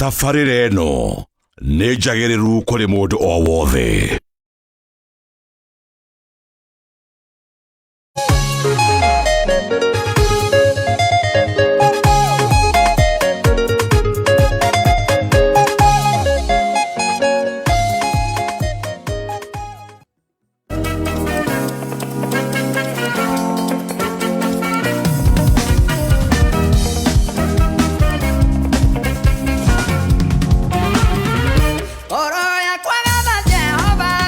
Tabarĩra ĩno nĩ njagĩrĩru kũrĩ mũndũ o wothe. Ngoro yakwa gatha Jehova.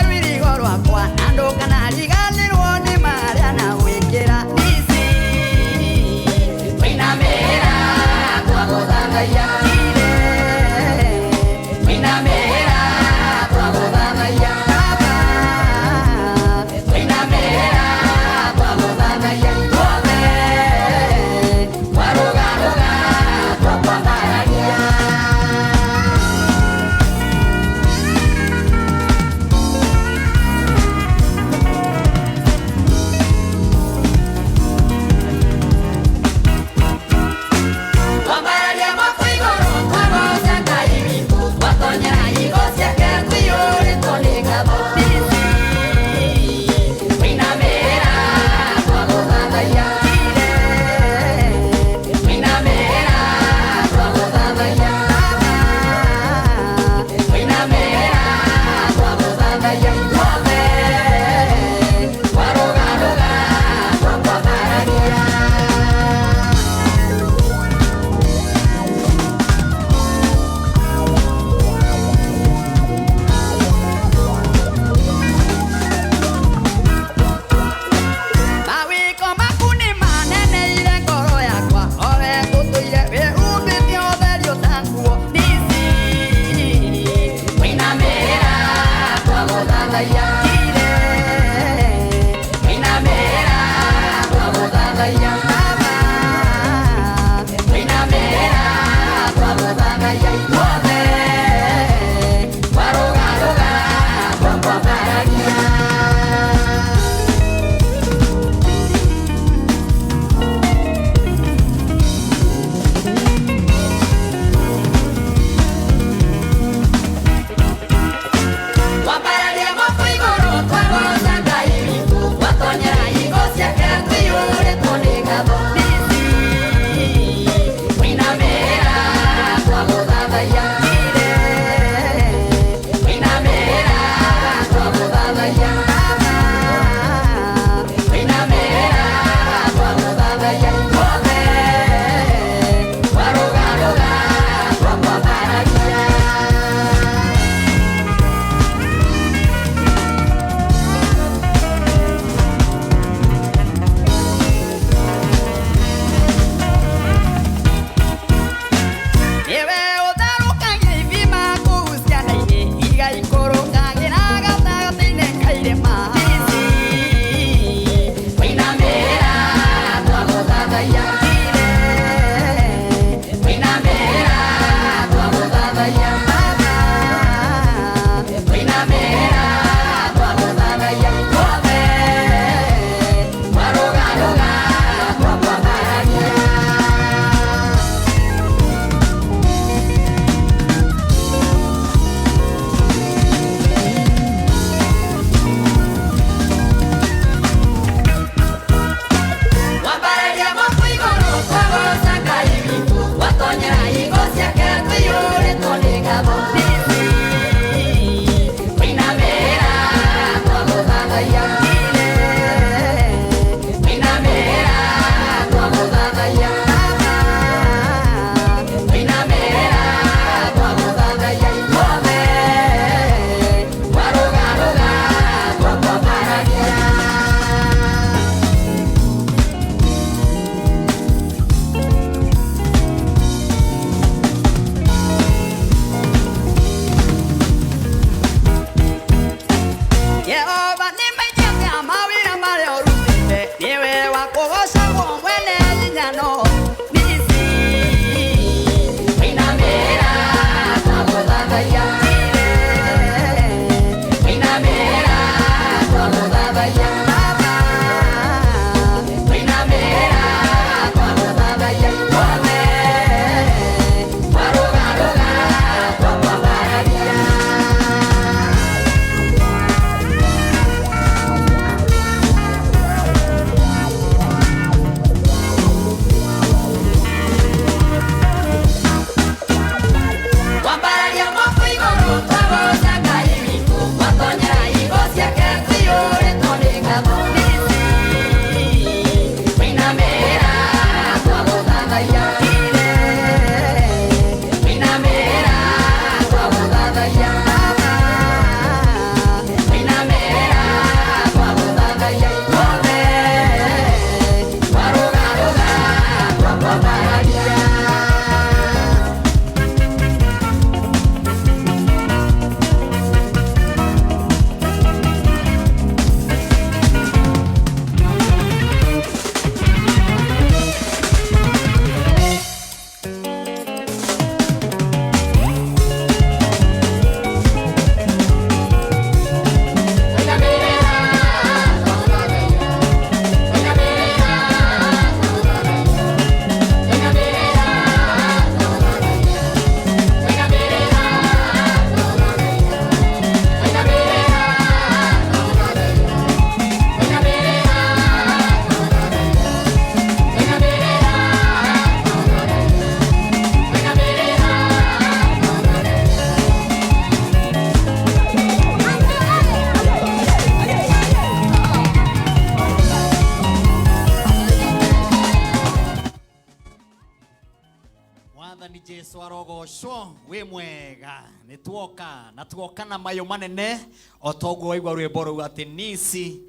Arogocwo wĩ mwega. Nĩ tuoka na tuoka na mayũ manene o toguo waigua rwĩmbo rũu atĩ nisi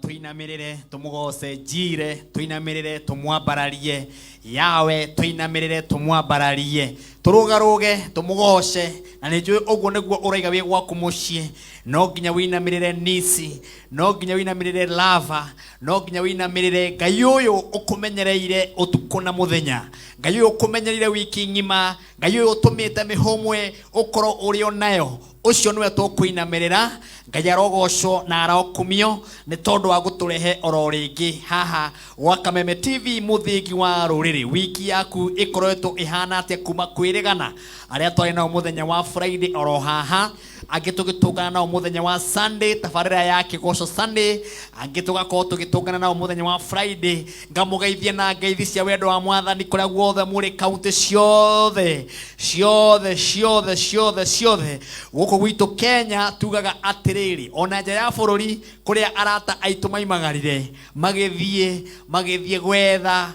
tũinamĩrĩre tũmũgoce njire, tũinamĩrĩre tũmwambararie yawe, tũinamĩrĩre tũmwambararie, tũrũgarũge tũmũgoce. Na nĩ njũĩ ũguo nĩguo ũraiga wĩ gwaku mũciĩ. No nginya wĩinamĩrĩre nisi, no nginya wĩinamĩrĩre lava, no nginya wĩinamĩrĩre Ngai ũyũ ũkũmenyereire ũtukũ na mũthenya, Ngai ũyũ ũkũmenyereire wiki ng'ima, Ngai ũyũ ũtũmĩte mĩhũmwe ũkorwo ũrĩ o nayo. Ũcio nĩwe tũkũinamĩrĩra. Ngai arogocwo na arokumio nĩ tondũ wa gũtũrehe oro rĩngĩ haha gwa Kameme TV, mũthingi wa rũrĩrĩ. Wiki yaku ĩkoretwo ĩhana atĩa kuma kwĩrĩgana arĩa twarĩ nao mũthenya wa Friday oro haha, angĩ tũgĩtũngana nao mũthenya wa Sunday tabarĩra ya Kĩgoco Sunday, angĩ tũgakorwo tũgĩtũngana nao mũthenya wa Friday. Ngamũgeithia na ngeithi cia wendo wa Mwathani kũrĩa guothe mũrĩ, kaunti ciothe ciothe ciothe ciothe ciothe gũkũ gwitũ Kenya. Tugaga atĩrĩrĩ, ona nja ya bũrũri kũrĩa arata aitũ maimagarire magĩthiĩ gwetha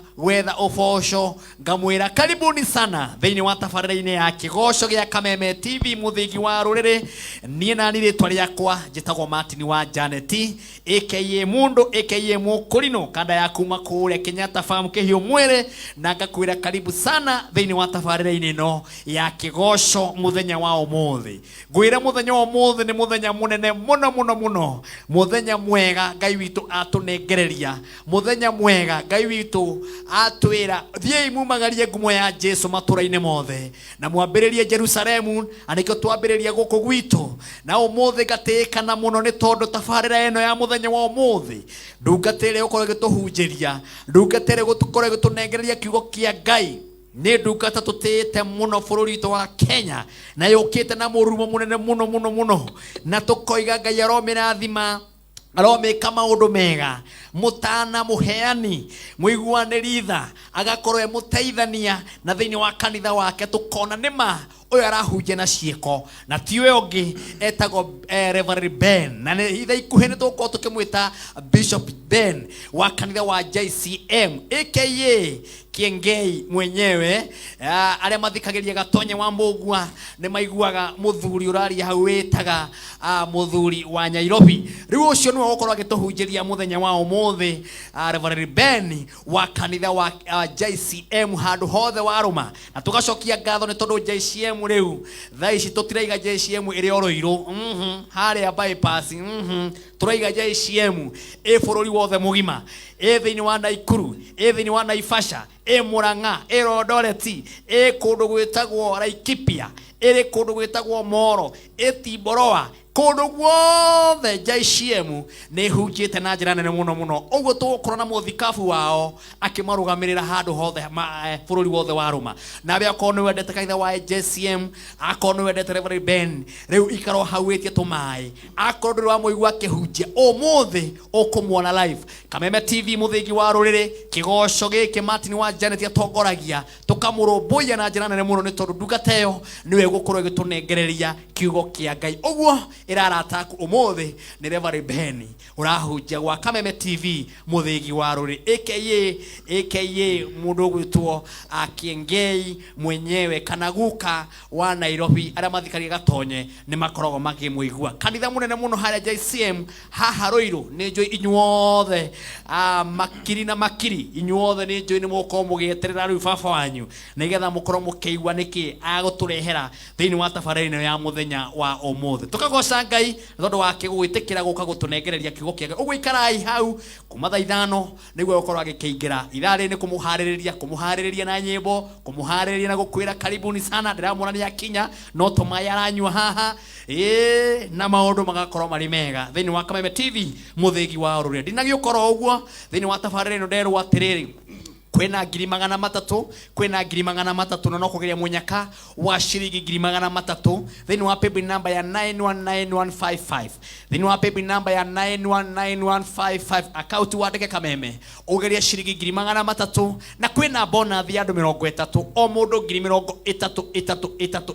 ũboco, ngamwĩra karibuni sana thĩinĩ wa tabarĩra-inĩ ya Kĩgoco gĩa Kameme TV, mũthingi wa rũrĩrĩ. Niĩ nani rĩtwa rĩakwa njĩtagwo Martin wa Janet, aka Mundu, aka Mũkũrinũ, kanda ya kuma kũrĩa Kenyatta Farm Kĩhiũ mwĩrĩ, na ngakwĩra karibu sana thĩinĩ wa tabarĩra-inĩ ĩno ya Kĩgoco mũthenya wa ũmũthĩ. Ngwĩre mũthenya wa ũmũthĩ nĩ mũthenya mũnene mũno mũno mũno, mũthenya mwega Ngai witũ atũnengereria, mũthenya mwega Ngai witũ atwĩra thiĩi mumagarie ngumo ya Jesu matũra-inĩ mothe na mwambĩrĩrie Jerusalemu, na nĩkĩo twambĩrĩria gũkũ gwitũ. Na ũmũthĩ ngatĩĩkana mũno nĩ tondũ tabarĩra ĩno ya mũthenya wa ũmũthĩ, ndungata ĩrĩa ĩgũkorwo ĩgĩtũhunjĩria, ndungata ĩrĩa ĩgũkorwo ĩgĩtũnengereria kiugo kĩa Ngai, nĩ ndungata tũtĩĩte mũno bũrũri witũ wa Kenya, na yũkĩte na mũrumo mũnene mũno mũno mũno, na tũkoiga Ngai aromĩrathima, aromĩka maũndũ mega, mũtana mũheani, mũiguanĩri tha, agakorwo e mũteithania na thĩinĩ wa kanitha wake. Tũkona nĩma ũyũ arahunjia na ciĩko, na ti ũyũ ũngĩ etagwo Reverend Ben, na nĩ itha ikuhĩ nĩ tũgũkorwo tũkĩmwĩta Bishop Ben wa kanitha wa JCM, aka Kiengei mwenyewe. Arĩa mathikagĩria Gatonye wa Mũgua nĩ maiguaga mũthuri ũraria hau wĩtaga mũthuri wa Nairobi. Rĩu ũcio nĩwe ũgũkorwo agĩtũhunjĩria mũthenya wa ũmũthĩ, Reverend Ben wa kanitha wa JCM handũ hothe warũma. Na tũgacokia ngatho nĩ tondũ JCM rĩu thaa ici tũtiraiga JCM ĩrĩ o Rũirũ, harĩa bypass, tũraiga JCM ĩ bũrũri wothe mũgima, ĩ thĩinĩ wa Naikuru, ĩ thĩinĩ wa Naivasha, ĩ Murang'a, ĩ Eldoret, ĩ kũndũ gwĩtagwo Laikipia, ĩrĩ kũndũ gwĩtagwo Moro, ĩ Timboroa, kũndũ guothe JCM nĩ ĩhunjĩte na njĩra nene mũno mũno. Ũguo tũgũkorwo na mũthikabu wao akĩmarũgamĩrĩra handũ hothe bũrũri wothe wa rũma. Nawe akorwo nĩ wendete kanitha wa JCM, akorwo nĩ wendete Reverend Ben, rĩu ikara hau wĩtie tũmaĩ. Akorwo ndũrĩ wamũigua akĩhunjia, ũmũthĩ ũkũmuona live Kameme TV, mũthingi wa rũrĩrĩ. Kĩgoco gĩkĩ Martin wa Janet atongoragia, tũkamũrũmbũiya na njĩra nene mũno nĩ tondũ ndungata ĩyo nĩwe ĩgũkorwo ĩgĩtũnengereria kiugo kĩa Ngai. Ũguo ĩrarata aku ũmũthĩ nĩ Reverend Ben ũrahunjia gwa Kameme TV, mũthĩgi wa rũrĩrĩ, aka mũndũ ũgwĩtwo Kiengei mwenyewe kana guka wa Nairobi. Arĩa mathikagia Gatonye nĩ makoragwo makĩmũigua kanitha mũnene mũno harĩa JCM haha Rũirũ. Nĩ njũĩ inyuothe, makiri na makiri, inyuothe nĩ njũĩ nĩ mũgũkorwo mũgĩeterera rĩu baba wanyu nĩgetha mũkorwo mũkĩigua nĩkĩ agũtũrehera thĩinĩ wa tabarĩra ĩno ya mũthenya wa ũmũthĩ. Tũkagoca Ngai nĩ tondũ wake gũgwĩtĩkĩra gũka gũtũnengereria kiugo kĩa Ngai. Ũguo ikarai hau kuma thaa 5 nĩguo gũkorwo agĩkĩingĩra. Ithaa rĩrĩ nĩ kũmũharĩrĩria na nyĩmbo, kũmũharĩrĩria na gũkwĩra karibuni sana. Ndĩramuona nĩ akinya, no tũmaĩ aranyua haha, ĩĩ, na maũndũ magakorwo marĩ mega thĩinĩ wa Kameme TV, mũthĩgi wa rũrĩrĩ. Ndinagĩũkorwo ũguo thĩinĩ wa tabarĩra ĩno nderwo atĩrĩrĩ, kwĩna 300,000, kwĩna 300,000, na no kũgeria mũnyaka wa ciringi 300,000 thĩinĩ wa paybill number ya 919155, thĩinĩ wa paybill number ya 919155, account wandĩke Kameme, ũgerie ciringi 300,000. Na kwĩna bonus ya andũ 30, o mũndũ 30,000, ĩtatũ ĩtatũ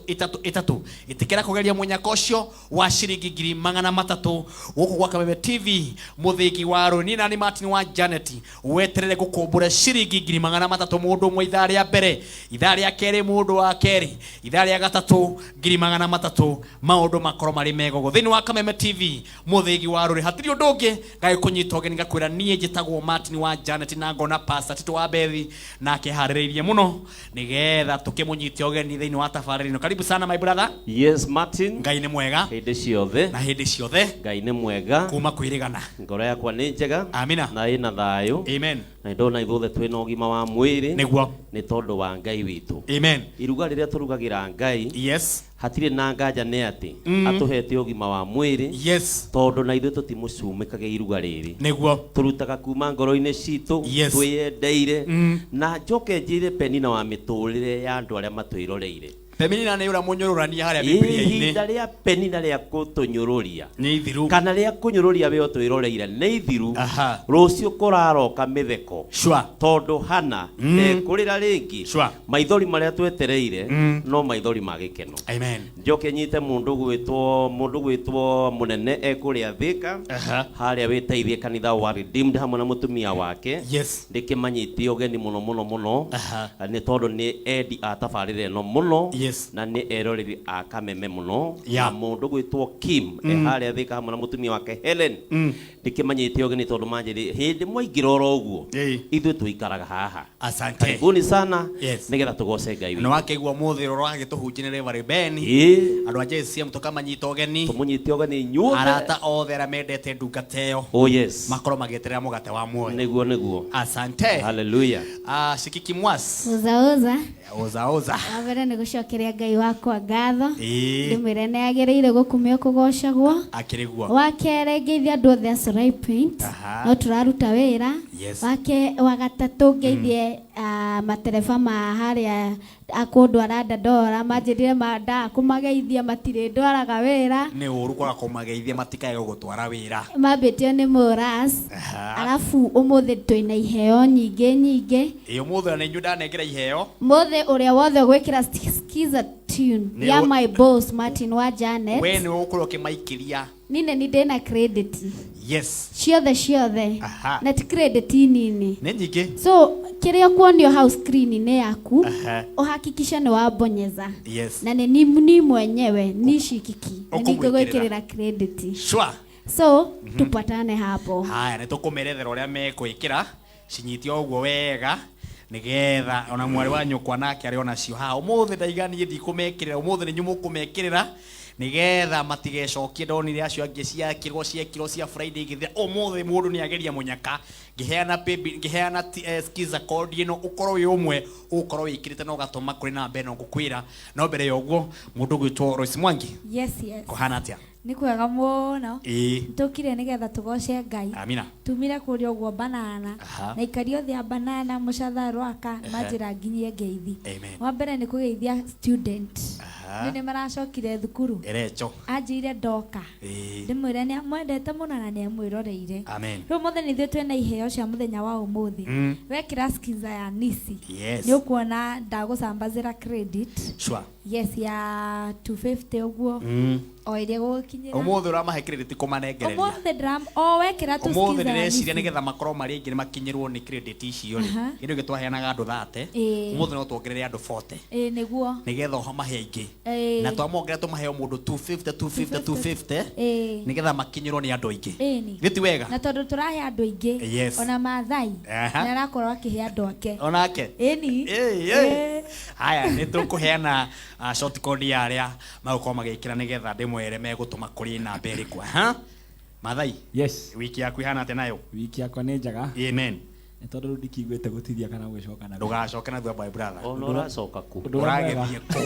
ĩtatũ ĩtatũ. Ĩtĩkĩra kũgeria mũnyaka ũcio wa ciringi 300,000 gũkũ gwa Kameme TV, mũthĩgi wa rũrĩrĩ. Niĩ nani Martin wa Janet, weterere gũkũmbũra ciringi. 300,000 mũndũ ũmwe ithaa rĩa mbere, ithaa rĩa kerĩ mũndũ wa kerĩ, ithaa rĩa gatatũ 300,000. Maũndũ makorwo marĩ mega ũguo thĩinĩ wa Kameme TV mũthĩgi wa rũrĩ. Hatirĩ ũndũ ũngĩ ngagĩkũnyita ũgeni ngakwĩra niĩ njĩtagwo Martin wa Janet na ngona Pastor Tito wa Bethi nake harĩrĩirie mũno nĩgetha tũkĩmũnyite ũgeni thĩinĩ wa tabarĩra ĩno. Karibu sana my brother. Yes, Martin. Ngai nĩ mwega hĩndĩ ciothe na hĩndĩ ciothe. Ngai nĩ mwega. Kuma kwĩrĩgana. Ngoro yakwa nĩ njega. Amina. Na ĩna thayũ. Amen. Na ndona ithuothe twĩna ũgima wa mwĩrĩ. Nĩguo. Nĩ tondũ wa Ngai witũ. Amen. Iruga rĩrĩa tũrugagĩra Ngai. Yes. Hatirĩ na nganja nĩ atĩ atũhete ũgima wa mwĩrĩ. Yes. Tondũ na ithuĩ tũtimũcumĩkagia iruga rĩrĩ. Nĩguo. Tũrutaga kuma ngoro-inĩ citũ. Yes. Twĩyendeire. Na njoke njĩre Penina wa mĩtũrĩre ya andũ arĩa matwĩroreire. Penina nĩ ũrĩa mũnyũrũrania harĩa Bibilia-inĩ. Ihinda rĩa Penina rĩa gũtũnyũrũria nĩ ithiru kana rĩa kũnyũrũria we ũtwĩroreire nĩ ithiru. Aha. Rũciũ kũraroka mĩtheko. Sure. Tondũ Hana ndekũrĩra rĩngĩ. Sure. Maithori marĩa twetereire no maithori ma gĩkeno. Amen. Njoke nyite mũndũ gwĩtwo mũnene ekũrĩa Thika. Aha. Harĩa wĩteithie kanitha wa Redeemed hamwe na mũtumia wake. Yes. Ndĩkĩmanyite ũgeni mũno mũno mũno. Aha. Nĩ tondũ nĩ endi a tabarĩra ĩno mũno. Yes. Na nĩ eroreri a Kameme mũno. Yeah. Na mũndũ gwĩtwo Kim e harĩa Thika hamwe na mũtumia wake Helen. Ndĩkĩmanyite ũgeni tondũ manjĩrĩ hĩndĩ mwaingĩra oro ũguo. Ĩĩ. Ithuĩ tũikaraga haha. Asante. Karibuni sana. Yes. Nĩgetha tũgoce Ngai Na witũ. wakĩigua mũthĩ ũrĩa ũragĩtũhunjia nĩ Reverend Ben. Ĩĩ. Andũ a JCM tũkamanyita ũgeni. Tũmũnyite ũgeni inyuothe. Arata othe arĩa mendete ndungata ĩyo. Oh yes. Makorwo magĩeterera mũgate wa muoyo. Nĩguo nĩguo. Asante. Hallelujah. Shikiki mwas. Oza oza. Oza oza. Wa mbere nĩ gũcokeria Ngai wakwa ngatho. Ĩĩ. Ndĩmwĩre nĩ agĩrĩire gũkumio kũgocagwo. Akĩrĩ guo. Wa kerĩ ngeithie andũ othe a Sorai Paint. Aha. No tũraruta wĩra. Yes. Wa gatatũ ngeithie matereba ma harĩa akũndwara Dandora manjĩrire mandaga kũmageithia matirĩ ndwaraga wĩra. Nĩ ũru kwaga kũmageithia matikae gũgũtwara wĩra. Mambĩtio nĩ Mũras. Aha. Arabu ũmũthĩ twĩna iheo nyingĩ nyingĩ. Ĩĩ ũmũthĩ ona inyuĩ ndanengera iheo. Mũthĩ ũrĩa wothe ũgwĩkĩra skiza tune Nĩ ya my boss Martin wa Janet. We nĩwe ũgũkorwo ũkĩmaikĩria. Nine ni ndĩna credit. Yes. Ciothe ciothe. Aha. Na ti credit nini. Nĩ nyingĩ. So kĩrĩa ũkuonio hau screen-inĩ yaku Aha. ũhakikishe nĩ wabonyeza. Yes. Na nĩ ni mwenyewe ni shikiki. Na Ũkũmwĩkĩrĩra. nĩngũgwĩkĩrĩra credit. Sure. So tupatane hapo. Haya nĩ tũkũmerethera ũrĩa mekwĩkĩra cinyite ũguo wega nĩgetha ona mwarĩ wa nyũkwa nake arĩ onacio haha. Ũmũthĩ ndaiga niĩ ndikũmekĩrĩra, ũmũthĩ nĩ inyuĩ mũkũmekĩrĩra nĩgetha matigecokie. Ndonire acio angĩ ciakĩrwo ciekirwo cia Friday igĩthira. Ũmũthĩ mũndũ nĩ ageria mũnyaka ngĩheana paybill, ngĩheana skiza code ĩno ũkorwo wĩ ũmwe ũgũkorwo wĩkĩrĩte na ũgatũma kũrĩ namba ĩno ngũkwĩra. No mbere ya ũguo mũndũ ũgwĩtwo Royce Mwangi. Yes, yes. Kũhana atĩa? Nĩ kwega mũno. Ĩĩ. Tũkire nĩgetha tũgoce Ngai. Amina. Tumire kũrĩa ũguo banana. Aha. Na ikari othe a banana mũcatha rwaka manjĩra nginyie ngeithi. Amen. Wa mbere nĩ kũgeithia student. Aha. Nĩ maracokire thukuru. Erecho. Anjĩire ndoka. Ĩĩ. Ndĩmwĩre nĩ amwendete mũno na nĩ amwĩroreire. Amen. Rĩu ũmũthĩ nĩ ithuĩ twĩna iheo cia mũthenya wa ũmũthĩ. Wekĩra skiza ya Nisi. Yes. Nĩ ũkuona ndagũcambazĩra credit. Sure. Yes, ya 250 ũguo. O ĩrĩa gũgũkinyĩra. Ũmũthĩ ũramahe credit kũmanengereria. Ũmũthĩ ndĩram o wekĩra tu Ũmũthĩ skiza ya ndĩreciria Nisi. nĩgetha makorwo marĩ aingĩ nĩmakinyĩrwo nĩ credit icio rĩ. Aha. Kĩndũ gĩkĩ twaheanaga andũ 30. Ĩĩ. Ũmũthĩ no tuongerere andũ 40. Ĩĩ nĩguo. Nĩgetha ũmahe aingĩ. Ĩĩ. Na twamongerera tũmahe o mũndũ 250 250 250. Ĩĩ. Nĩgetha makinyĩrwo nĩ andũ aingĩ. Ĩni. Githĩ ti wega? Na tondũ tũrahe andũ aingĩ. Yes. Ona Maathai. Aha. Nĩ arakorwo akĩhe andũ ake. Onake. Ĩni. Ĩĩ, ĩĩ. Haya nĩ tũkũheana short code ya arĩa magũkorwo magĩkĩra nĩgetha ndĩmwere megũtũma kũrĩ namba ĩrĩkũ. Aha. Maathai. Yes. Wiki yaku ihana atĩa nayo? Wiki yakwa nĩ njega. Amen. Nĩ tondũ rĩu ndikĩiguĩte gũtithia kana gũgĩcoka na thutha. Ndũgacoke na thutha my brother. Ona ũracoka kũ? Ũndũ ũrĩa mwega. Ũragĩthiĩ kũ?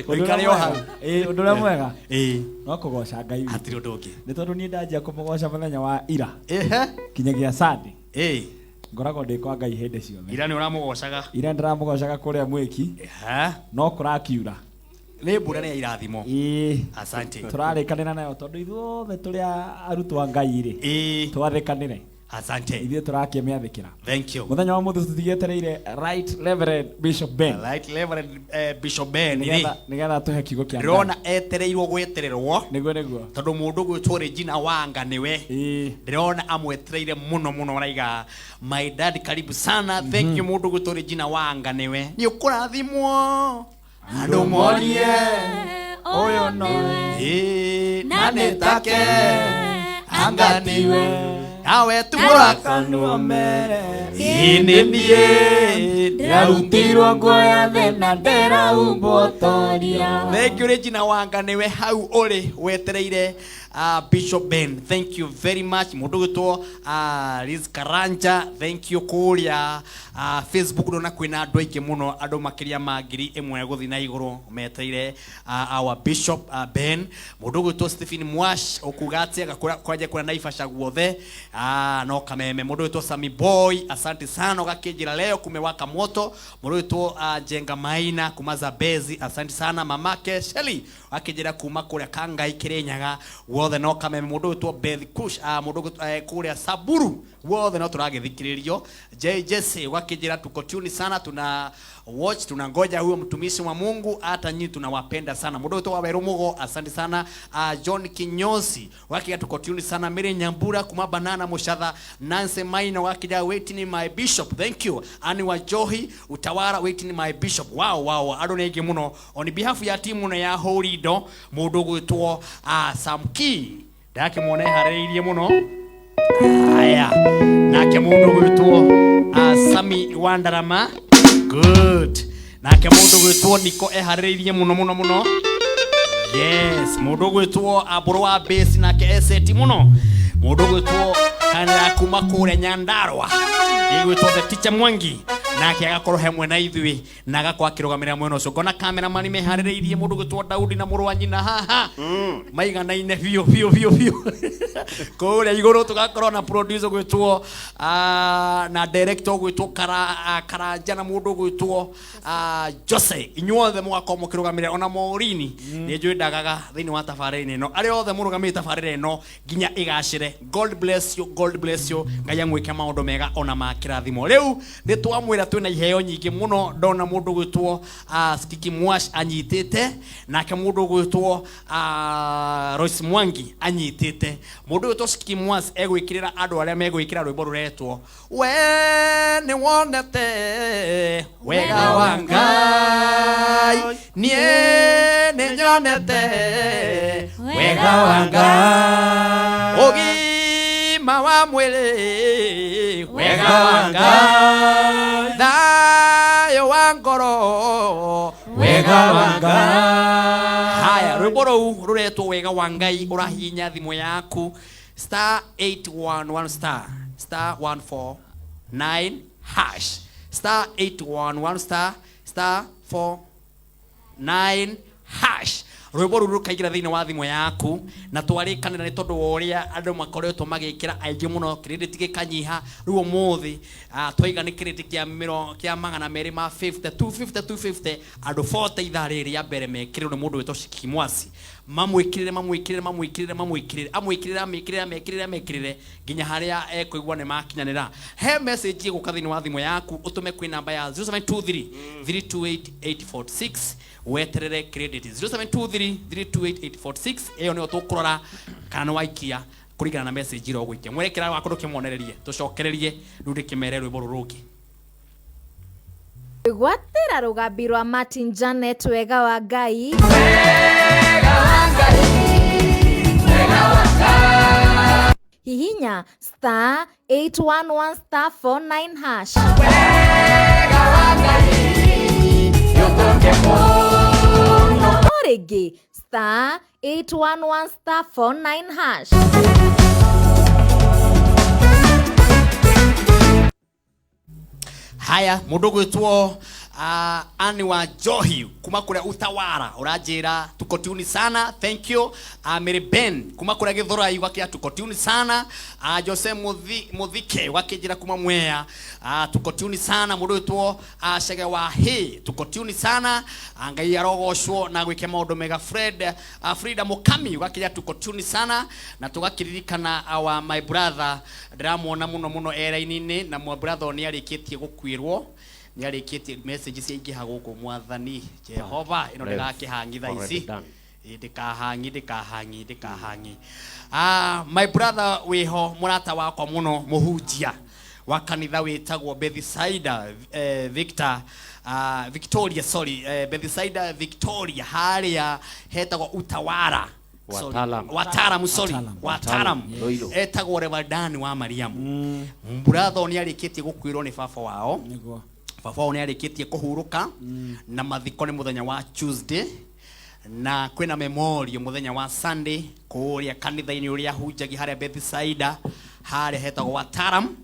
Ũndũ ũrĩa Ũikare o hau. mwega. Ĩĩ, ũndũ ũrĩa mwega. Ĩĩ. No kũgoca Ngai witũ. Hatirĩ ũndũ ũngĩ. Nĩ tondũ niĩ ndanjia kũmũgoca mũthenya wa ira. Ĩhe. Kinyagia Sunday. Ĩĩ. Ngoragwo ndĩ kwa Ngai hĩndĩ ciothe. Ira nĩ ũramũgocaga. Ira ndĩramũgocaga kũrĩa mwĩki. Ehe. No kũrakiura. Nĩ mbura nĩ ya irathimo. Ĩĩ. Asante. Tũrarĩkanĩra nayo tondũ ithuothe tũrĩ arutwo a Ngai rĩ. Ĩĩ. Twathĩkanĩre. Asante. Ithuĩ tũrakĩmĩathĩkĩra. Thank you. Mũthenya wa mũthĩ tũtigĩetereire Right Reverend Bishop Ben. Right Reverend Bishop Ben rĩ, Nĩgetha tũhe kiugo kĩa Ngai. ndĩrona etereirwo gwetererwo. Nĩguo. Tondũ mũndũ gwĩtwo Regina Wanga nĩwe. Ĩĩ. Ndĩrona amwetereire mũno mũno, araiga my dad karibu sana. Thank you mũndũ gwĩtwo Regina Wanga nĩwe. Nĩ ũkũrathimwo andũ morie ũyũ nĩwe. Ĩĩ, na na nĩtake anga nĩwe nawe tumũra Kanua mere. Ĩĩ nĩ niĩ Ndĩrarutirwo nguo ya thĩna ndĩraumbwo toria. Thank you Regina Wanga nĩwe hau ũrĩ wetereire Bishop Ben. Thank you very much. Mũndũ gwĩtwo Liz Karanja, thank you kũrĩa Facebook ndona kwĩna andũ aingĩ mũno, andũ makĩria ma 1000 gũthiĩ na igũrũ metereire our Bishop Ben. Mũndũ gwĩtwo Stephen Mwash ũkuga atĩ kwanja kũrĩa Naivasha guothe no kameme. Mũndũ gwĩtwo Sami Boy, asante sana ũgakĩnjĩra leo kumewaka moto. Mũndũ gwĩtwo Jenga Maina kuma Zambezi, asante sana. Mamake Shelly akĩnjĩra kuma kũrĩa Kangai Kĩrĩnyaga guothe no kameme. Mũndũ gwĩtwo Beth Kush, mũndũ kũrĩa Samburu guothe no tũragĩthikĩrĩrio. J Jesse wakĩnjĩra tuko tune sana, tuna watch, tunangoja huyo mtumishi wa Mungu, hata nyinyi tunawapenda sana. Mũndũ gwĩtwo Waweru Mugo, asante sana. John Kinyosi wakiga tuko tune sana. Mary Nyambura kuma Banana Mushatha. Nancy Maina wakija waiting my bishop, thank you. Ani wa Johi Utawara waiting my bishop. Wow, andũ nĩ aingĩ mũno. On behalf ya timu na ya Horido, mũndũ gwĩtwo Samki ndakĩmuona eharĩrĩirie mũno. Haya, nake mũndũ gwĩtwo Sami Wandarama, good. Nake mũndũ gwĩtwo Niko eharĩrĩirie mũno mũno mũno. Yes, mũndũ gwĩtwo Abũrũ wa Base nake eseti mũno. Mũndũ gwĩtwo kanitha kuma kũrĩa Nyandarua ĩgwĩtwo The Teacher Mwangi nake agakorwo hamwe na ithuĩ na agakorwo akĩrũgamĩrĩra mwena ũcio. Ngona cameraman meharĩrĩirie mũndũ gwĩtwo Daudi na mũrũ wa nyina haha maiganaine biũ biũ biũ biũ. Kũrĩa igũrũ tũgakorwo na producer gwĩtwo na director gwĩtwo Karanja na mũndũ gwĩtwo Jose. Inyuothe mũgakorwo mũkĩrũgamĩrĩra ona Maureen nĩ njũĩ ndagaga thĩinĩ wa tabarĩra ĩno. Arĩa othe mũrũgamĩrĩire tabarĩra ĩno nginya ĩgacĩre. God bless you, God bless you. Ngai amwĩke maũndũ mega ona ma kĩrathimo. Rĩu nĩ twamwĩra twĩna iheo nyingĩ mũno. Ndona mũndũ gwĩtwo Skiki Mwash anyitĩte, nake mũndũ gwĩtwo Royce Mwangi anyitĩte. Mũndũ gwĩtwo Skiki Mwash egwĩkĩrĩra andũ arĩa megwĩkĩra rwĩmbo rũretwo we nĩ wonete wega wa Ngai, niĩ nĩ nyonete wega wa Ngai, ũgima wa mwĩrĩ wega wa Ngai, thayũ wa ngoro wega wa Ngai. Haya, rwĩmbo rũu rũretwo wega wa Ngai ũrahihinya thimũ yaku star 811 star star 149 hash star 811 star star 49 hash. Rwĩmbo rũu rũkaingĩra thĩinĩ wa thimũ yaku na twarĩkanĩra nĩ tondũ wa ũrĩa andũ makoretwo magĩkĩra aingĩ mũno credit gĩkanyiha. Rĩu ũmũthĩ twaiga nĩ credit kĩa magana merĩ ma 50, 250, 250, andũ 40 ithaa rĩrĩ rĩa mbere mekĩrĩrwo nĩ mũndũ wĩtwo Shiki Mwasi. Mamwĩkĩrĩre, mamwĩkĩrĩre, mamwĩkĩrĩre, mamwĩkĩrĩre, amwĩkĩrĩre, amĩkĩrĩre, amĩkĩrĩre, amĩkĩrĩre nginya harĩa ekũigua nĩ makinyanĩra. He message ĩgũka thĩinĩ wa thimũ yaku ũtũme kwĩ namba ya 0723 328 846 weterere credit 0723 328 846. Ĩyo nĩyo tũkũrora kana nĩ waikia kũringana na message ĩrĩa ũgũikia. Mwerekera waku ndũkĩmonererie, tũcokererie rĩu ndĩkĩmere rwĩmbo rũrũ rũngĩ. Gwatĩra rũgambi rwa Martin Janet wega wa Ngai. Hihinya star 811 star 49 hash. O rĩngĩ star 811 star 49 hash. Haya, mũndũ gwĩtwo Ani wa Njohi kuma kuria Utawara uranjira tuko tuni sana, thank you. Mary Ben kuma kuria Githurai wakia tuko tuni sana. Jose Muthike wakinjira kuma Mwea, tuko tuni sana. Mundu witwo Chege wa He, tuko tuni sana. Ngai arogocwo na gwike maundu mega. Fred Frida Mukami wakinya tuko tuni sana, na tugakiririkana our my brother ndiramuona muno muno era-inĩ, na my brother nĩ arĩkĩtie gũkuĩrwo, nĩ arĩkĩtie message ciaingĩha gũkũ. Mwathani Jehova, ĩno ndĩgakĩhangi thaa ici. Already done. Ĩ, ndĩkahangi ndĩkahangi ndĩkahangi. My brother wĩho, mũrata wakwa mũno, mũhunjia wa kanitha wĩtagwo Bethsaida, Victor, Victoria, sorry, Bethsaida Victoria harĩa hetagwo Utawara. Sorry. Watalam. Watalam, sorry. Watalam. Watalam. Ruiru. Etagwo Reverend wa Mariamu. Brother nĩ arĩkĩtie gũkuĩrwo nĩ baba wao. Nĩguo. Baba wao nĩ arĩkĩtie kũhurũka, na mathiko nĩ mũthenya wa Tuesday, na kwĩna memorial mũthenya wa Sunday kũrĩa kanitha-inĩ ũrĩa hunjagia harĩa Bethsaida harĩa hetagwo Watalam.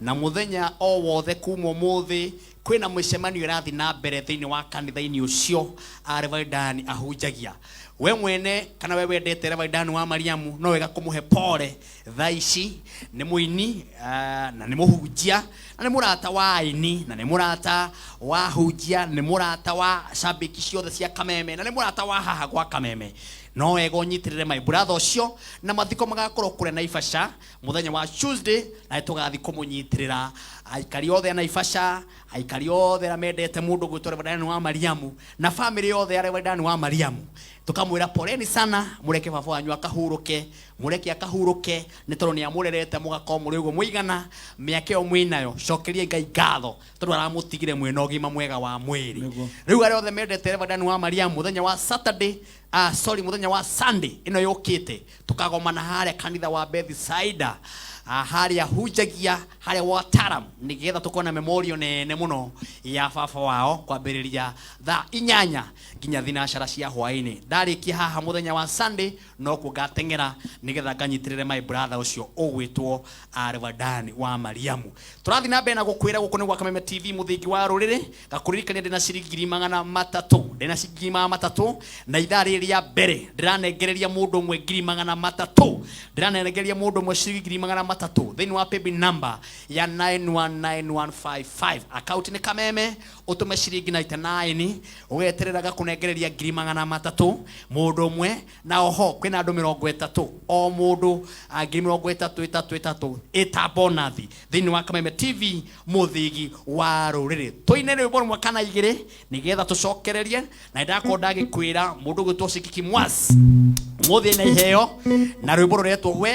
Na mũthenya o wothe kuma ũmũthĩ kwĩna mĩcemanio ĩrathiĩ na mbere thĩinĩ wa kanitha-inĩ ũcio Reverend ahunjagia. We mwene kana we wendete Reverend wa Mariamu, no wega kũmũhe pole thaa ici. Nĩ mũini, na nĩ mũhunjia, na nĩ mũrata wa aini, na nĩ mũrata wa hunjia, nĩ mũrata wa shabiki ciothe cia Kameme, na nĩ mũrata wa haha gwa Kameme. No wega ũnyitĩrĩre my brother ũcio, na mathiko magakorwo kũrĩa Naivasha mũthenya wa Tuesday, na nĩ tũgathiĩ kũmũnyitĩrĩra. Aikari othe a Naivasha, aikari othe arĩa mendete mũndũ gwĩtwo Reverend wa Mariamu na family yothe ya Reverend wa Mariamu, tukamwĩra poleni sana, mũreke baba wanyu akahurũke, mũreke akahurũke, nĩ tondũ nĩ amũrerete mũgakorwo mũrĩ ũguo mũigana. Mĩaka ĩyo mwĩnayo, cokerie Ngai ngatho tondũ aramũtigire mwĩna ũgima mwega wa mwĩrĩ. Nĩguo. Rĩu arĩa othe mendete Reverend wa Mariamu, mũthenya wa Saturday, sorry, mũthenya wa Sunday ĩno yũkĩte, tukagomana harĩa kanitha wa Bethsaida, harĩa hunjagia harĩa Watalam, nĩgetha tũkorwo na memorial nene mũno ya baba wao kwambĩrĩria thaa 8 nginya thinacara cia hwaĩ-inĩ. Ndarĩkia haha mũthenya wa Sunday, no kuo ngateng'era nĩgetha nganyitĩrĩre my brother ũcio ũgwĩtwo Reverend wa Mariamu. Tũrathiĩ na mbere na gũkwĩra gũkũ nĩ gwa Kameme TV, mũthingi wa rũrĩrĩ. Ngakũririkania ndĩna ciringi 300,000, ndĩna ciringi 300,000, na ithaa rĩrĩ rĩa mbere ndĩranengereria mũndũ ũmwe 300,000, ndĩranengereria mũndũ ũmwe ciringi 300,000 thĩinĩ wa paybill number ya 919155, account nĩ Kameme. Ũtũme ciringi 99, ũgeterera gakũnengereria 300,000 mũndũ ũmwe. Na oho kwĩna andũ 30, o mũndũ 30,000 ĩtatũ ĩtatũ, ĩta bonathi thĩinĩ wa Kameme TV, mũthigi wa rũrĩrĩ. Tũine rwĩmbo rũmwe kana igĩrĩ nĩgetha tũcokererie, na nĩndakorwo ndagĩkwĩra mũndũ ũgwĩtwo Cikiki Mwas mũthĩ na iheo na rwĩmbo rũretwo We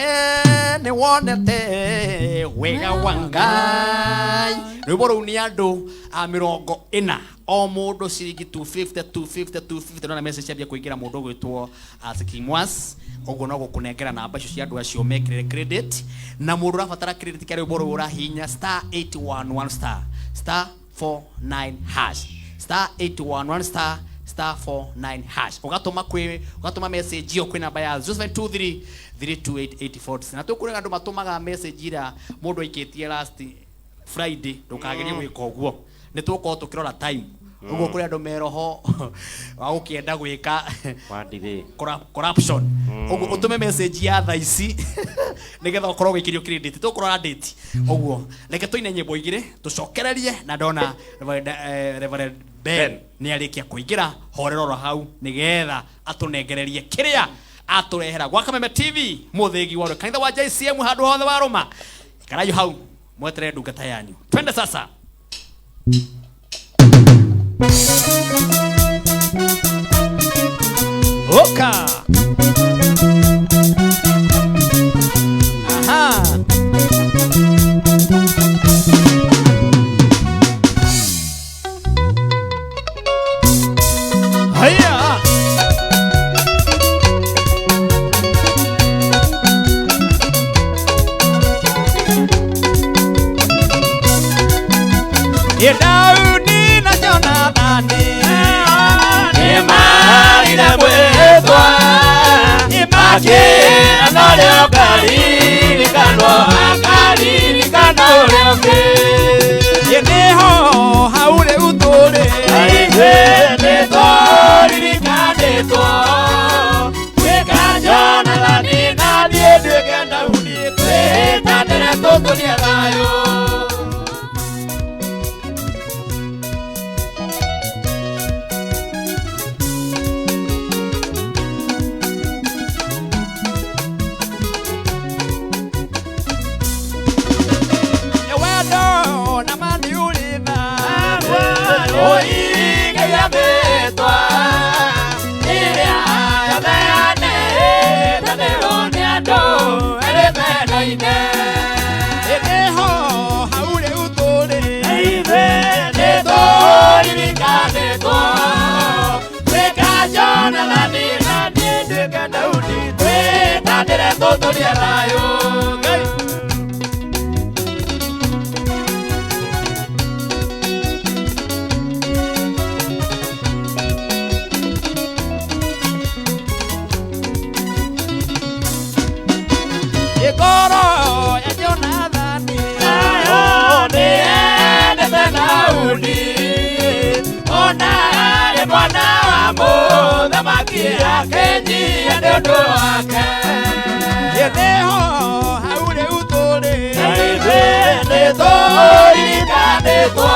nĩ wonete wega wa Ngai. Rwĩmbo rũu nĩ andũ a 40, o mũndũ ciringi 250 250 250. Nona message ciambia kũingĩra. Mũndũ ũgwĩtwo Cikiki Mwas ũguo no gũkũnengera namba icio cia andũ acio mekĩrĩre credit, na mũndũ ũrabatara credit kĩa rwĩmbo rũu ũrahihinya star 811 star star 49 hash, star 811 star star 49 hash, ugatuma kwi ugatuma message iyo kwi namba ya 0723 328 846. Na tukurega andu matumaga message ira mundu aikitie last Friday, ndukagerie gwika uguo, ni tugukorwo tukirora time uguo kuri andu meroho wa gukienda gwika Wandire. Corruption. Uguo utume message ya thaa ici nigetha ukorwo gwikirio credit, tukurora date uguo. Reke tuine nyimbo igiri tucokererie, na ndona Reverend Ben nĩ arĩkia kũingĩra. Horera oro hau nĩgetha atũnengererie kĩrĩa atũrehera gwa Kameme TV, mũthĩgi wa kanitha wa JCM. Handũ hothe warũma, ikarayo hau mweterere ndungata yanyu. Twende sasa. Oka. Aha. Haya. Ye Daudi na Jonathani Nĩmarire mwĩtwa makĩra norĩo ngaririkanwo akaririkana ũrĩa ũngĩ. Ye nĩho hau rĩu tũrĩ. nĩtũririkanĩtwo twĩka Jonathani na niĩ nduĩke Daudi twĩtanĩre tũtũrie thayũ Ngai. Ngoro ya Jonathani nayo nĩyendete Daudi ona arĩ mwana wa mũthamaki akĩnyia nĩ ũndũ wake. Nĩho hau rĩu tũrĩ na ithuĩ nĩtũririkanĩtwo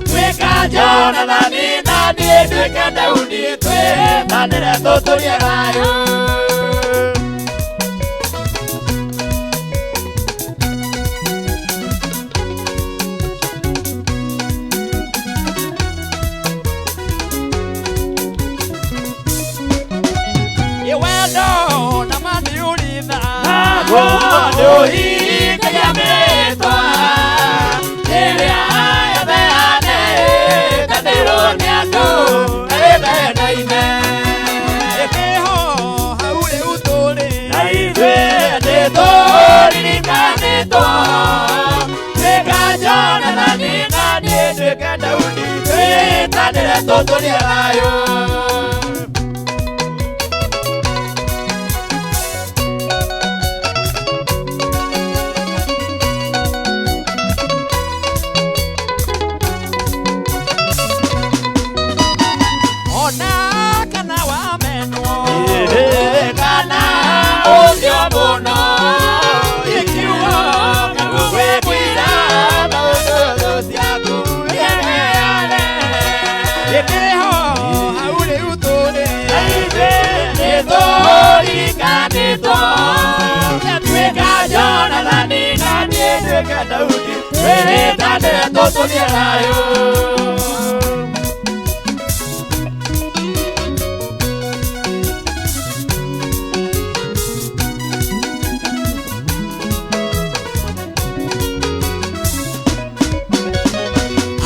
twĩka Jonathani na niĩ nduĩke Daudi twĩtanĩre tũtũrie thayũ. Wendo na maniuritha nduhikagia mĩtwa ĩrĩa yatheanĩkanĩrwo nĩ andũ ĩmenaine. Nĩho hau rĩu tũrĩ na ithuĩ nĩtũririkanĩtwo twĩka Jonathani na niĩ nduĩke Daudi twĩtanĩre tũtũrie thayũ. Ona kana wamenwo kana ũthio mũno ikiugo gũgwĩkwĩra maũndũ ciaku yeheane. Nĩho hau rĩu tũrĩ na ithuĩ nĩtũririkanĩtwo twĩka Jonathani na niĩ nduĩke Daudi twĩtanĩre tũtũrie thayũ.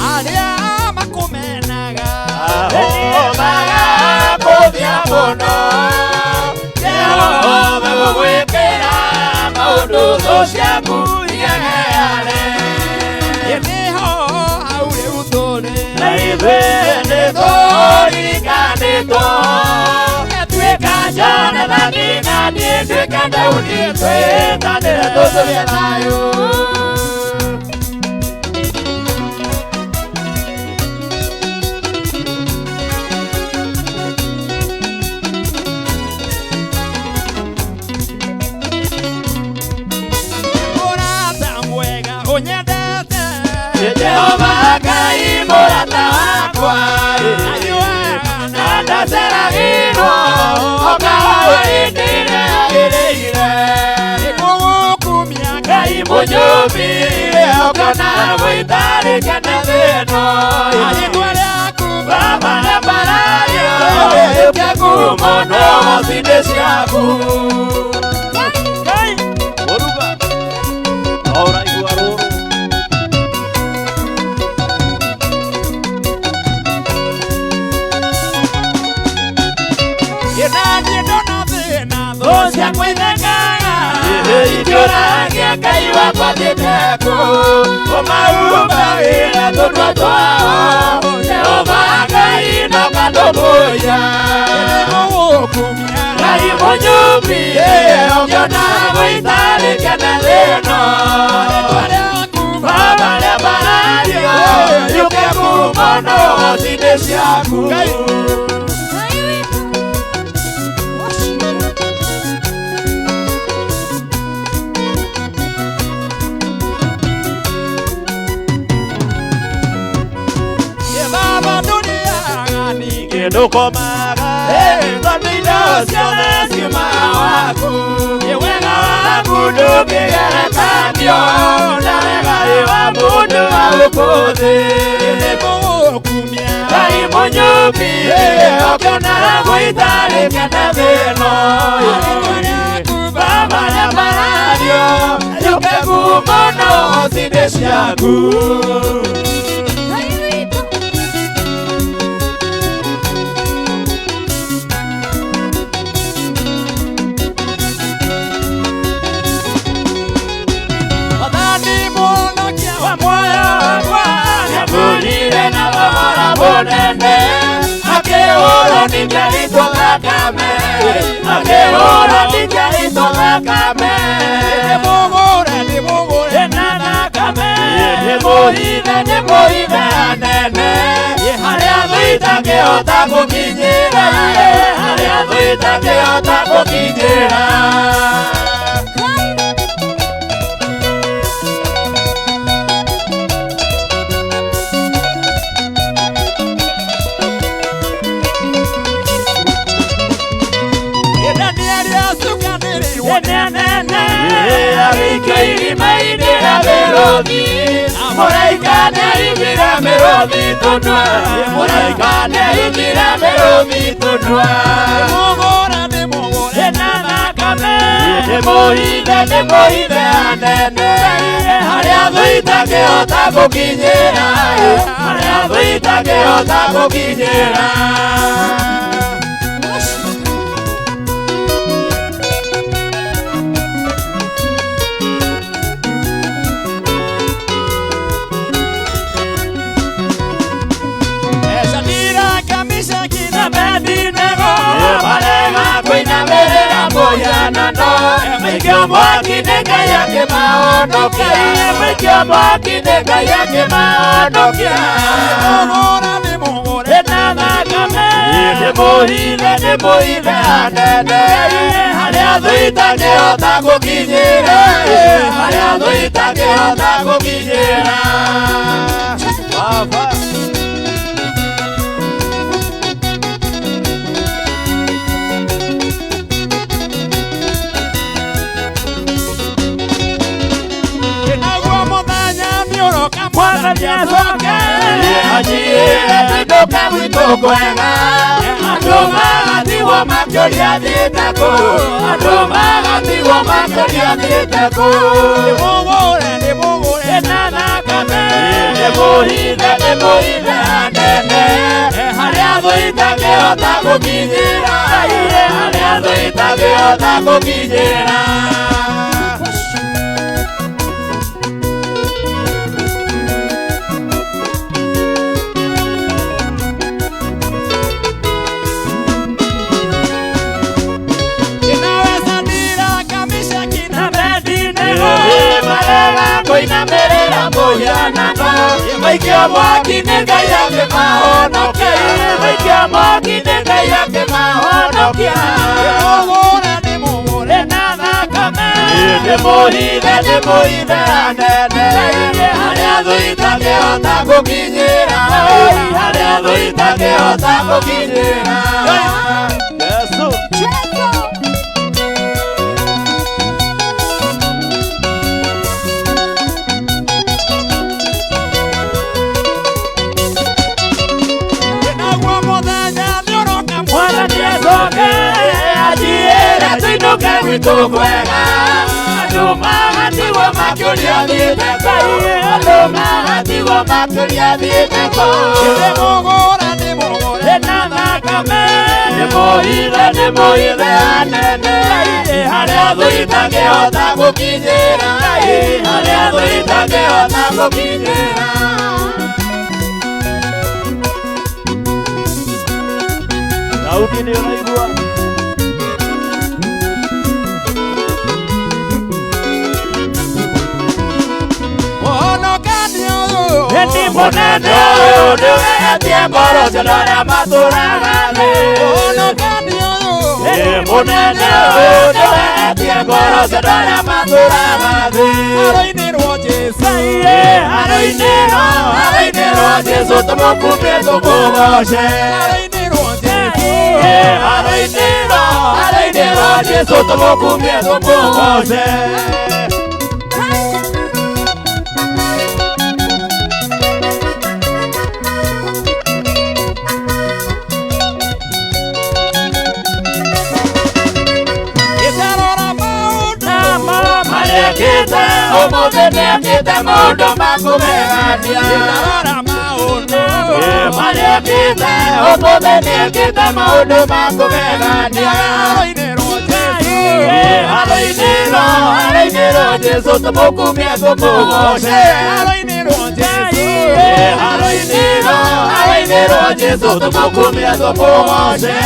Arĩa makũmenaga magakũthia mũno Jehova gũgwĩkĩra maũndũ thũ ciaku igegeane. Nĩho hau rĩu tũrĩ na ithuĩ nĩtũririkanĩtwo twĩka Jonathani na niĩ nduĩke Daudi twĩtanĩre tũtũrie thayũ. Mũrata mwega ũnyendete Jehova Ngai mũrata wakwa anyuaga na ndaceragĩrwo okaga hĩndĩ ĩrĩa yagĩrĩire. Nĩngũgũkumia Ngai mũnyũmbi ũkona gũitarĩka na thĩno rĩĩtwa rĩaku Baba na mbarario yũke ngumo no ciaku. Ngai Mũruga no ũraigua rũrũ Naniĩ ndona thĩna thũ ciakwa ithengaga itũragia Ngai wakwa thiĩte kũ ũmahumbagĩra tũnua twao Jehova Ngai no kandũmbũiya. Nĩngũgũkumia Ngai mũnyũmbi ũngĩona gũitarĩka na thĩno rĩĩtwa rĩaku Baba rĩa mbarario yũke ngumo no ciaku. Baba ndũrĩaga ningĩ ndũkomaga tondũ indo ciothe ciumaga waku. Wega waku ndũngĩgerekanio na wega wa mũndũ wa gũkũ thĩ. Nĩngũgũkumia Ngai mũnyũmbi ũkĩona gũitarĩka na thĩno Baba rĩa mbarario yũke ngumo no ciaku. Ngai witũ. Ningĩaitwo thakame akĩhũrwo ningĩaitwo thakame ndĩmũgũre ndĩmũgũre na thakame ndĩmũhithe ndĩmũhithe anene harĩa thũ itangĩhota gũkinyĩra harĩa thũ itangĩhota gũkinyĩra. Mũraika nĩaigĩra mĩrũthi tũnua mũraika nĩaigĩra mĩrũthi tũnua ndĩmũgũre ndĩmũgũre na thakame ndĩmũhithe ndĩmũhithe anene harĩa thũ itangĩhota gũkinyĩra harĩa thũ itangĩhota gũkinyĩra. Maikio mwaki nĩ Ngai akĩmahonokia maikio mwaki nĩ Ngai akĩmahonokia ndĩmũgũre na thakame ndĩmũhithe ndĩmũhithe anene harĩa thũ itangĩhota gũkinyĩra harĩa thũ itangĩhota gũkinyĩra. Baba. Mwathani acoke anjĩre tũinũke gwitũ kwega andũ magatigwo makĩũria thiĩte kũ andũ magatigwo makĩũria thiĩte kũ ndĩmũgũre ndĩmũgũre na thakame ndĩmũhithe ndĩmũhithe anene harĩa thũ itangĩhota gũkinyĩra harĩa thũ itangĩhota gũkinyĩra. Kũinamĩrĩra mũhianano maikio mwaki nĩ Ngai akĩmahonokia maikio mwaki nĩ Ngai akĩmahonokia ndĩmũgũre ndĩmũgũre na thakame ndĩmũhithe ndĩmũhithe anene harĩa thũ itangĩhota gũkinyĩra harĩa thũ itangĩhota gũkinyĩra. Yesu. Tũinũke gwitũ kwega andũ magatigwo makĩũria thiĩte kũ andũ magatigwo makĩũria thiĩte kũ ndĩmũgũre ndĩmũgũre na thakame ndĩmũhithe ndĩmũhithe anene harĩa thũ itangĩhota gũkinyĩra harĩa thũ itangĩhota gũkinyĩra. Daudi nĩ ũraigua. Nĩ mũnene ũyũ nĩwehetie ngoro cia andũ arĩa matũũraga thĩ. Nĩ mũnene ũyũ nĩwehetie ngoro cia andũ arĩa matũũraga thĩ. Aroinĩrwo Jesũ, aroinĩrwo, aroinĩrwo Jesũ tũmũkumie tũmũgoce. Aroinĩrwo Jesũ, aroinĩrwo, aroinĩrwo Jesũ tũmũkumie tũmũgoce. Ũmũthĩ nĩekĩte maũndũ ma kũgegania marĩkĩte ũmũthĩ nĩekĩte maũndũ ma kũgegania aroinĩrwo aroinĩrwo Jesũ tũmũkumie tũmũgoce aroinĩrwo Jesu aroinirwo aroinirwo Jesu tũmũkumie tũmũgoce.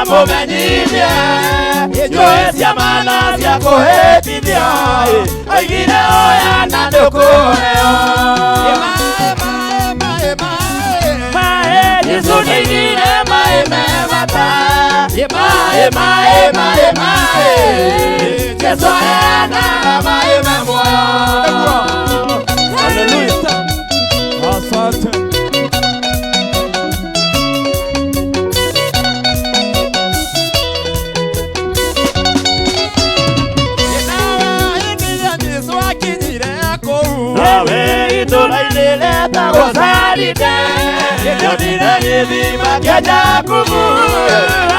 Ndĩmũmenyithie njũĩ cia mana cia kũhĩtithio oigire oya na ndũkũheo Maĩ Jesũ nĩaigire maĩ me bata Maĩ maĩ maĩ maĩ Jesũ aheanaga maĩ me muoyo. Hallelujah. Asante. Nawe itũũra-inĩ rĩetagwo Saride nĩonire gĩthima kĩa Jakubu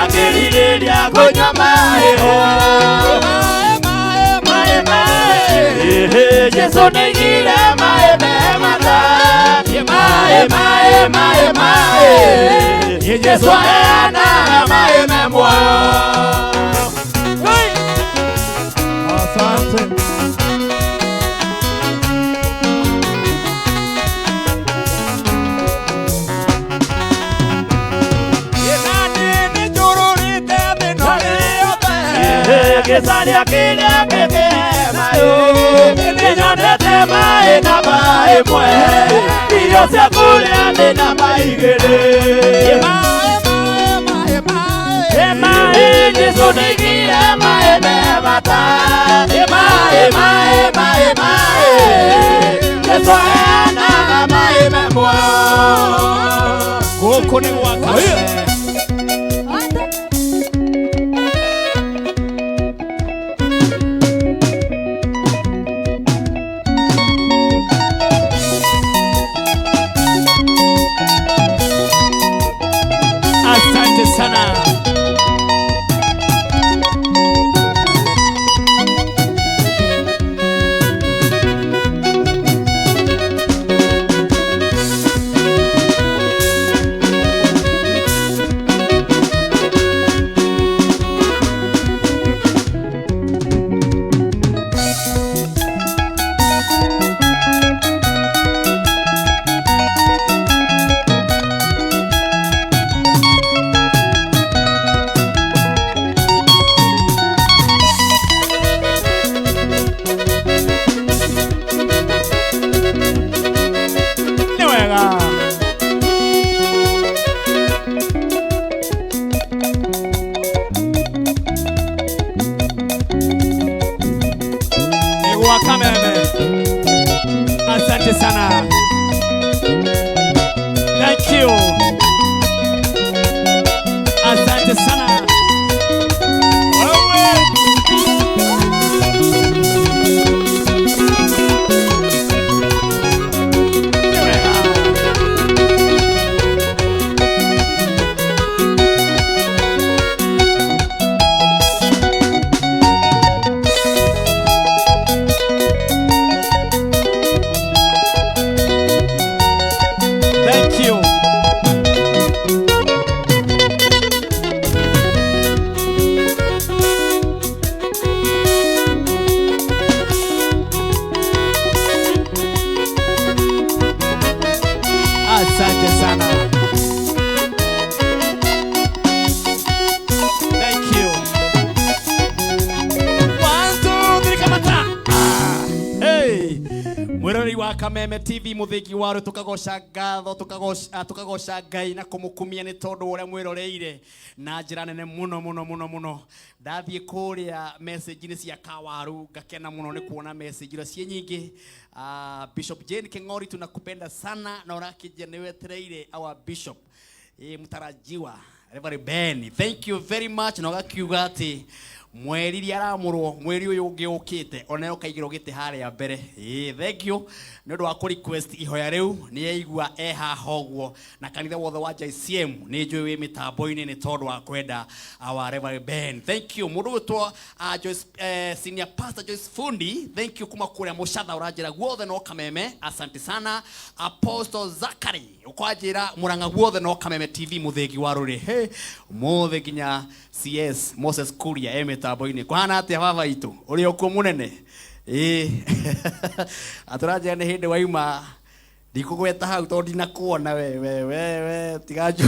akĩrirĩria kũnyua maĩ ho. Maĩ maĩ Jesũ nĩaigire maĩ me bata Maĩ maĩ maĩ maĩ Jesũ aheanaga maĩ me muoyo. Asante. Gĩcaria kĩrĩa kĩngĩmayo nĩnyonete maĩ namba ĩmwe irio cia kũrĩa nĩ namba igĩrĩ Maĩ Jesũ nĩaigire maĩ me bata Maĩ maĩ maĩ maĩ Jesũ aheanaga maĩ me muoyo. Gũkũ nĩ gwa Kameme. Asante sana. Nĩ wega. Nĩ gwa Kameme. Asante sana. Thank you. Asante sana. Wewe. Nĩ wega. Thank you. Asante sana. Thank you. One, two, three, kamata. Ah, hey. Mwiroreri wa Kameme TV muthingi wa rũ tukagoca ngatho tukagoca Ngai na kũmũkumia nĩ tondũ wa ũrĩa mwĩroreire na njĩra nene mũno mũno mũno mũno. Ndathiĩ kũrĩa message-inĩ cia Kawaru ngakena mũno nĩ kuona message iria ciĩ nyingĩ. Bishop Jane Keng'ori tunakupenda sana na ũrakĩnjia nĩ wetereire our bishop mtarajiwa Reverend Ben, thank you very much na ũgakiuga atĩ mweri iria aramũrwo mweri ũyũ ũngĩ ũkĩte ona ũkaigĩrwo gĩtĩ harĩa mbere. Thank you nĩ ũndũ wa kũ request ihoya rĩu nĩ yaigua e haha ũguo na kanitha wothe wa JCM nĩ njũĩ wĩ mĩtambo-inĩ nĩ tondũ wa kwenda our Reverend Ben. Thank you mũndũ gwĩtwo Joyce, senior pastor Joyce Fundi, thank you kuma kũrĩa Mũcatha ũranjĩra guothe no Kameme, asante sana. Apostle Zachary ũkwanjĩra Mũrang'a guothe no Kameme TV mũthĩgi wa rũrĩ. Hey, ũmũthĩ nginya CS Moses Kuria e mĩtambo-inĩ. Kũhana atĩa baba itũ ũrĩ o kuo mũnene? Ĩĩ atũranjĩra nĩ hĩndĩ waima Ndikũgweta hau tondũ ndinakuona we we we we tiga nju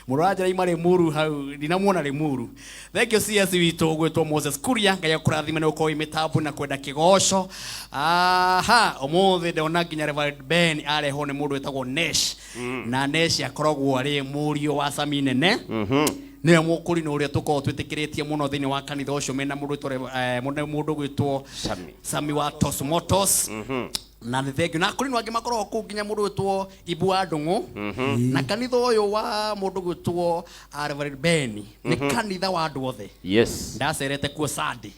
mũrũ wa njĩra ima Limuru hau ndinamuona Limuru. Thank you CS witũ ũgwĩtwo Moses Kuria, Ngai akũrathime nĩ gũkorwo wĩ mĩtambo na kwenda kĩgoco. Aha, ũmũthĩ ndona nginya Reverend Ben arehwo nĩ mũndũ wĩtagwo Nesh. Na Nesh akoragwo arĩ mũriũ wa Sami Nene. Nĩwe mũkũrinũ ũrĩa tũkoragwo twĩtĩkĩrĩtie mũno thĩinĩ wa kanitha ũcio mena mũndũ wĩtwo mũndũ ũgwĩtwo Sami. Sami wa Tosmotos. Na nĩ thengiũ na kũrĩ angĩ makoragwo kũu nginya mũndũ wĩtwo Ibu wa Ndũng'ũ. Na kanitha ũyũ wa mũndũ gwĩtwo Reverend Ben nĩ kanitha wa andũ othe. Yes. Ndacerete kuo Sunday,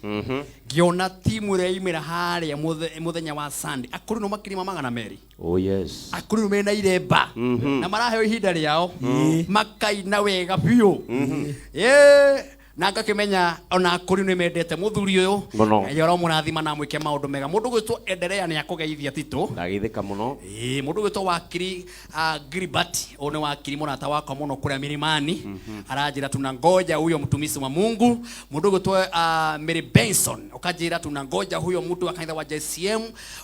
ngĩona timu ĩrĩa yaumĩra harĩa mũthenya wa Sunday, akũrinũ makĩria ma 200. Oh yes. Akũrinũ mena iremba na maraheo ihinda rĩao makaina wega biũ. Ĩĩ, na ngakĩmenya ona akũrinũ nĩ mendete mũthuri ũyũ. Mũno. Ngai aromũrathima na amwĩke maũndũ mega. Mũndũ gwĩtwo Endelea nĩ akũgeithia Tito. Ndageithĩka mũno. Ĩĩ, mũndũ gwĩtwo wakiri Gilbert, ũyũ nĩ wakiri mũrata wakwa mũno kũrĩa Milimani, aranjĩra tunangoja huyo mtumishi wa Mungu. Mũndũ gwĩtwo Mary Benson ũkanjĩra tunangoja huyo mtu wa kanitha wa JCM,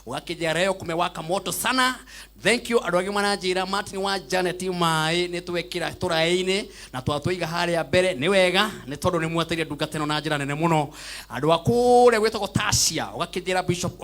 ũgakĩnjĩra leo kumewaka moto sana. Thank you. Andũ angĩ maranjĩra Martin wa Janet maĩ nĩ twekĩra tũraĩ-inĩ na twatũiga harĩa mbere, nĩ wega nĩ tondũ nĩ mweteire ndungata ĩno na njĩra nene mũno. Andũ a kũrĩa gwĩtagwo Tasia ũgakĩnjĩra Bishop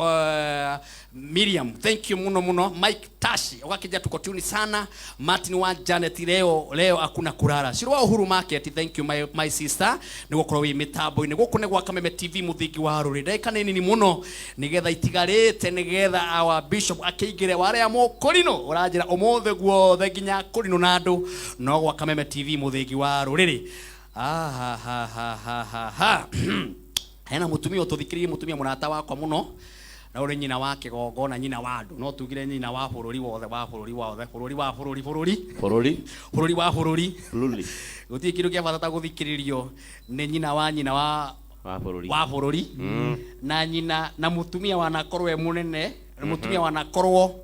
Miriam, thank you muno muno. Mike Tashi ũgakĩnjĩra tuko tuni sana. Martin wa Janet leo leo hakuna kulala. Shiro wa Uhuru Market, thank you my sister nĩ gũkorwo wĩ mĩtambo-inĩ. Gũkũ nĩ gwa Kameme TV mũthingi wa rũrĩ. Ndagĩka nĩ nini mũno nĩgetha itigarĩte nĩgetha our bishop akĩingĩre warĩa mũkũrinũ ũranjĩra ũmũthĩ guothe nginya kũrinũ na andũ no gwa Kameme TV mũthingi wa rũrĩrĩ. Ah, ha ha ha ha ha. Hena mũtumia ũtũthikĩrĩirie, mũtumia mũrata wakwa mũno na ũrĩ nyina wa kĩgongona, nyina wa andũ, no tugire nyina wa bũrũri wothe, wa bũrũri wothe, bũrũri wa bũrũri, bũrũri Bũrũri. bũrũri wa bũrũri. Bũrũri. Gũtirĩ kĩndũ kĩa bata ta gũthikĩrĩrio nĩ nyina wa nyina wa Wa bũrũri. wa bũrũri na nyina na mũtumia wanakorwo e mũnene, mũtumia wanakorwo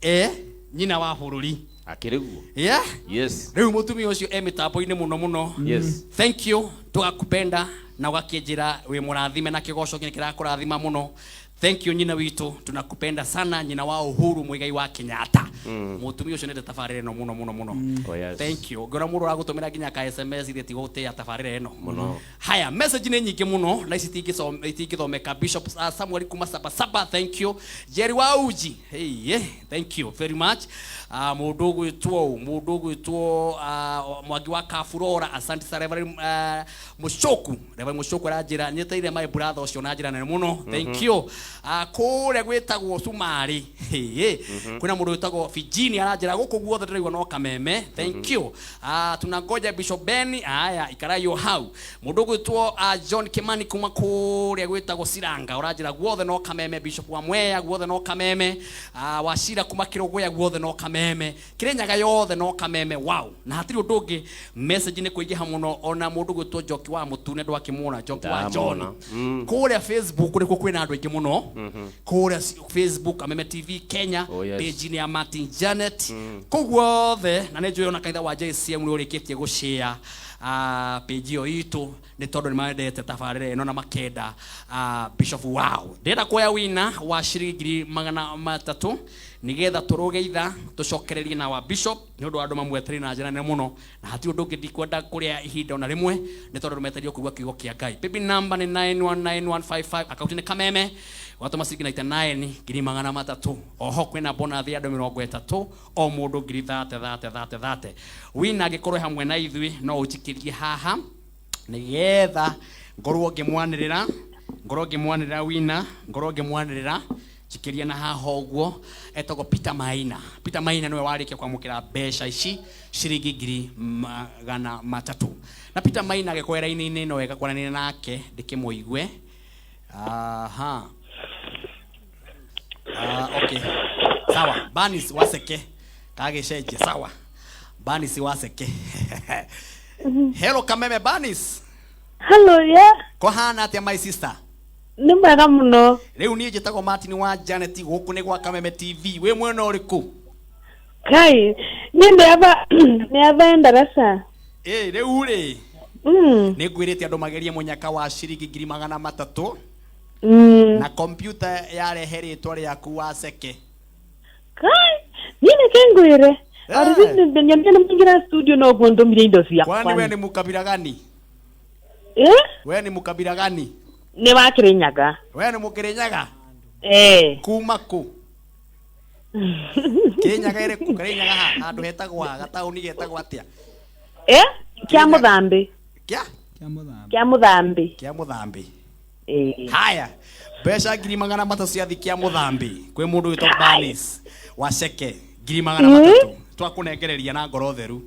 e nyina wa bũrũri. Akĩrĩ guo. Yeah. Yes. Rĩu mũtumia ũcio e mĩtambo-inĩ mũno mũno. Yes. Thank you, tũgakupenda na ũgakĩnjĩra wĩ mũrathime na kĩgoco kĩrĩa kĩrakũrathima mũno. Thank you nyina witũ, tunakupenda sana nyina wa Uhuru Muigai wa Kenyatta. Mũtumia ũcio nĩendete tabarĩra ĩno mũno mũno mũno. Oh yes. Thank you. Ngona mũndũ ũragũtũmĩra nginya ka SMS ithe tigũtĩa tabarĩra ĩno. Mũno. Haya, message nĩ nyingĩ mũno na ici itingĩthomeka. Bishop Samuel kuma Saba Saba, thank you. Jerry wa Uji, hey, yeah, thank you very much. Mũndũ ũgwĩtwo mũndũ ũgwĩtwo Mwangi wa Kaburora, asante sana Reverend Mushoku. Reverend Mushoku aranjĩra nyeteire my brother ũcio na njĩra nene mũno. Thank you. Kũrĩa gwĩtagwo Sumarĩ, hey, yeah. Kwĩna mũndũ wĩtagwo Fijini aranjĩra gũkũ guothe ndĩraigua no Kameme. Thank you. Tunangoja Bishop Ben, haya ikarayo hau. Mũndũ ũgwĩtwo John Kimani kuma kũrĩa gwĩtagwo Siranga ũranjĩra guothe no Kameme. Bishop wa Mwea guothe no Kameme. Wacira kuma Kĩrũgũya guothe no Kameme. Kĩrĩnyaga yothe no Kameme. Wow. Na hatirĩ ũndũ ũngĩ, message nĩ kũingĩha mũno. Ona mũndũ ũgwĩtwo Njoki wa Mũtune ndwakĩmuona Njoki wa John. Ndamwona. Kũrĩa Facebook nĩkuo kwĩna andũ aingĩ mũno. Kũrĩa Facebook Kameme TV Kenya. Oh, yes. Page-inĩ ya Martin Janet kũu guothe, na nĩ njũĩ ona kanitha wa JCM nĩ ũrĩkĩtie gũshare page ĩyo itũ nĩ tondũ nĩ mendete tabarĩra ĩno na makenda bishop wao. Ndĩrenda kuoya wina wa ciringi 300,000 nĩgetha tũrũge itha tũcokererie na wa bishop nĩ ũndũ wa andũ mamwetereire na njĩra nene mũno, na hatirĩ ũndũ ũngĩ, ndikwenda kũrĩa ihinda ona rĩmwe nĩ tondũ metereire kũigua kiugo kĩa Ngai. Paybill number nĩ 919155, akaunti nĩ Kameme, watũma ciringi 99 300,000. Oho kwĩna bonus ya andũ 30, o mũndũ ngiri thate thate thate thate. Wina angĩkorwo hamwe na ithuĩ no ũnjikĩrie haha nĩgetha ngorwo ngĩmwanĩrĩra, ngorwo ngĩmwanĩrĩra wina, ngorwo ngĩmwanĩrĩra njikĩria na haha ũguo. Etagwo Peter Maina. Peter Maina nĩwe warĩkia kwamũkĩra mbeca ici ciringi 300,000, na Peter Maina agĩkorwo raini-inĩ no wega kwaranĩria nake ndĩkĩmũigue. Aha. Ah, okay. Sawa, Banis Waseke. Kagĩcenjia, sawa. Banis Waseke. Hello Kameme Banis. Hello, yeah. Kũhana atĩa my sister? Nĩ mwega mũno. Rĩu niĩ njĩtagwo Martin wa Janet, gũkũ nĩ gwa Kameme TV. Wĩ mwena ũrĩkũ? Kai, niĩ ndĩ aba Endarasa. Ĩ, rĩu rĩ, nĩ ngwĩrĩte andũ magerie mũnyaka wa ciringi 300,000 na kompyuta yarehe rĩtwa rĩaku Waseke. Kai, niĩ nĩkĩ ngwĩre? Nyambia nĩ mũingĩra studio no ũguo ndũmire indo ciakwa. Kwani we ni mukabila gani? Eh? We ni mukabila gani? Nĩ wa Kĩrĩnyaga. We ni Mũkĩrĩnyaga? Eh. Kuma kũ? Kĩrĩnyaga ĩrĩkũ? Kĩrĩnyaga ha? Handũ hetagwo ha? Gataũni getagwo atĩa? Eh? Kĩa Mũthambi. Kĩa? Kĩa Mũthambi. Kĩa Mũthambi. Eh. Haya, mbeca 300,000 ciathi kĩa Mũthambi kwĩ mũndũ wĩtwo Bernice wa Ceke 300,000 twakũnengereria na ngoro theru.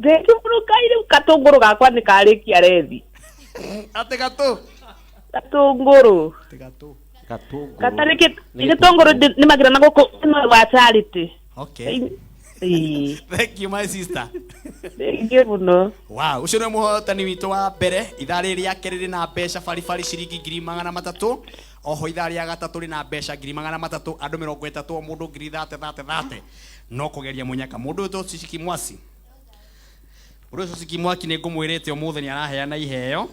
Thengiũ mũno Ngai, rĩu katũngũrũ gakwa nĩ karĩkia rethi. Atĩ gatũ? Gatũngũrũ. Atĩ gatũ. Gatũngũrũ. Gatarĩ gĩtũngũrũ nĩ magira na gũkũ ĩno wa Charity. Okay. Ĩĩ. Thank you, my sister. Thengiũ mũno. Wow, ũcio nĩ mũhotani witũ wa mbere. Ithaa rĩrĩ rĩa kerĩ rĩna mbeca baribari ciringi 300,000. Oho ithaa rĩa gatatũ rĩna mbeca 300,000, andũ 30, o mũndũ ngiri thate thate thate. No kũgeria mũnyaka. Mũndũ ũyũ Ciciki Mwasi. Mũndũ ũyũ Ciciki Mwaki nĩ ngũmwĩrĩte ũmũthĩ nĩ araheana iheo.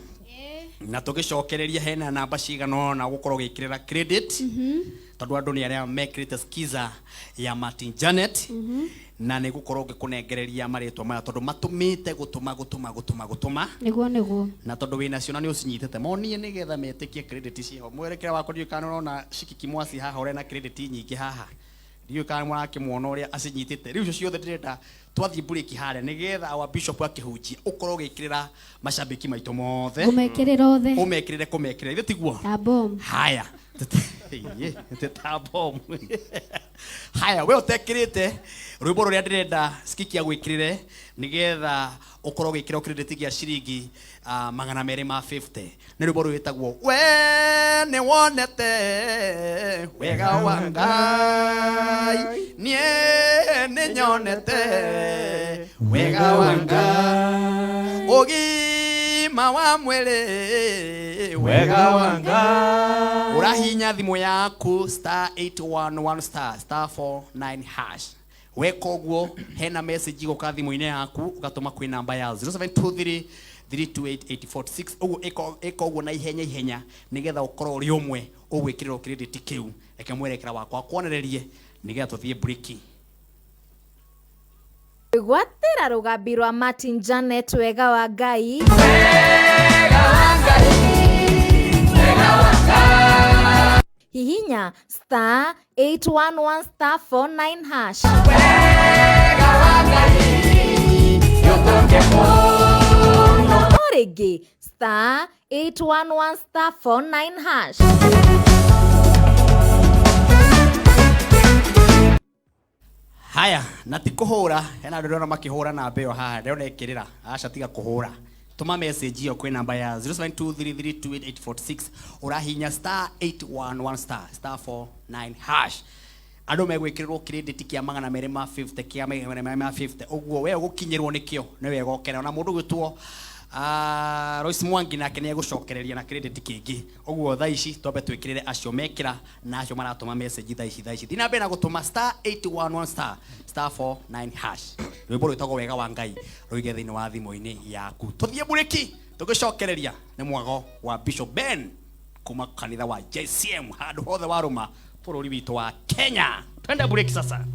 Na tũgĩcokereria hena namba cigana ũna gũkorwo ũgĩkĩrĩra credit. Tondũ andũ nĩ arĩa mekĩrĩte skiza ya Martin Janet. Na nĩ gũkorwo ngĩkũnengereria marĩtwa maya tondũ matũmĩte gũtũma gũtũma gũtũma gũtũma. Nĩguo nĩguo. Na tondũ wĩna cio na nĩ ũcinyitĩte monie nĩgetha metĩkie credit ciho. Mwerekera wakwa ndiũĩ kana ũrona Shikiki Mwasi haha ũrĩa na credit nyingĩ haha. Ndiũĩ kana mũrakĩmuona ũrĩa acinyitĩte. Rĩu icio ciothe ndĩrenda twathiĩ break harĩa nĩgetha our bishop akĩhunjia ũkorwo ũgĩkĩrĩra macambĩki maitũ mothe. Ũmekĩrĩre othe. Ũmekĩrĩre kũmekĩrĩra. Ithe tiguo? Ta bomu. Haya. Ta bomu. Haya, we ũtekĩrĩte rwĩmbo rũrĩa ndĩrenda Skiki agwĩkĩrĩre nĩgetha ũkorwo ũgĩkĩra credit gĩa ciringi 250. Nĩ rwĩmbo rwĩtagwo We nĩ wonete wega wa Ngai, niĩ nĩ nyonete wega wa Ngai, ũgima wa mwĩrĩ wega wa Ngai. Ũrahihinya thimũ yaku star 811 star star 49 hash. Weka ũguo hena message igũka thimũ-inĩ yaku ũgatũma kwĩ namba ya 0723 328 846. Ũguo ĩka ũguo na ihenya ihenya nĩgetha ũkorwo ũrĩ ũmwe ũgwĩkĩrĩrwo credit kĩu. Reke mwerekera wakwa akwonererie nĩgetha tũthiĩ break. Gwatĩra rũgambi rwa Martin Janet wega wa Ngai. Hihinya star 811 star 49 hash. O rĩngĩ star 811 star 49 hash. Haya, na ti kũhũra, hena andũ ndĩrona makĩhũra namba ĩyo haha, ndĩrona ĩkĩrĩra. Aca tiga kũhũra. Tũma message ĩyo kwĩ namba ya 0723328846. Ũrahihinya star 811 star star 49 hash. Andũ megwĩkĩrĩrwo credit kĩa 250, kĩa 250. Ũguo we ũgũkinyĩrwo nĩkĩo nĩ wega ũkene. Ona mũndũ ũgwĩtwo Royce Mwangi nake nĩ egũcokereria na credit kĩngĩ. Ũguo thaa ici twambe twĩkĩrĩre acio mekĩra na acio maratũma message thaa ici thaa ici. Thiĩ na mbere na gũtũma star 811 star star 49 hash. Rwĩmbo rwĩtagwo wega wa Ngai rũige thĩinĩ wa thimũ-inĩ yaku. Tũthiĩ burĩki tũgĩcokereria nĩ mwago wa Bishop Ben kuma kanitha wa JCM handũ hothe warũma bũrũri witũ wa Kenya. Twende burĩki sasa.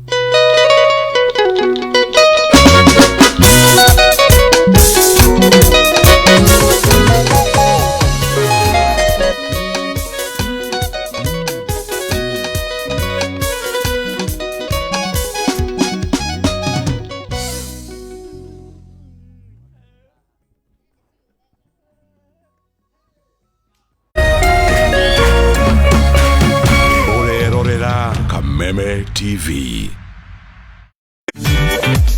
Ũrerorera Kameme TV.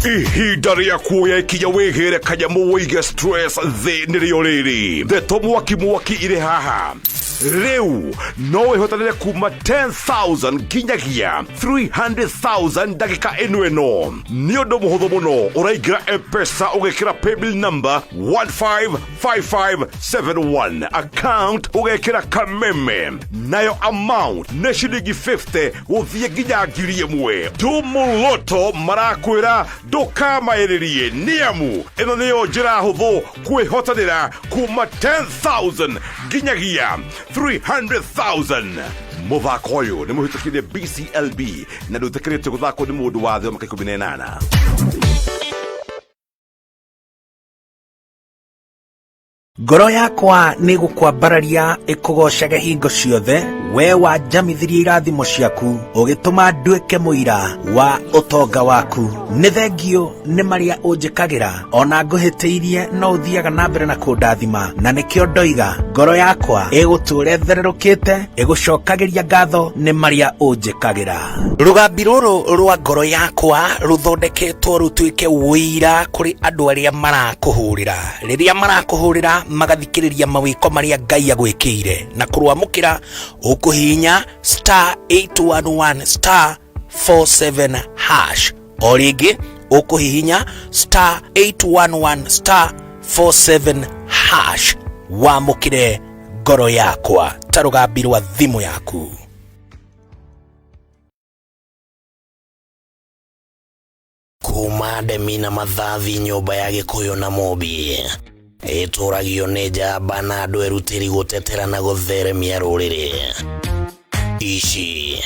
Ihinda rĩa kuoya ikinya wĩgĩre kanyamũ wĩige stress thĩ nĩrĩo rĩrĩ. Ndeto mwaki mwaki irĩ haha. Rĩu no wĩhotanĩre kuma 10,000 nginyagia 300,000 ndagĩka ĩno ĩno. Nĩ ũndũ mũhũthũ mũno, ũraingĩra M-Pesa ũgekĩra paybill number 155571, account ũgekĩra Kameme, nayo amount nĩ ciringi 50 gũthiĩ nginya 1,000. Tumuloto marakwĩra ndũkamaĩrĩrie nĩamu ĩno nĩyo njĩra hũthũ kwĩhotanĩra kuma 10,000 nginyagia 300,000. Mũthako ũyũ nĩ mũhĩtũkire BCLB na ndũĩtĩkĩrĩtio gũthakwo nĩ mũndũ wa thĩ wa mĩaka 18. Ngoro yakwa nĩ gũkwambararia ĩkũgocage hingo ciothe, we wanjamithirie irathimo ciaku, ũgĩtũma nduĩke mũira wa ũtonga waku. Nĩ thengio nĩ marĩa ũnjĩkagĩra, ona ngũhĩtĩirie no ũthiaga na mbere na kũndathima, na nĩkĩo ndoiga ngoro yakwa ĩgũtũũra ĩthererũkĩte, ĩgũcokagĩria ngatho nĩ marĩa ũnjĩkagĩra. Rũgambi rũrũ rwa ngoro yakwa rũthondeketwo rũtuĩke ũira kũrĩ andũ arĩa marakũhũrĩra. Rĩrĩa marakũhũrĩra magathikĩrĩria mawĩko marĩa Ngai agwĩkĩire, na kũrwamũkĩra ũkũhihinya star 811 star 47 hash. O rĩngĩ ũkũhihinya star 811 star 47 hash, wamũkĩre ngoro yakwa ta rũgambi rwa thimũ yaku. Kuma ndemi na mathathi nyũmba ya Gĩkũyũ na Mũmbi ĩtũragio nĩ njamba na andũ erutĩri gũtetera na gũtheremia rũrĩrĩ. Ici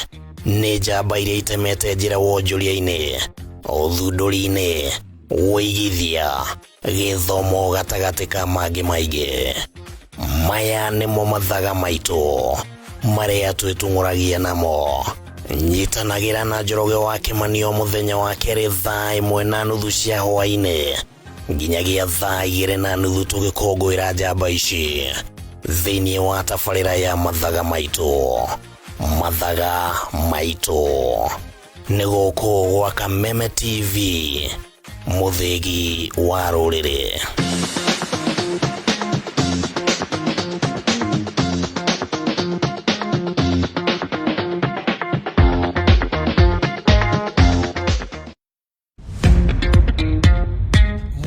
nĩ njamba iria itemete njĩra wonjoria-inĩ, ũthundũri-inĩ, ũigithia, gĩthomo gatagatĩ ka mangĩ maingĩ. Maya nĩmo mathaga maitũ marĩa twĩtung'ũragia namo. Nyitanagĩra na Njoroge wa Kĩmani o mũthenya wa kerĩ thaa 1:30 cia hwaĩ-inĩ nginyagia thaa 2:30 tũgĩkũngũĩra njamba ici thĩinĩ wa tabarĩra ya mathaga maitũ. Mathaga maitũ nĩ gũkũ gwa Kameme TV, mũthĩgi wa rũrĩrĩ.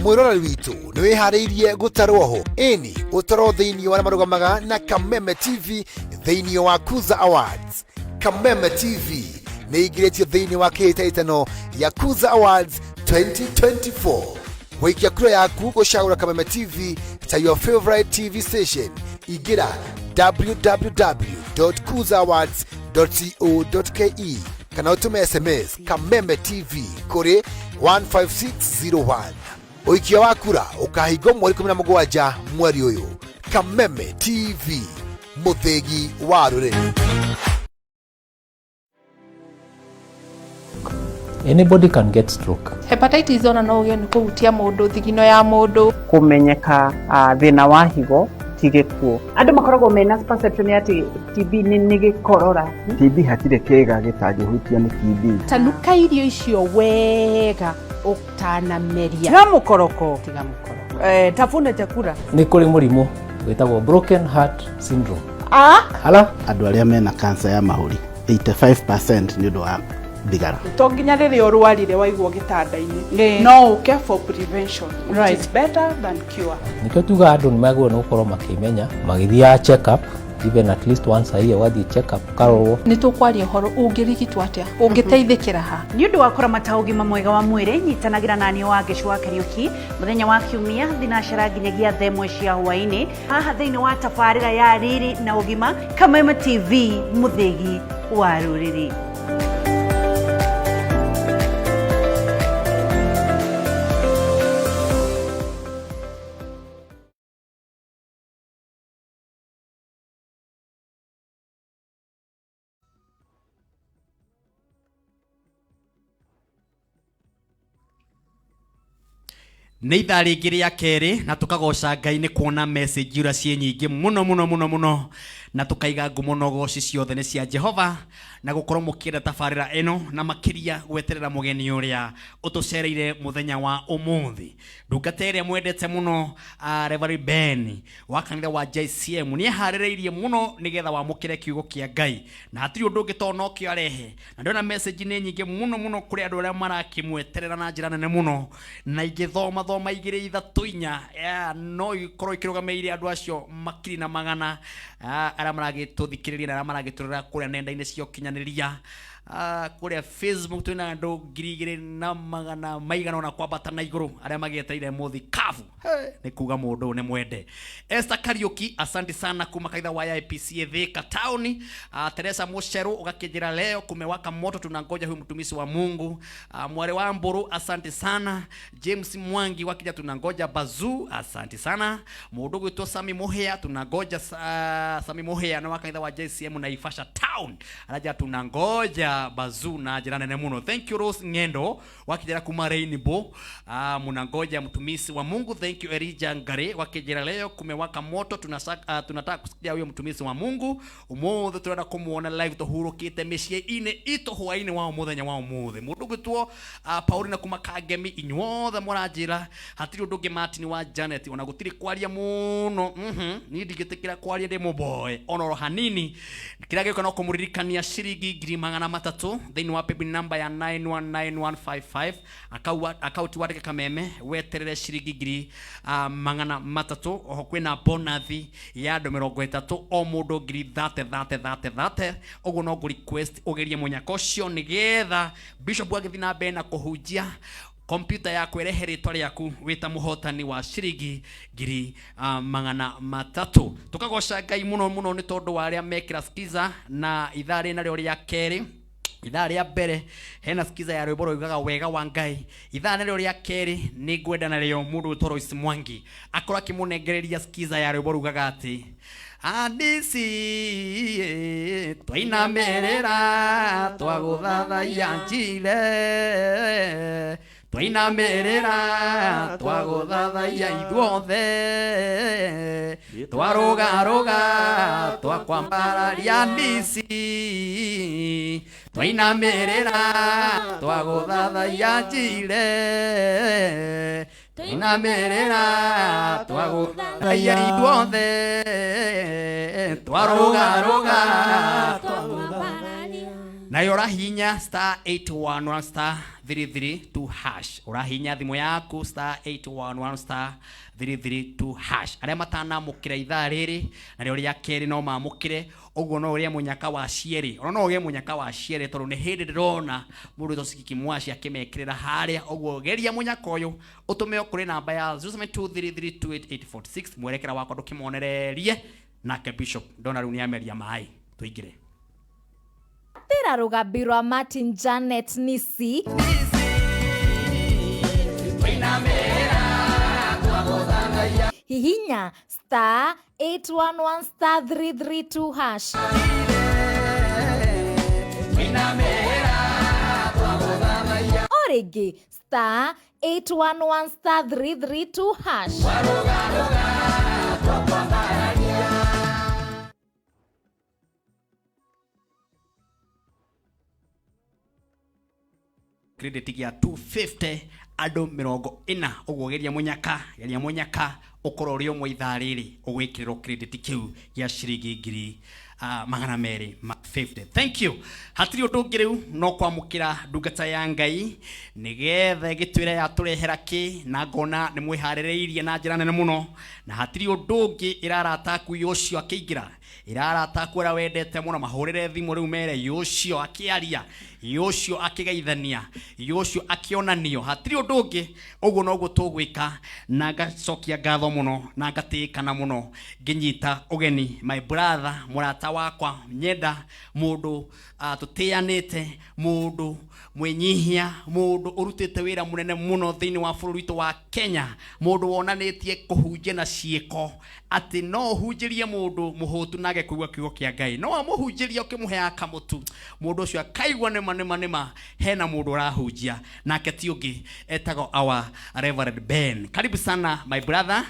Mwĩroreri witũ nĩ wĩharĩirie gũtarwo ho ĩni ũtarwo thĩinĩ wa arĩa marũgamaga na Kameme TV thĩinĩ wa Kuza Awards. Kameme TV nĩ ingĩrĩtio thĩinĩ wa kĩhĩtahĩtano ya Kuza Awards 2024. Gũikia kura yaku gũcagũra Kameme TV ta your favorite TV station, ingĩra www.kuzaawards.co.ke kana ũtũme SMS Kameme TV kũrĩ 15601. Ũikia wa kura ũkahingwo mweri 17 mweri ũyũ. Kameme TV, mũthĩgi wa rũrĩrĩ. Anybody can get stroke. Hepatitis ona no ũgĩe nĩ kũhutia mũndũ, thigino ya mũndũ. Kũmenyeka thĩna wa higo ti gĩkuũ. Andũ makoragwo mena perception ya atĩ TB nĩ gĩkorora. TB hatirĩ kĩga gĩtangĩhutio nĩ TB. Tanuka irio icio wega ũtanameria. Tiga mũkoroko. Tiga mũkoroko. Tafuna chakula. Nĩ kũrĩ mũrimũ wĩtagwo broken heart syndrome. Ah? Ala? Andũ arĩa mena cancer ya mahũri 85% nĩ ũndũ wa thigara. To nginya rĩrĩa ũrwarire waigwo gĩtanda-inĩ, no ũke for prevention, which is better than cure. Nĩkĩo tugaga andũ nĩ magĩrĩirwo nĩ gũkorwo makĩmenya magĩthiaga check up even at least once a year, ũgathiĩ check up ũkarorwo. Nĩ tũkwaria ũhoro ũngĩrigitwo atĩa, ũngĩteithĩkĩra ha. Nĩ ũndũ wa kũramata ũgima mwega wa mwĩrĩ, nyitanagĩra naniĩ wa Ngĩcu wa Kariũki mũthenya wa kiumia thinacara nginyagia thaa 1 cia hwaĩ-inĩ haha thĩinĩ wa tabarĩra ya Riri na Ũgima, Kameme TV, mũthĩgi wa rũrĩrĩ. Nĩ ithaa rĩngĩ rĩa kerĩ na tũkagoca Ngai nĩ kuona message ũrĩa ciĩ nyingĩ mũno mũno mũno mũno, na tũkaiga ngumo na ũgoci ciothe nĩ cia Jehova, na gũkorwo mũkĩenda tabarĩra ĩno na makĩria gweterera mũgeni ũrĩa ũtũcereire mũthenya wa ũmũthĩ, ndungata ĩrĩa mwendete mũno, Reverend Ben wa kanitha wa JCM nĩ eharĩrĩirie mũno nĩgetha wamũkĩre kiugo kĩa Ngai, na hatirĩ ũndũ ũngĩ tondũ nokĩo arehe. Na ndĩrona message nĩ nyingĩ mũno mũno kũrĩ andũ arĩa marakĩmweterera na njĩra nene mũno, na ingĩthoma Twathoma igĩrĩ ithatũ inya, yeah, no ikorwo ikĩrũgamĩrĩire andũ acio makiri na magana, arĩa maragĩtũthikĩrĩria na arĩa maragĩtũrora kũrĩa nenda-inĩ cia ũkinyanĩria. Kũrĩa Facebook twĩna andũ 2,400 maigana ũna kwambata na igũrũ arĩa magĩetereire mũthi kavu. Hey, nĩ kuga mũndũ ũyũ nĩ mwende. Esther Kariuki, asante sana kuma kanitha wa IPCA Thika town. Teresa Mucheru ũgakĩnjĩra leo kumewaka moto, tunangoja huyu mtumishi wa Mungu. Mware wa Mburu, asante sana. James Mwangi wakija, tunangoja Bazu, asante sana. Mũndũ gwitwo Sami Muhea, tunangoja Sami Muhea na wa kanitha wa JCM na Ifasha town, araja tunangoja Bazu na njĩra nene mũno. Thank you Rose Ng'endo wakijera kuma Rainbow, munangoja mtumishi wa Mungu. Thank you Elijah Ngare wakijera leo kumewaka moto, tunataka kusikia huyo mtumishi wa Mungu umuthi turenda kumuona live tuhurukite mĩciĩ-inĩ itũ hwaĩ-inĩ wa mũthenya wa ũmũthĩ. Mũndũ gwĩtwo Paulina kuma Kangemi, inyuothe mũranjĩra hatirĩ ũndũ ũngĩ Martin wa Janet, ona gũtirĩ kwaria mũno. Niĩ ndingĩtĩkĩra kwaria ndĩ mũboe ona oro hanini. Kĩrĩa gĩũka no kũmũririkania ciringi 300,000 thĩinĩ wa paybill number ya 919155, akaunti wandĩke Kameme, weterere ciringi 300,000. Oho kwĩna bonathi ya andũ 30, o mũndũ ngiri thate thate thate thate. Ũguo no ngũ request ũgerie mũnyaka ũcio nĩgetha bishop agĩthiĩ na mbere na kũhunjia kompyuta yaku ĩrehe rĩtwa rĩaku wĩta mũhotani wa ciringi 300,000. Tũkagoca Ngai mũno mũno nĩ tondũ wa arĩa mekĩra skiza na ithaa rĩ narĩo rĩa kerĩ. Ithaa rĩa mbere hena skiza ya rwĩmbo rũigaga wega wa Ngai. Ithaa narĩo rĩa kerĩ nĩ ngwenda narĩo mũndũ wĩtwo Royce Mwangi akorwo akĩmũnengereria skiza ya rwĩmbo rugaga atĩ andisi twainamĩrĩra twagũthathaiya njire, twainamĩrĩra twagũthathaiya ithuothe, twarũgarũga twakwambararia ndisi, twainamĩrĩra twagũthathaiya njire, twainamĩrĩra twagũthathaiya ithuothe, twarũgarũga nayo ũrahihinya star 811 star 332 hash. Ũrahihinya thimũ yaku star 811 star 332 hash. Arĩa matanamũkĩra ithaa rĩrĩ narĩo rĩa kerĩ no mamũkĩre, ũguo no ũrĩe mũnyaka wa cierĩ, ona no ũgĩe mũnyaka wa cierĩ tondũ nĩ hĩndĩ ndĩrona mũndũ wĩtwo Cikiki Mwaci akĩmekĩrĩra harĩa. Ũguo geria mũnyaka ũyũ ũtũme kũrĩ namba ya 0723328846. Mwerekera wakwa ndũkĩmonererie nake bishop ndona rĩu nĩameria maĩ tũingĩre. Tera rũgambi rwa Martin Janet Nisi. Hihinya star 811 star 332 hash. O rĩngĩ star 811 star 332 hash. Credit gĩa 250 andũ 40. Ũguo geria mũnyaka, geria mũnyaka ũkorwo ũrĩ ũmwe ithaa rĩrĩ ũgwĩkĩrĩrwo credit kĩu gĩa ciringi 250,000. Thank you. Hatirĩ ũndũ ũngĩ rĩu no kwamũkĩra ndungata ya Ngai nĩgetha ĩgĩtwĩre yatũrehera kĩ, na ngona nĩ mwĩharĩrĩirie na njĩra nene mũno, na hatirĩ ũndũ ũngĩ ĩrarata aku ũcio akĩingĩra, ĩrarata aku ũrĩa wendete mũno, mahũrĩre thimũ rĩu mere ũcio akĩaria, ũcio akĩgeithania, ũcio akĩonanio. Hatirĩ ũndũ ũngĩ, ũguo noguo tũgwĩka, na ngacokia ngatho mũno na ngatĩĩkana mũno ngĩnyita ũgeni my brother, mũrata wakwa nyenda, mũndũ tũtĩanĩte, mũndũ mwĩnyihia, mũndũ ũrutĩte wĩra mũnene mũno thĩinĩ wa bũrũri witũ wa Kenya, mũndũ wonanĩtie kũhunjia na ciĩko atĩ no ũhunjĩrie mũndũ mũhũtu nage kũigua kiugo kĩa Ngai, no amũhunjĩrie ũkĩmũheaga kamũtu, mũndũ ũcio akaigua nĩma nĩma nĩma hena mũndũ ũrahunjia, nake ti ũngĩ etagwo our Reverend Ben. Karibu sana my brother.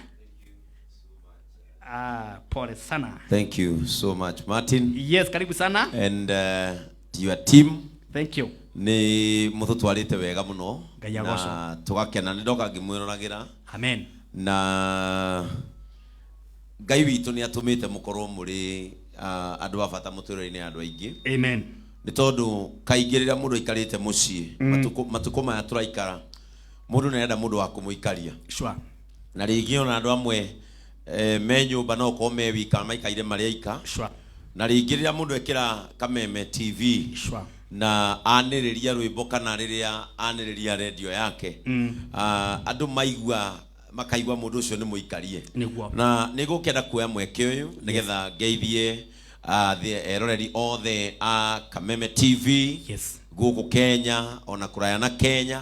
Pole sana. Thank you so much, Martin. Yes, karibu sana. And to your team. Thank you. Nĩ mũtũtwarĩte wega mũno. Ngai agocwo. Na tũgakena nĩ ndoka ngĩmwĩroragĩra. Amen. Na Ngai witũ nĩ atũmĩte mũkorwo mũrĩ andũ a bata mũtũrĩre-inĩ andũ aingĩ. Amen. Nĩ tondũ kaingĩ rĩrĩa mũndũ aikarĩte mũciĩ, matukũ maya tũraikara, Mũndũ nĩ arenda mũndũ wa kũmũikaria. Sure. Na rĩngĩ ona andũ amwe me nyũmba no ũkorwo me wika maikaire marĩ aika. Sure. Na rĩngĩ rĩrĩa mũndũ ekĩra Kameme TV Sure. na anĩrĩria rwĩmbo kana rĩrĩa anĩrĩria redio yake, andũ maigua makaigua mũndũ ũcio nĩ mũikarie. Nĩguo. Na nĩ ngũkĩenda kuoya mweke ũyũ nĩgetha ngeithie eroreri othe a Kameme TV. Yes. Gũkũ Kenya ona kũraya na Kenya.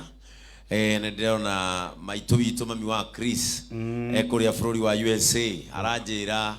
Nĩ ndĩrona maitũ witũ mami wa Chris ekũrĩa bũrũri wa USA aranjĩra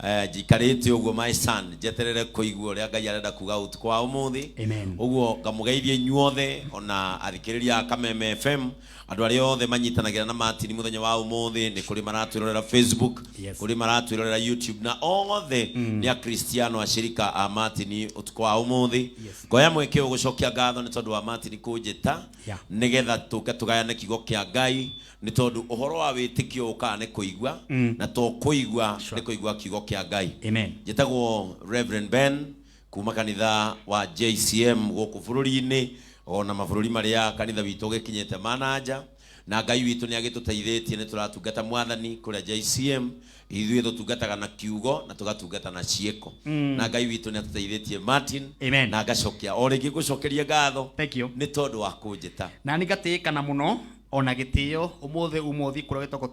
njikarĩte ũguo my son njeterere kũigua ũrĩa Ngai arenda kuga ũtukũ wa ũmũthĩ. Amen. Ũguo ngamũgeithia inyuothe ona athikĩrĩria a Kameme FM, andũ arĩa othe manyitanagĩra na Martin mũthenya wa ũmũthĩ, nĩ kũrĩ maratwĩrorera Facebook, Yes. kũrĩ maratwĩrorera YouTube, na othe nĩ akristiano acirika a Martin ũtukũ wa ũmũthĩ. Yes. Ngoya mweke ũyũ gũcokia ngatho nĩ tondũ wa Martin kũnjĩta Yeah. nĩgetha tũke tũgayane kiugo kĩa Ngai, nĩ tondũ ũhoro wa wĩtĩkio ũkaga nĩ kũigua, na to kũigua nĩ kũigua kiugo kĩa Ngai. Amen. Njĩtagwo Reverend Ben kuma kanitha wa JCM gũkũ bũrũri-inĩ ona mabũrũri marĩa kanitha witũ ũgĩkinyĩte mananja, na Ngai witũ nĩ agĩtũteithĩtie, nĩ tũratungata mwathani kũrĩa JCM. Ithuĩ tũtungataga na kiugo na tũgatungata na ciĩko, na Ngai witũ nĩ atũteithĩtie Martin. Amen. Na ngacokia o rĩngĩ ngũcokeria ngatho Thank you. nĩ tondũ wa kũnjĩta. Na nĩ ngatĩĩkana mũno ona gĩtĩo ũmũthĩ uma ũthiĩ kũrĩa gwĩtagwo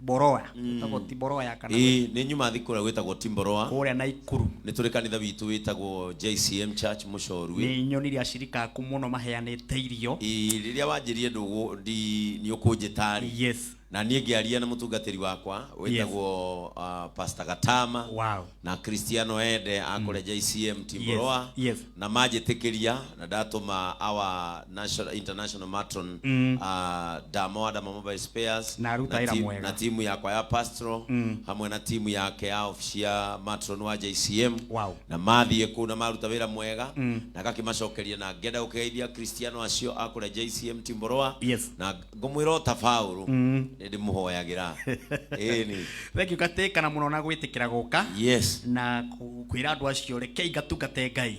Boroa. Gwĩtagwo Tiboroa kana Ĩĩ, nĩ nyuma thi kũrĩa gwĩtagwo Timboroa kũrĩa Naikuru. Nĩ tũrĩ kanitha witũ wĩtagwo JCM Church Mũcorui. Nĩ nyonire acirika aku mũno maheanĩte irio. Ĩĩ, rĩrĩa wanjĩrie ndũgũ ndi nĩ ũkũnjĩta rĩ, Yes. na niĩ ngĩaria na mũtungatĩri wakwa wĩtagwo Pastor Gatama Wow. na Cristiano Ende akũrĩa JCM Timboroa, Yes. na manjĩtĩkĩria na ndatũma our national international matron, Damo wa Damo Mobile Spares, Na aruta wĩra mwega. na timu yakwa ya pastoral, hamwe na timu yake ya ofici ya matron wa JCM. Wow. Na mathiĩ kũu na maruta wĩra mwega, na ngakĩmacokeria na ngenda gũkĩgeithia Cristiano acio a kũrĩa JCM Timboroa. Yes. Na ngũmwĩra o ta Paũlũ, nĩ ndĩmũhoyagĩra, ĩni. Thank you, gatĩkana mũno na gwĩtĩkĩra gũka Yes. na kwĩra andũ acio rekei ngatungate Ngai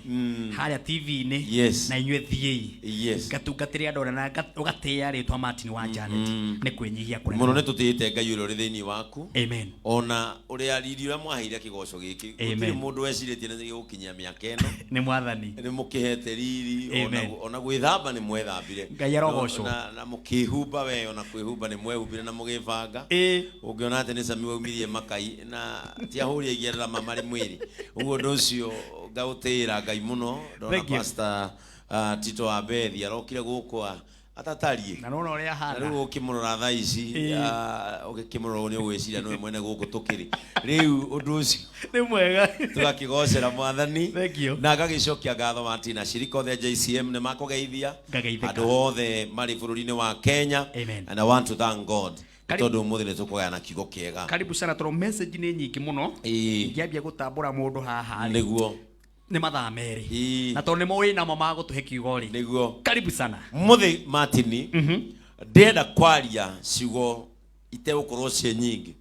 harĩa TV-inĩ, Yes. na inyuĩ thiĩi Yes. ngatungatĩre andũ arĩa na ũgatĩĩa rĩtwa Martin wa Janet nĩ kwĩnyihia kũnene. Mũno nĩ tũtĩĩte Ngai ũrĩa ũrĩ thĩinĩ waku. Amen. Ona ũrĩa riri ũrĩa mwaheire kĩgoco gĩkĩ, Amen. gũtirĩ mũndũ wecirĩtie nĩ gĩgũkinyia mĩaka ĩno. Nĩ mwathani. Nĩ mũkĩhete riri ona Amen. ona gwĩthamba nĩ mwethambire. Ngai arogocwo. Na mũkĩhumba we ona kwĩhumba nĩ mwehumbire na mũgĩbanga. Ĩĩ. Ũngĩona atĩ nĩ Sami waumirie makai na ti ahũri aingĩ arama marĩ mwĩrĩ ũguo, ũndũ ũcio ngaũtĩĩra Ngai mũno. Ndona Thank you. Pastor Tito wa Bethi arokire gũkũ atatariĩ na nona ũrĩa na ahana. Rĩu ũkĩmũrora thaa ici, Ĩĩ. ũgĩkĩmũrora nĩ ũgwĩciria nĩwe mwene gũkũ tũkĩrĩ rĩu. Ũndũ ũcio nĩ mwega. Tũgakĩgocera mwathani. Thank you. Na ngagĩcokia ngatho Martin, acirika othe a JCM nĩ makũgeithia. Ngageithĩka. Andũ othe marĩ bũrũri-inĩ wa Kenya. Amen. And I want to thank God Karibu. tondũ ũmũthĩ nĩ tũkũgayana kiugo kĩega. Karibu sana, tondũ message nĩ nyingĩ mũno. Ĩĩ. Ingĩambia gũtambũra mũndũ haha rĩ, Nĩguo. Nĩ mathaa merĩ, Ĩĩ. na tondũ nĩmo wĩ namo ma gũtũhe kiugo rĩ, Nĩguo. Karibu sana. Mũthĩ Martin ndĩrenda kwaria ciugo itegũkorwo ciĩ nyingĩ,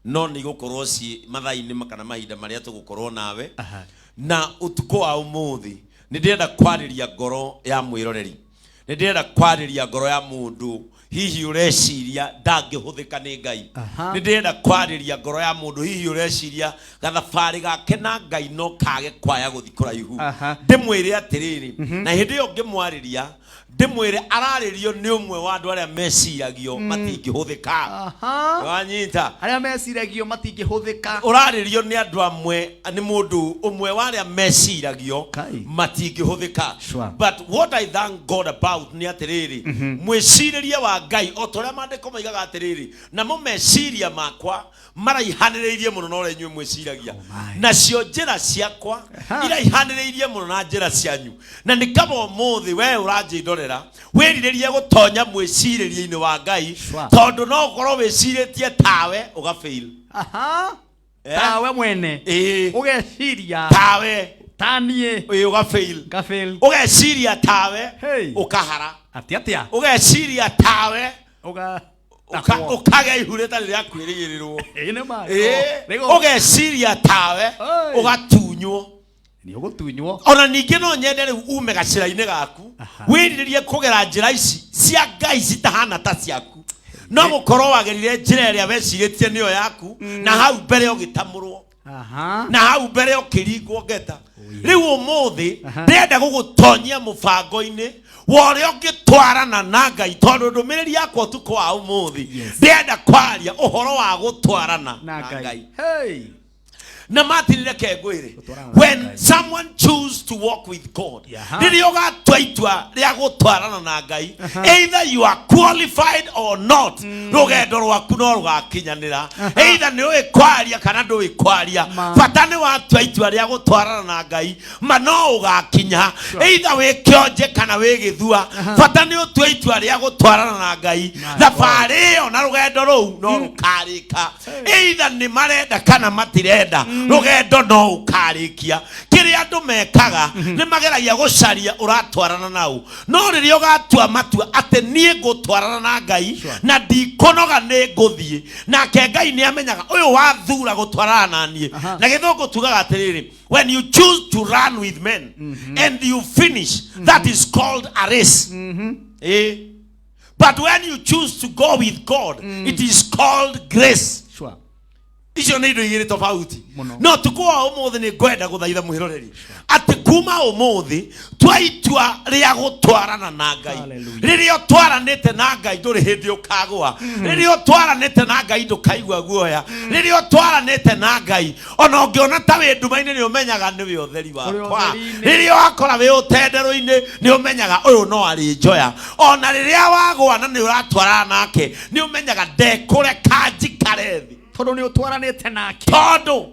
no nĩ igũkorwo ciĩ mathaa-inĩ kana mahinda marĩa tũgũkorwo nawe. Na ũtukũ wa ũmũthĩ nĩ ndĩrenda kwarĩria ngoro ya mwĩroreri, nĩ ndĩrenda kwarĩria ngoro ya mũndũ hihi ũreciria ndangĩhũthĩka nĩ Ngai. Nĩ ndĩrenda kwarĩria ngoro ya mũndũ hihi ũreciria gathabarĩ gake na Ngai no kage kwaya gũthiĩ kũraihu. Ndĩmwĩre atĩrĩrĩ, na hĩndĩ ĩyo ngĩmwarĩria ndĩmwĩre ararĩrio nĩ ũmwe wa andũ arĩa meciragio matingĩhũthĩka. Wanyita? Arĩa meciragio matingĩhũthĩka. Ũrarĩrio nĩ andũ amwe, nĩ mũndũ ũmwe wa arĩa meciragio matingĩhũthĩka. Sure. But what I thank God about nĩ atĩrĩrĩ, mwĩcirĩrie wa Ngai o ta ũrĩa maandĩko maigaga atĩrĩrĩ, namo meciria makwa maraihanĩrĩirie mũno na ũrĩa inyuĩ mwĩciragia, nacio njĩra ciakwa iraihanĩrĩirie mũno na njĩra cianyu. Na nĩ kaba ũmũthĩ we ũranjĩndorera wĩrirĩrie gũtonya mwĩcirĩrie-inĩ wa Ngai, tondũ no ũkorwo wĩcirĩtie tawe ũgafail. Tawe mwene. Ĩĩ. Ũgeciria tawe taniĩ. Ĩĩ, ũgafail. Ngafail. Ũgeciria tawe ũkahara. Atĩ atĩa? Ũgeciria tawe Ũga ũkagĩa ihu rĩtarĩ rĩa kwĩrĩgĩrĩrwo. Ĩĩ, nĩ ma. Ĩĩ, Nĩguo. Ũgeciria tawe Oi. ũgatunywo. Nĩ ũgũtunywo. Ona ningĩ no nyende rĩu ume gacĩra-inĩ gaku, wĩrirĩrie kũgera njĩra ici cia Ngai citahana ta ciaku. No gũkorwo wagerire njĩra ĩrĩa wecirĩtie nĩyo yaku, na hau mbere ũgĩtamũrwo, na hau mbere ũkĩringwo ngeta. Rĩu ũmũthĩ ndĩrenda gũgũtonyia mũbango-inĩ wa ũrĩa ũngĩtwarana na Ngai, tondũ ndũmĩrĩri yakwa ũtukũ wa ũmũthĩ ndĩrenda kwaria ũhoro wa gũtwarana na Ngai. Hey. Na Martin, reke ngwĩre, when someone choose to walk with God, rĩrĩa ũgatua itua rĩa gũtwarana na Ngai, either you are qualified or not, rũgendo rwaku no rũgakinyanĩra. Either nĩ ũĩ kwaria kana ndũĩ kwaria, bata nĩ watua itua rĩa gũtwarana na Ngai, ma no ũgakinya. Either wĩ kĩonje kana wĩ gĩthua, bata nĩ ũtue itua rĩa gũtwarana na Ngai. Thabarĩ ĩyo na rũgendo rũu no rũkarĩka, either nĩ marenda kana matirenda, rũgendo no ũkarĩkia. Kĩrĩa andũ mekaga nĩ mageragia gũcaria ũratwarana nau, no rĩrĩa ũgatua matua atĩ niĩ ngũtwarana na Ngai na ndikũnoga, nĩ ngũthiĩ nake, Ngai nĩ amenyaga ũyũ wathura gũtwarana na niĩ. Na gĩthũngũ tugaga atĩrĩrĩ, when you choose to run with men and you finish, that is called a race. Eh? But when you choose to go with God, it is called grace. Icio nĩ indo igĩrĩ tofauti. No tukũ wa ũmũthĩ nĩ ngwenda gũthaitha mwĩroreri atĩ kuma ũmũthĩ tua itua rĩa gũtwarana na Ngai. Rĩrĩa ũtwaranĩte na Ngai, ndũrĩ hĩndĩ ũkagũa. Rĩrĩa ũtwaranĩte na Ngai, ndũkaigua guoya. Rĩrĩa ũtwaranĩte na Ngai, ona ũngĩona ta wĩ nduma-inĩ, nĩ ũmenyaga nĩwe ũtheri wakwa. Rĩrĩa wakora wĩ ũtenderũ-inĩ, nĩ ũmenyaga ũyũ no arĩ njoya. Ona rĩrĩa wagũa na nĩ ũratwarana nake, nĩ ũmenyaga ndekũreka njikare thĩ, tondũ nĩ ũtwaranĩte nake. Tondũ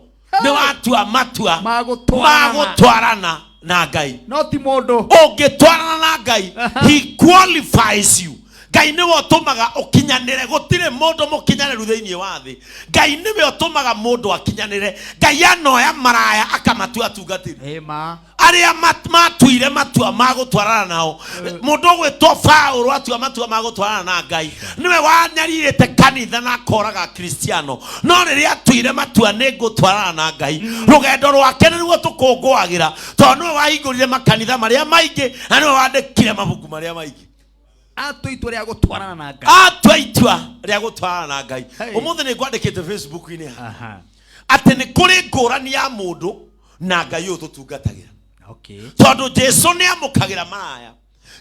nĩ watua matua magũtwarana na Ngai. No ti mũndũ. Ũngĩtwarana na Ngai, he qualifies you. Ngai nĩwe ũtũmaga ũkinyanĩre. Gũtirĩ mũndũ mũkinyanĩru thĩinĩ wa thĩ. Ngai nĩwe ũtũmaga mũndũ akinyanĩre. Ngai anoya maraya akamatua atungatĩri Ĩma. arĩa matuire matua ma gũtwarana nao. Mũndũ ũgwĩtwo Paũlũ atua matua ma gũtwarana na Ngai, nĩwe wanyarirĩte kanitha na akoraga Kristiano, no rĩrĩa atuire matua nĩ ngũtwarana na Ngai, rũgendo rwake nĩruo tũkũngũagĩra, tondũ nĩwe wahingũrire makanitha marĩa maingĩ na nĩwe wandĩkire mabuku marĩa maingĩ. Atua itua rĩa gũtwarana na Ngai. Atua itua rĩa gũtwarana na Ngai. Ũmũthĩ nĩ ngwandĩkĩte Facebook-inĩ haha atĩ nĩ kũrĩ ngũrani ya mũndũ na Ngai ũyũ tũtungatagĩra, tondũ Jesu nĩ amũkagĩra maraya,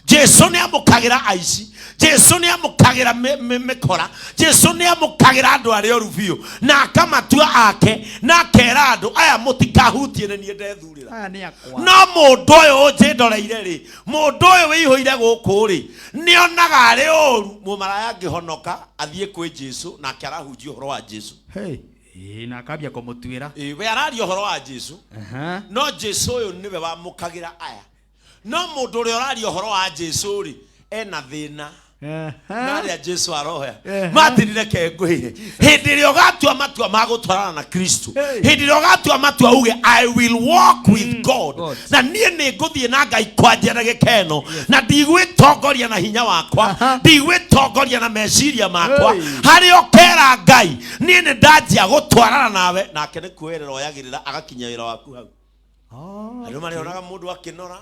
Jesu nĩ amũkagĩra aici, Jesu nĩ amũkagĩra mĩkora, Jesu nĩ amũkagĩra andũ arĩa oru biũ na akamatua ake, na akera andũ aya, mũtikahutie, nĩ niĩ ndethurĩra. Aya nĩ akwa. No mũndũ ũyũ ũnjĩndoreire rĩ, mũndũ ũyũ wĩihũire gũkũ rĩ, nĩonaga arĩ ũru mũmaraya angĩhonoka athiĩ kwĩ Jesu, nake arahunjia ũhoro wa Jesu. Hey. Ĩĩ, na akambia kũmũtuĩra. Ĩĩ, we araria ũhoro wa Jesu, no Jesu ũyũ nĩwe wamũkagĩra aya. No mũndũ ũrĩa ũraria ũhoro wa Jesu rĩ, ena thĩna na arĩa Jesu aroya. Martin, reke ngwĩre, hĩndĩ ĩrĩa ũgatua matua ma gũtwarana na Kristo, hĩndĩ ĩrĩa ũgatua matua uge, "I will walk with God," na niĩ nĩ ngũthiĩ na Ngai kwanjia na gĩkeno, na ndigwĩtongoria na hinya wakwa, ndigwĩtongoria na meciria makwa, harĩa ũkera Ngai, niĩ nĩ ndanjia gũtwarana nawe, nake nĩ kuoerera oyagĩrĩra agakinya wĩra waku hau. Andũ marĩonaga mũndũ akĩnora,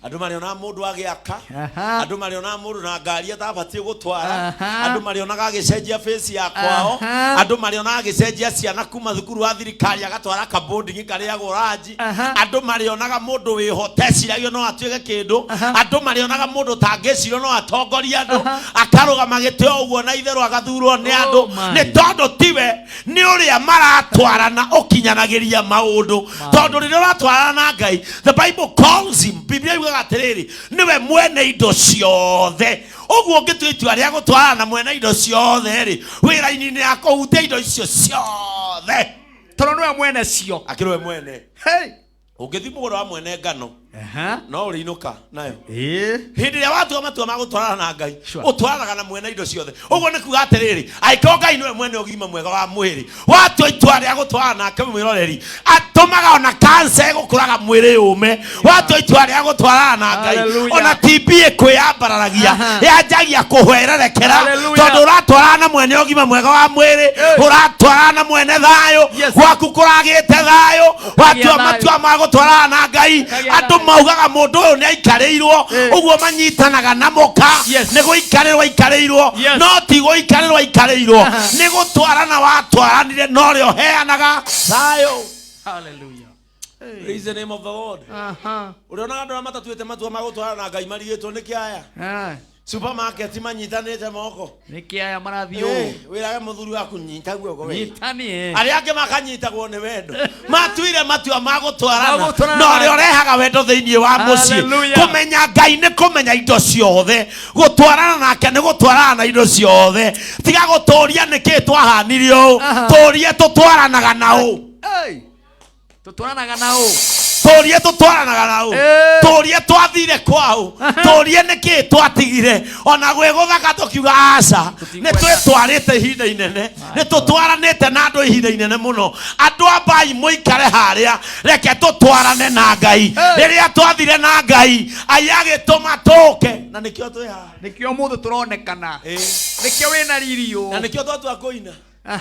andũ marĩonaga mũndũ agĩaka, andũ marĩonaga mũndũ na ngari atabatiĩ gũtwara, andũ marĩonaga agĩcenjia face ya kwao, andũ marĩonaga agĩcenjia ciana kuma thukuru wa thirikari agatwara kabondingi karĩagwo ranji, andũ marĩonaga mũndũ wĩhoteciragio no atuĩke kĩndũ, andũ marĩonaga mũndũ ũtangĩcirio no atongorie andũ, akarũgama gĩtĩ o ũguo na itherũ agathurwo nĩ andũ. My. Nĩ tondũ tiwe, nĩ ũrĩa maratwarana ũkinyanagĩria maũndũ, tondũ rĩrĩa ũratwarana na Ngai, the Bible calls him, Biblia yugaga atĩrĩrĩ, nĩwe mwene indo ciothe. Ũguo ũngĩtua itua rĩa gũtwarana na mwene indo ciothe rĩ, wĩra-inĩ nĩ akũhutia indo icio ciothe, tondũ nĩwe mwene cio. Akĩrĩ we mwene. Hey. Ũngĩthiĩ mũgũnda wa mwene ngano. No ũrĩinũka nayo hĩndĩ ĩrĩa watua matua ma gũtwarana na Ngai, ũtwaranaga na mwene indo ciothe. Ũguo nĩ kuga atĩrĩrĩ, angĩkorwo Ngai nĩwe mwene ũgima mwega wa mwĩrĩ, watua itua rĩa gũtwarana nake mwĩroreri, atũmaga ona kansa ĩgũkũraga mwĩrĩ yũme. Watua itua rĩa gũtwarana na Ngai, Hallelujah. ona TB ĩkwĩyambararagia, yanjagia kũhwererekera, Hallelujah. tondũ ũratwarana na mwene ũgima mwega wa mwĩrĩ, ũratwarana na mwene thayũ, gwaku kũragĩte thayũ. Watua thayũ. matua ma gũtwarana na Ngai, Ũkagĩa andũ thayũ. maugaga mũndũ ũyũ nĩ aikarĩirwo ũguo, manyitanaga na mũka nĩ gũikarĩrwo aikarĩirwo, no ti gũikarĩrwo aikarĩirwo, nĩ gũtwarana watwaranire na ũrĩa ũheanaga thayũ. Hallelujah. Praise the name of the Lord. Ũrĩonaga andũ arĩa matatuĩte matua ma gũtwarana na Ngai marigĩtwo nĩ kĩaya supermarket manyitanĩte moko. Nĩ kĩaya marathiĩ Eh, ũũ. Wĩrage mũthuri waku, nyita guoko we. Nyitanie. Arĩa angĩ makanyitagwo nĩ wendo, matuire matua ma gũtwarana Ma gũtwarana. na ũrĩa ũrehaga wendo thĩinĩ wa mũciĩ. Hallelujah. Kũmenya Ngai nĩ kũmenya indo ciothe, gũtwarana nake nĩ gũtwarana na indo ciothe. Tiga gũtũria nĩkĩ twahanire ũũ, tũrie tũtwaranaga na ũ. Hey. Tũtwaranaga na ũ. Tũrie tũtwaranaga na ũ, tũrie twathire kwaũ, tũrie nĩkĩ twatigire ona gwĩ gũthaka tũkiuga aca. Nĩ twĩtwarĩte ihinda inene, nĩ tũtwaranĩte na andũ ihinda inene mũno. Andũ ambai mũikare harĩa, reke tũtwarane na Ngai. Rĩrĩa twathire na Ngai, ai agĩtũma tũke, na nĩkĩo twĩ haha. Nĩkĩo ũmũthĩ tũronekana, nĩkĩo wĩna riri ũũ. Na nĩkĩo twatua kũina,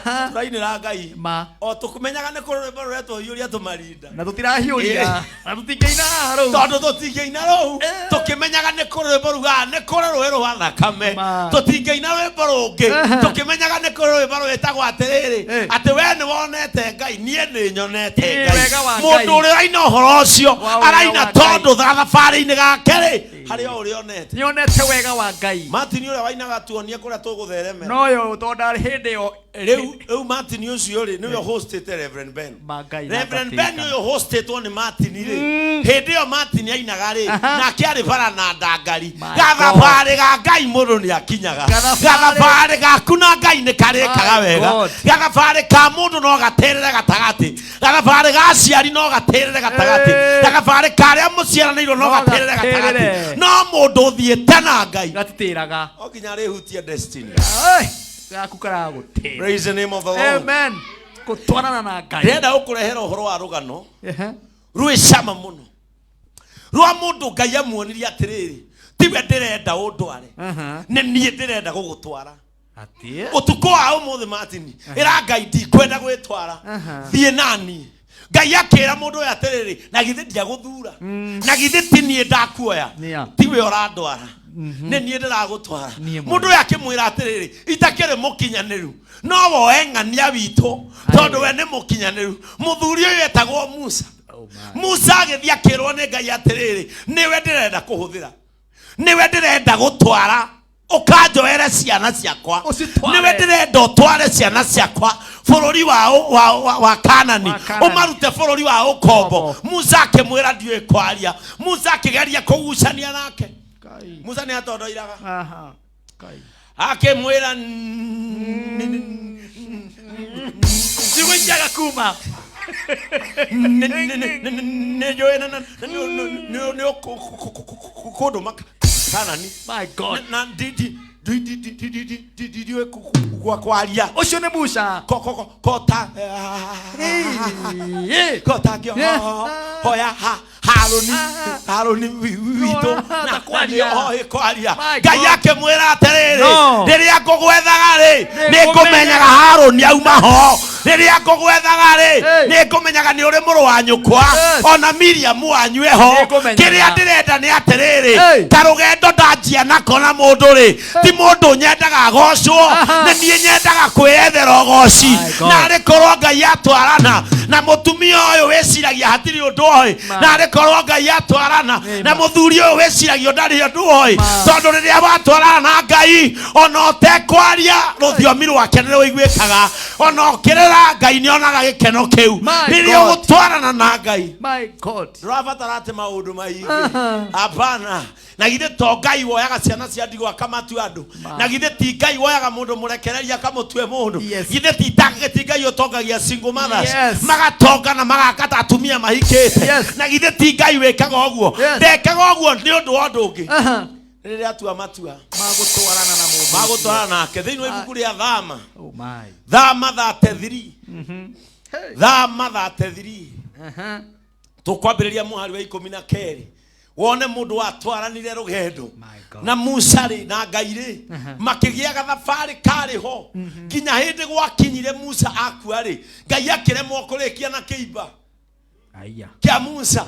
tũrainĩra Ngai Ma. o tũkũmenyaga nĩ kũrĩ rwĩmbo rũretwo hiũria tũmarinda. Na tũtirahiũria na tũtingĩina haha rĩu. Tondũ tũtingĩina rũu tũkĩmenyaga nĩ kũrĩ rwĩmbo rugaga nĩ kũrĩ rũĩ rwa thakame, tũtingĩina rwĩmbo rũngĩ tũkĩmenyaga nĩ kũrĩ rwĩmbo rwĩtagwo atĩrĩrĩ, atĩ we nĩ wonete Ngai, niĩ nĩ nyonete Ĩ, Ngai. wega wa Ngai. Mũndũ ũrĩa ũraina ũhoro ũcio Wa wega araina wa Ngai. tondũ thabarĩ-inĩ gake rĩ, harĩ o ũrĩa onete. Nĩonete wega wa Ngai. Martin ũrĩa wainaga tuonie kũrĩa tũgũtheremera. Noyo tondũ hĩndĩ ĩyo Rĩu Martin ũcio rĩ, nĩwe hostĩte Reverend Ben. Ma Ngai Reverend na Ben ũyũ hostĩtwo nĩ Martin rĩ, hĩndĩ ĩyo Martin ainaga rĩ, nake arĩ bara na ndangari. Gathabarĩ ga Ngai mũndũ nĩ akinyaga. Gathabarĩ. Gathabarĩ gaku na Ngai nĩ karĩkaga My wega. God. Gathabarĩ ka mũndũ no gaterere gatagatĩ, gathabarĩ ga aciari no gaterere gatagatĩ, gathabarĩ karĩa mũciaranĩirwo no No gaterere gatagatĩ, gaterere. no mũndũ ũthiĩte na Ngai gatitĩraga. O nginya arĩhutia destiny. Ai, gaku karagũtĩra. Praise the name of the Lord. Amen. Gũtwarana na Ngai. Ndĩrenda gũkũrehera ũhoro wa rũgano rwĩ cama mũno rwa mũndũ Ngai amuonirie atĩrĩrĩ, tiwe ndĩrenda ũndware, nĩ niĩ ndĩrenda gũgũtwara. Atĩ Ũtukũ wa ũmũthĩ, Martin, ĩra Ngai, ndikwenda gwĩtwara, thiĩ nani. Ngai akĩra mũndũ ũyũ atĩrĩrĩ, na githĩ ndiagũthura? Na githĩ ti niĩ ndakuoya? Nĩa. Tiwe ũrandwara, nĩ niĩ ndĩragũtwara. Niĩ Mũndũ ũyũ akĩmwĩra atĩrĩrĩ, itakĩrĩ mũkinyanĩru, no woe ng'ania witũ tondũ we nĩ mũkinyanĩru. Mũthuri ũyũ etagwo Musa. Musa agĩthiĩ akĩrwo nĩ Ngai atĩrĩrĩ, nĩwe ndĩrenda kũhũthĩra, nĩwe ndĩrenda gũtwara ũkanjoere ciana ciakwa, nĩwe ndĩrenda ũtware ciana ciakwa bũrũri wa Kanani, ũmarute bũrũri wa ũkombo. Musa akĩmwĩra, ndiũĩ kwaria. Musa akĩgeria kũgucania nake. Musa nĩ atondoiraga, akĩmwĩra ciugo inciaga kuma. Nĩ njũĩ nĩ kũndũma Kanani. My God. Na ndiũĩ kwaria. Ũcio nĩ Musa. Kota kota hoya Harũni witũ na kwaria. oĩ kwaria. My Ngai God. akĩmwĩra atĩrĩrĩ, No. rĩrĩa ngũgwethaga rĩ, Nĩ nĩ ngũmenyaga Harũni auma ho. Rĩrĩa ngũgwethaga rĩ, nĩ ngũmenyaga nĩ ũrĩ mũrũ wa nyũkwa, ona Miriam wanyu eho. Nĩngũmenyaga. Kĩrĩa ndĩrenda nĩ atĩrĩrĩ, Hey. ta rũgendo ndanjia nako na mũndũ rĩ, ti mũndũ nyendaga agocwo, nĩ niĩ nyendaga kwĩyethera ũgoci. God. Na arĩ korwo Ngai atwarana na mũtumia ũyũ wĩciragia hatirĩ ũndũ oĩ, na arĩ korwo Ngai atwarana na mũthuri ũyũ wĩciragia ndarĩ ũndũ oĩ, tondũ rĩrĩa watwarana na Ngai, ona ũtekwaria, rũthiomi rwake nĩ rũiguĩkaga, ona ũkĩrĩra, Ngai nĩ onaga gĩkeno kĩu My rĩrĩa God. ũgũtwarana na Ngai. My God. Ndũrabatara atĩ maũndũ maingĩ, hapana. Na githĩ to Ngai woyaga ciana cia ndigwa akamatua andũ? Na githĩ ti Ngai woyaga mũndũ mũrekereria akamũtue mũndũ? Githĩ ti ti Ngai ũtongagia single mothers? Yes. Magatonga na magaka ta atumia mahikĩte. Na githĩ ti Ngai wĩkaga ũguo? Ndekaga ũguo nĩ ũndũ wa ũndũ ũngĩ. Rĩrĩa atua matua magũtwarana na mũndũ magũtwarana nake thĩinĩ wa ibuku rĩa Thama. Oh my. Thama 33. Thama 33. Tũkwambĩrĩria mũhari wa 12 wone mũndũ watwaranire rũgendo na Musa rĩ na Ngai rĩ makĩgĩa gathabarĩ karĩ ho nginya hĩndĩ gwakinyire Musa akua rĩ, Ngai akĩremwo kũrĩkia na kĩimba Aya. kĩa Musa.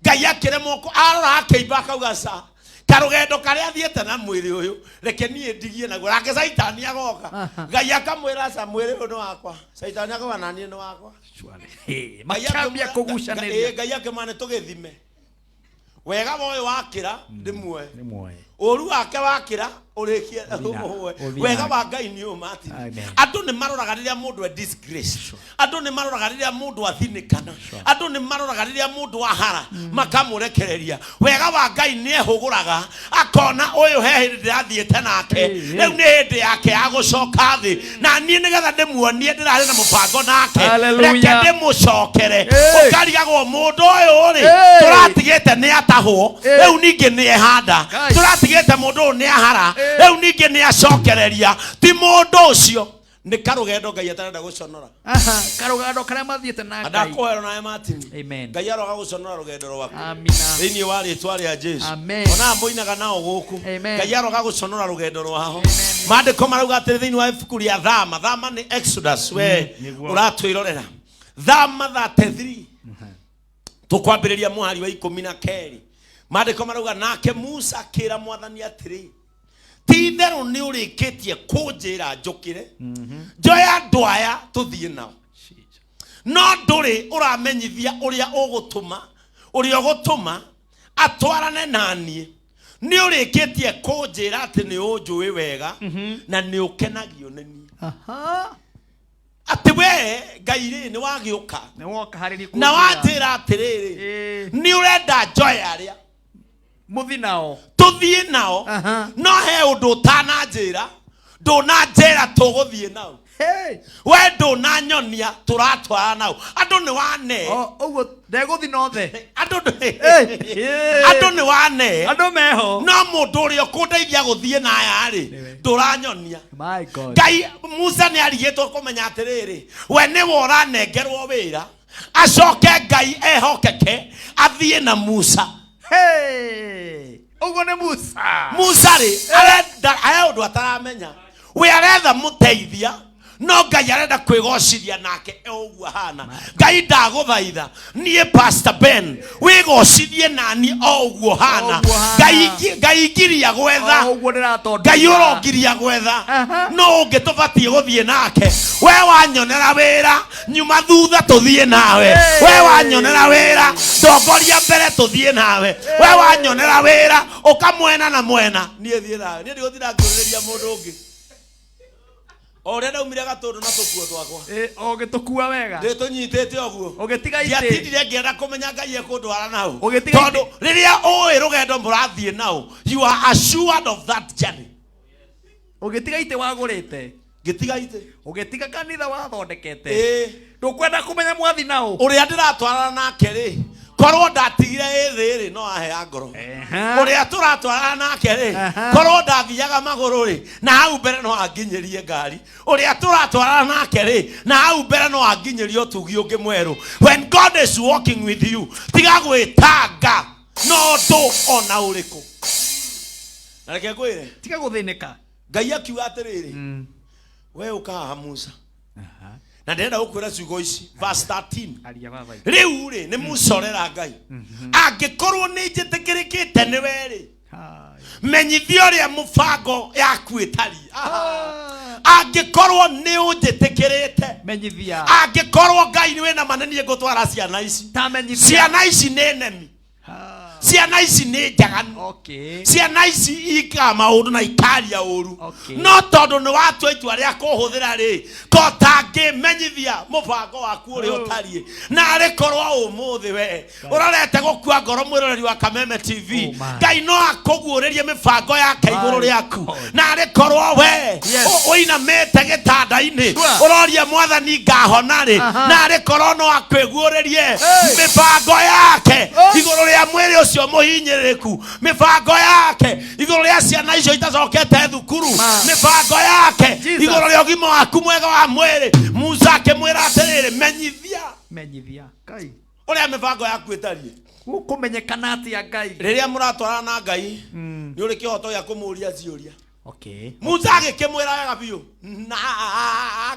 Ngai akĩremwo arora akĩimba akauga ca karũgendo karĩa athiĩte na mwĩrĩ ũyũ reke niĩ ndigie naguo. Nake Caitani agoka, Ngai akamwĩra ca mwĩrĩ ũyũ nĩ wakwa. Caitani akauga na niĩ nĩ wakwa. Makĩambia kũgucanĩria. Ngai akĩmwĩra nĩ tũgĩthime wega wa ũyũ wakĩra ndĩmuoe, Nĩmuoe. ũru wake wakĩra ũrĩkie ũmũhũe. Ũthiĩ Wega nake. wa Ngai nĩ ũma atĩ Amen. andũ nĩ maroraga rĩrĩa mũndũ e disgrace, andũ nĩ maroraga rĩrĩa mũndũ athinĩkana, andũ nĩ maroraga rĩrĩa mũndũ ahara makamũrekereria. Wega wa Ngai nĩ ehũgũraga akona ũyũ he hĩndĩ ndĩrathiĩte nake, rĩu nĩ hĩndĩ yake ya gũcoka thĩ na niĩ nĩgetha ndĩmuonie ndĩrarĩ na mũbango nake, Hallelujah. reke ndĩmũcokere. Hey. Ũkarigagwo mũndũ ũyũ rĩ Hey. tũratigĩte nĩ atahwo, Hey. rĩu ningĩ nĩ ehanda, Guys. tũratigĩte mũndũ ũyũ nĩ ahara, rĩu ningĩ nĩ acokereria. Ti mũndũ ũcio nĩ karũgendo Ngai atarenda gũconora. Aha, karũgendo karĩa mathiĩte na Ngai. Ndakũhera nawe Martin. Amen. Ngai aroga gũconora rũgendo rwaku Amina. thĩinĩ wa rĩtwa rĩa Jesu. Amen. Ona mũinaga nao gũkũ, Amen. Ngai aroga gũconora rũgendo rwao. Maandĩko marauga atĩrĩ thĩinĩ wa ibuku rĩa Thama. Thama nĩ Exodus, we Nĩguo. ũratwĩrorera Thama 33 tũkwambĩrĩria mũhari wa 12. Maandĩko marauga nake Musa akĩra mwathani atĩrĩ, ti itherũ nĩ ũrĩkĩtie kũnjĩra njũkĩre njoe andũ aya tũthiĩ nao, no ndũrĩ ũramenyithia ũrĩa ũgũtũma, ũrĩa ũgũtũma atwarane na niĩ. Nĩ ũrĩkĩtie kũnjĩra atĩ nĩ ũnjũĩ wega na nĩ ũkenagio nĩ niĩ. Atĩ we Ngai rĩ nĩ wagĩũka Nĩ woka harĩ niĩ na kũnjĩra. wanjĩra atĩrĩrĩ nĩ ũrenda njoe arĩa Mũthi nao. Tũthiĩ nao, no he ũndũ ũtananjĩra. Ndũnanjĩra tũgũthiĩ nao, we ndũnanyonia tũratwara nao. Andũ nĩ wane Ũguo ndegũthi nothe. Andũ andũ nĩ wane Andũ meho. No mũndũ ũrĩa ũkũndeithia gũthiĩ na aya rĩ ndũranyonia. My God. Ngai Musa nĩ arigĩtwo kũmenya atĩrĩrĩ we nĩwe ũranengerwo wĩra, acoke Ngai ehokeke athiĩ na Musa. Hey! Ũguo nĩ Musa. Musa rĩ arenda he ũndũ ataramenya, we aretha mũteithia, no Ngai arenda kwĩgocithia nake e ũguo ahana. Ngai ndagũthaitha niĩ Pastor Ben wĩgocithie nani o ũguo hana. O ũguo hana. Ngai Ngai ngiria gwetha. O ũguo ndĩratondũra. Ngai ũrongiria gwetha no ũngĩ tũbatiĩ gũthiĩ nake. We wanyonera wĩra nyuma thutha tũthiĩ nawe, we wanyonera wĩra ndongoria mbere tũthiĩ nawe, we wanyonera wĩra ũka mwena na mwena niĩ thiĩ nawe. Niĩ ndigũtinda ngĩũrĩrĩria mũndũ ũngĩ o ũrĩa ndaumire gatũndũ na tũkuo twakwa. Ũgĩtũkua wega. Ndĩtũnyitĩte ũguo. Ũgĩtiga itĩ. Ndiatindire ngĩenda kũmenya Ngai ekũndwara nau, Ũgĩtiga itĩ. tondũ rĩrĩa ũĩ rũgendo mũrathiĩ nau, you are assured of that journey. Ũgĩtiga itĩ wagũrĩte. Ngĩtiga itĩ. Ũgĩtiga kanitha wathondekete. Ĩĩ. Ndũkwenda kũmenya mwathi nao. Ũrĩa ndĩratwarana nake rĩ, korwo ndatigire ĩthĩ rĩ no ahea ngoro. Ũrĩa tũratwarana nake rĩ, korwo ndathiaga magũrũ rĩ na hau mbere no anginyĩrie ngari. Ũrĩa tũratwarana nake rĩ na hau mbere no anginyĩrie ũtugi ũngĩ mwerũ. When God is walking with you, tiga gwĩtanga no ũndũ ona ũrĩkũ. Na reke ngwĩre, Tiga gũthĩnĩka. Ngai akiuga atĩrĩrĩ, we ũka haha Musa, na ndĩrenda gũkwĩra ciugo ici, verse 13. Aria baba. Rĩu rĩ nĩ Musa ũrera Ngai, angĩkorwo nĩ njĩtĩkĩrĩkĩte nĩwe rĩ, menyithia ũrĩa mũbango yaku ĩtariĩ. Angĩkorwo nĩ ũnjĩtĩkĩrĩte, Menyithia. Angĩkorwo Ngai nĩ wĩna ma nĩ niĩ ngũtwara ciana ici. Tamenyithia. Ciana ici nĩ nemi. Ciana ici nĩ njaganu. Okay. Ciana ici ikaga maũndũ na ikaria ũru. Okay. No tondũ nĩ watua itua rĩa kũhũthĩra rĩ, ko tangĩmenyithia mũbango waku ũrĩa ũtariĩ. Na arĩ korwo ũmũthĩ we ũrorete gũkua ngoro mwĩroreri wa Kameme TV, Ngai no akũguũrĩrie mĩbango yake igũrũ rĩaku. Na arĩ korwo we ũinamĩte gĩtanda-inĩ ũroria Mwathani ngahona rĩ, na arĩ korwo no akwĩguũrĩrie mĩbango yake igũrũ rĩa mwĩrĩ ũcio mũhinyĩrĩrĩku, mĩbango yake igũrũ rĩa ciana icio itacokete thukuru, mĩbango yake igũrũ rĩa ũgima waku mwega wa mwĩrĩ. Musa akĩmwĩra atĩrĩrĩ, menyithia Menyithia. Ngai. ũrĩa mĩbango yaku ĩtariĩ. Gũkũmenyekana atĩa Ngai? Rĩrĩa mũratwarana na Ngai, nĩ ũrĩ kĩhoto gĩa kũmũria ciũria. Okay. Musa agĩkĩmwĩra wega biũ na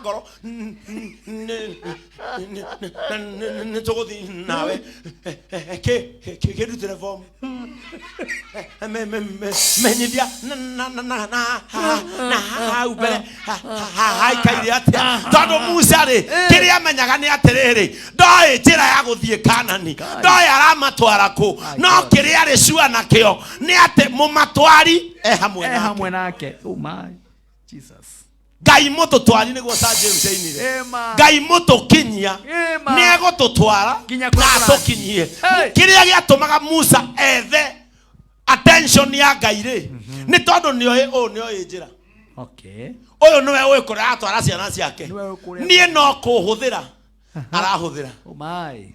ngoro, nĩ tũgũthiĩ nawe, kĩndutĩre bomu, menyithia na hau mbere haikaire atĩa, tondũ Musa rĩ, kĩrĩa amenyaga nĩ atĩrĩrĩ, ndoĩ njĩra ya gũthiĩ Kanani, ndoĩ aramatwara kũ, no kĩrĩa arĩ cua nakĩo nĩ atĩ mũmatwari e hamwe E nake. hamwe nake. Oh my. Jesus. Ngai mũtũtwari nĩguo Sir James ainire. Ema. Ngai mũtũkinyia Ema. nĩ egũtũtwara Nginya na kũrĩa atũkinyie. Hey. Kĩrĩa gĩatũmaga Musa ethe attention ya Ngai rĩ, nĩ tondũ nĩoĩ ũũ, nĩoĩ njĩra. Okay. Ũyũ nĩwe ũĩ kũrĩa aratwara ciana ciake, Nĩwe ũĩ kũrĩa- niĩ no kũhũthĩra arahũthĩra. Oh my.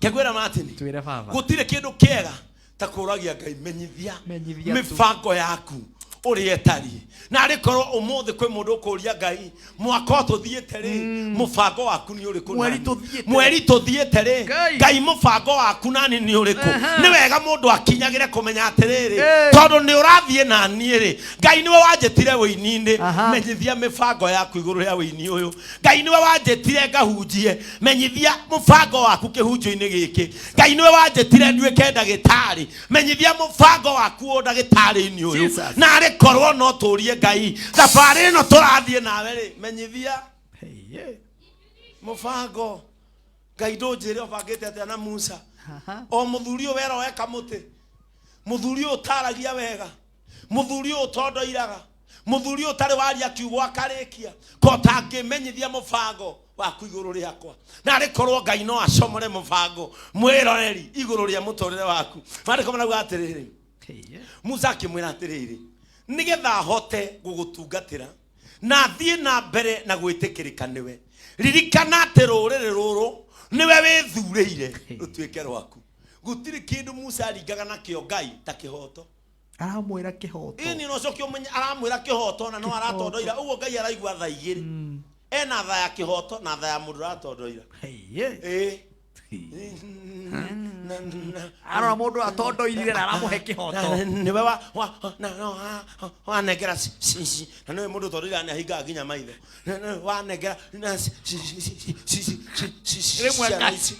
Kegwĩra Martin, Twĩre baba. gũtirĩ kĩndũ kĩega ta kũragia Ngai menyithia Menyithia tu. mĩbango yaku ũrĩa ĩtariĩ. Na arĩ korwo ũmũthĩ kwĩ mũndũ ũkũria Ngai, mwaka ũyũ tũthiĩte rĩ, mũbango waku nĩ ũrĩkũ? Mweri Nani? tũthiĩte. Mweri tũthiĩte rĩ, Ngai. Ngai mũbango waku nani nĩ ũrĩkũ? Aha. Nĩ wega mũndũ akinyagĩre kũmenya atĩrĩrĩ, Hey. tondũ nĩ ũrathiĩ na niĩ rĩ, Ngai nĩwe wanjĩtire wĩini-inĩ, Aha. menyithia mĩbango yaku igũrũ rĩa wĩini ũyũ. Ngai nĩwe wanjĩtire ngahunjie, menyithia mũbango waku kĩhunjio-inĩ gĩkĩ. Ngai nĩwe wanjĩtire nduĩke ndagĩtarĩ, menyithia mũbango waku ũyũ ndagĩtarĩ-inĩ ũyũ. Jesus. Na arĩ korwo no tũrie Ngai, thabarĩ ĩno tũrathiĩ nawe rĩ, menyithia Hey, yeah. mũbango. Ngai ndũnjĩre ũbangĩte atĩa na Musa. O mũthuri ũyũ wera weka mũtĩ, mũthuri ũyũ ũtaragia wega, mũthuri ũyũ ũtondoiraga, mũthuri ũyũ ũtarĩ waria kiugo akarĩkia, ko tangĩmenyithia mũbango waku igũrũ rĩakwa. Na arĩ korwo Ngai no acomore mũbango mwĩroreri igũrũ rĩa mũtũrĩre waku. Maandĩko marauga atĩrĩrĩ, Musa akĩmwĩra atĩrĩrĩ, nĩgetha hote gũgũtungatĩra na thiĩ na mbere na gwĩtĩkĩrĩka nĩwe, ririkana atĩ rũrĩrĩ rũrũ nĩwe wĩthurĩire rũtuĩke rwaku. Gũtirĩ kĩndũ Musa aringaga nakĩo Ngai ta kĩhoto. Aramwĩra kĩhoto. Ĩni no coke ũmenye aramwĩra kĩhoto na no aratondoira ũguo. Ngai araigua tha igĩrĩ, ena tha ya kĩhoto na tha ya mũndũ ũratondoira. Ĩĩ. Arora mũndũ atondoirire na aramũhe kĩhoto. Nĩwe wanengera na nĩwe mũndũ ũtondoiraga nĩ ahingaga nginya maitho. Wanengera na Rĩmwe ciana ici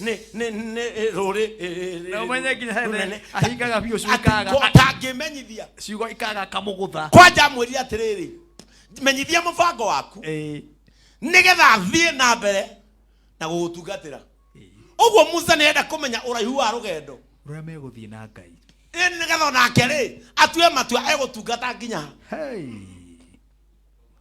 na nĩ rũrĩ Na ũmenye nginya hene rũnene. ahingaga biũ ciugo ikaga. Atangĩmenyithia Ciugo ikaga akamũgũtha. Kwanja amwĩrire atĩrĩrĩ, menyithia mũbango waku nĩgetha thiĩ na mbere na gũgũtungatĩra. Ũguo Musa nĩ enda kũmenya ũraihu wa rũgendo Rũrĩa megũthiĩ na Ngai. Ĩ, nĩgetha onake rĩ atue matua egũtungata nginya ha. Hey.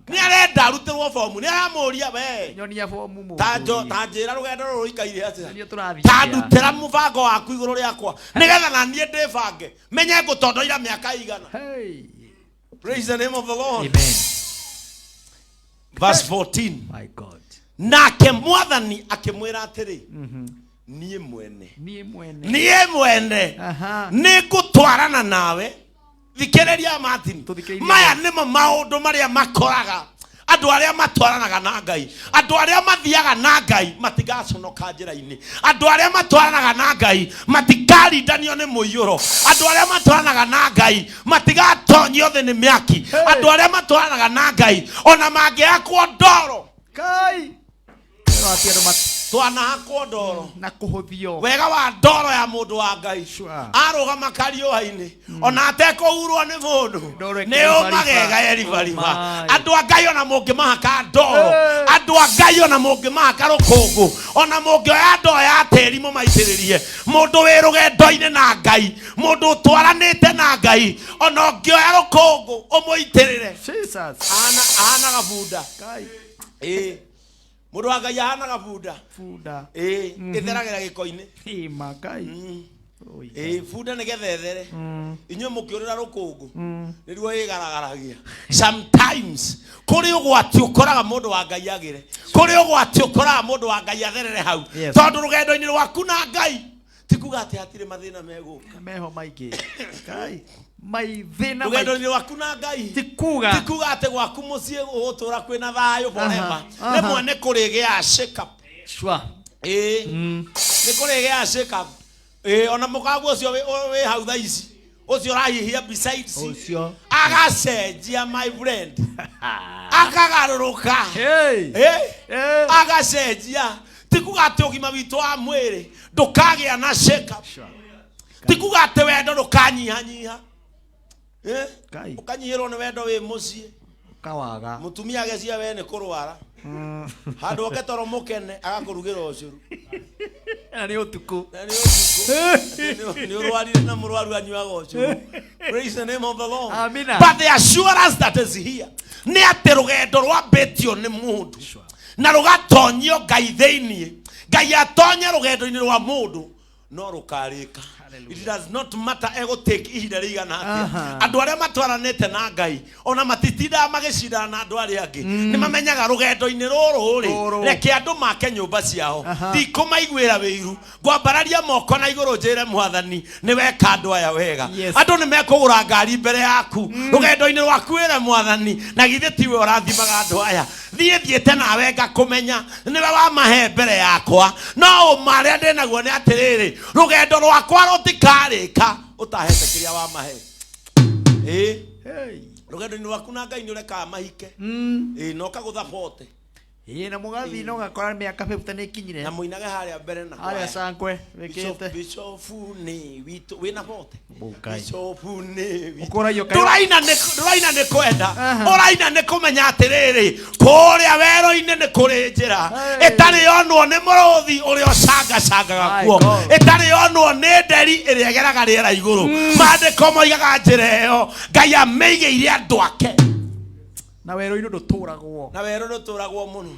Nĩ arenda arutĩrwo bomu, nĩ aramũria we, Nyonia bomu mũndũ. ta njĩra rũgendo rũrũ rũikaire atĩa, Nyonia tũrathiĩ ta atĩa. ndutĩra mũbango waku igũrũ rĩakwa nĩgetha na niĩ ndĩbange menye ngũtondoira mĩaka igana. Hey. Praise the name of the Lord. Amen. Verse 14. My God. Nake Mwathani akĩmwĩra atĩrĩ, niĩ mwene, Niĩ mwene. niĩ mwene Aha. nĩ ngũtwarana nawe. Thikĩrĩria Martin, Tũthikĩrĩrie. maya nĩmo maũndũ marĩa makoraga andũ arĩa matwaranaga na Ngai. Andũ arĩa mathiaga na Ngai matigaconoka njĩra-inĩ. Andũ arĩa matwaranaga na Ngai matikarindanio nĩ mũiyũro. Andũ arĩa matwaranaga na Ngai matigatonyio thĩ nĩ mĩaki. Andũ arĩa matwaranaga na Ngai ona mangĩakwo ndoro Kai. Ati andũ Twanahakwo ndoro na kũhũthio. Wega wa ndoro ya mũndũ wa Ngai arũgama kariũa-inĩ ona atekũhurwo nĩ mũndũ nĩ ũmagega eribariba. Andũ a Ngai ona mũngĩmahaka ndoro, andũ a Ngai ona mũngĩmahaka rũkũngũ, ona mũngĩoya ndoo ya tĩri mũmaitĩrĩrie, mũndũ wĩ rũgendo-inĩ na Ngai, mũndũ ũtwaranĩte na Ngai, ona ũngĩoya rũkũngũ ũmũitĩrĩre, ahana gabunda. Ĩĩ, mũndũ wa Ngai ahana gabunda. Bunda. Ĩĩ, ĩtheragĩra gĩko-inĩ. Ĩ magai. Ĩĩ, bunda nĩgetha ĩthere, inyuĩ mũkĩũrĩra rũkũngũ nĩruo ĩgaragaragia. Sometimes kũrĩ ũgwati ũkoraga mũndũ wa Ngai agĩre, kũrĩ ũgwati ũkoraga mũndũ wa Ngai atherere hau. Yes. Tondũ rũgendo-inĩ rwaku na Ngai ti kuga atĩ hatirĩ mathĩna megũka. Meho maingĩ. Ngai. Maithĩna. Rũgendo-inĩ rwaku na Ngai ti kuga ti kuga atĩ gwaku mũciĩ gũgũtũra kwĩna thayũ forever. Aha. Rĩmwe nĩ kũrĩgĩaga shake up. Sure. Ĩĩ, nĩ kũrĩgĩaga shake up. Ĩĩ, ona mũkaguo ũcio wĩ hau thaa ici, ũcio ũrahihia besides Ũcio. Agacenjia, my friend, akagarũrũka. Eh? Agacenjia. Ti kuga atĩ ũgima witũ wa mwĩrĩ ndũkagĩa na shake up, ti kuga atĩ wendo ndũkanyihanyiha. Eh? Ngai. Ũkanyihĩrwo nĩ wendo wĩ mũciĩ. Kawaga. Mũtumia agecia we nĩ kũrwara, handũ oke toro mũkene, agakũrugĩra ũcũrũ. Na nĩ ũtukũ. Na nĩ ũtukũ. Nĩ ũrwarire na mũrwaru anyuaga ũcũrũ. Praise the name of the Lord. Amina. But the assurance that is here nĩ atĩ rũgendo rwambĩtio nĩ mũndũ na rũgatonyio Ngai thĩinĩ, Ngai atonye rũgendo-inĩ rwa mũndũ, no rũkarĩka. It does not matter egũtake ihinda rĩigana atĩa. Andũ arĩa matwaranĩte na Ngai ona matitindaga magĩcindana na andũ arĩa angĩ. Nĩ mamenyaga rũgendo-inĩ rũrũ rĩ, Rũrũ. reke andũ make nyũmba ciao, ndikũmaiguĩra wĩiru, ngwambararia moko na igũrũ njĩre Mwathani nĩ weka andũ aya wega. Yes. Andũ nĩ mekũgũra ngari mbere yaku rũgendo-inĩ rwaku, wĩre Mwathani na githĩ tiwe ũrathimaga andũ aya, thiĩ thiĩte nawe ngakũmenya nĩwe wamahe mbere yakwa. No ũma arĩa ndĩ naguo nĩ atĩrĩrĩ, rũgendo rwakwa rũtikarĩka ũtahete kĩrĩa wamahe. Ĩĩ, rũgendo-inĩ rwaku na Ngai nĩ ũrekaga mahike. Ĩĩ, na ũkagũtha bote. Ĩ, na mũgathiĩ na ũgakora mĩaka 50 nĩ ĩkinyire. Na mũinage harĩa mbere na Harĩa kwaya. cankwe wĩkĩte. Bishofu nĩ witũ wĩna bote. Mũkai. Bishofu nĩ witũ. Ũkũragio kaĩ- Ndũraina nĩ kwenda, ũraina nĩ kũmenya atĩrĩrĩ, kũrĩa werũ-inĩ nĩ kũrĩ njĩra ĩtarĩ yonwo nĩ mũrũthi ũrĩa ũcangacangaga My kuo, God. ĩtarĩ yonwo nĩ nderi ĩrĩa ĩgeraga rĩera igũrũ. Maandĩko moigaga njĩra ĩyo Ngai amĩigĩire andũ ake. Na werũ-inĩ ndũtũragwo. Na werũ ndũtũragwo mũno.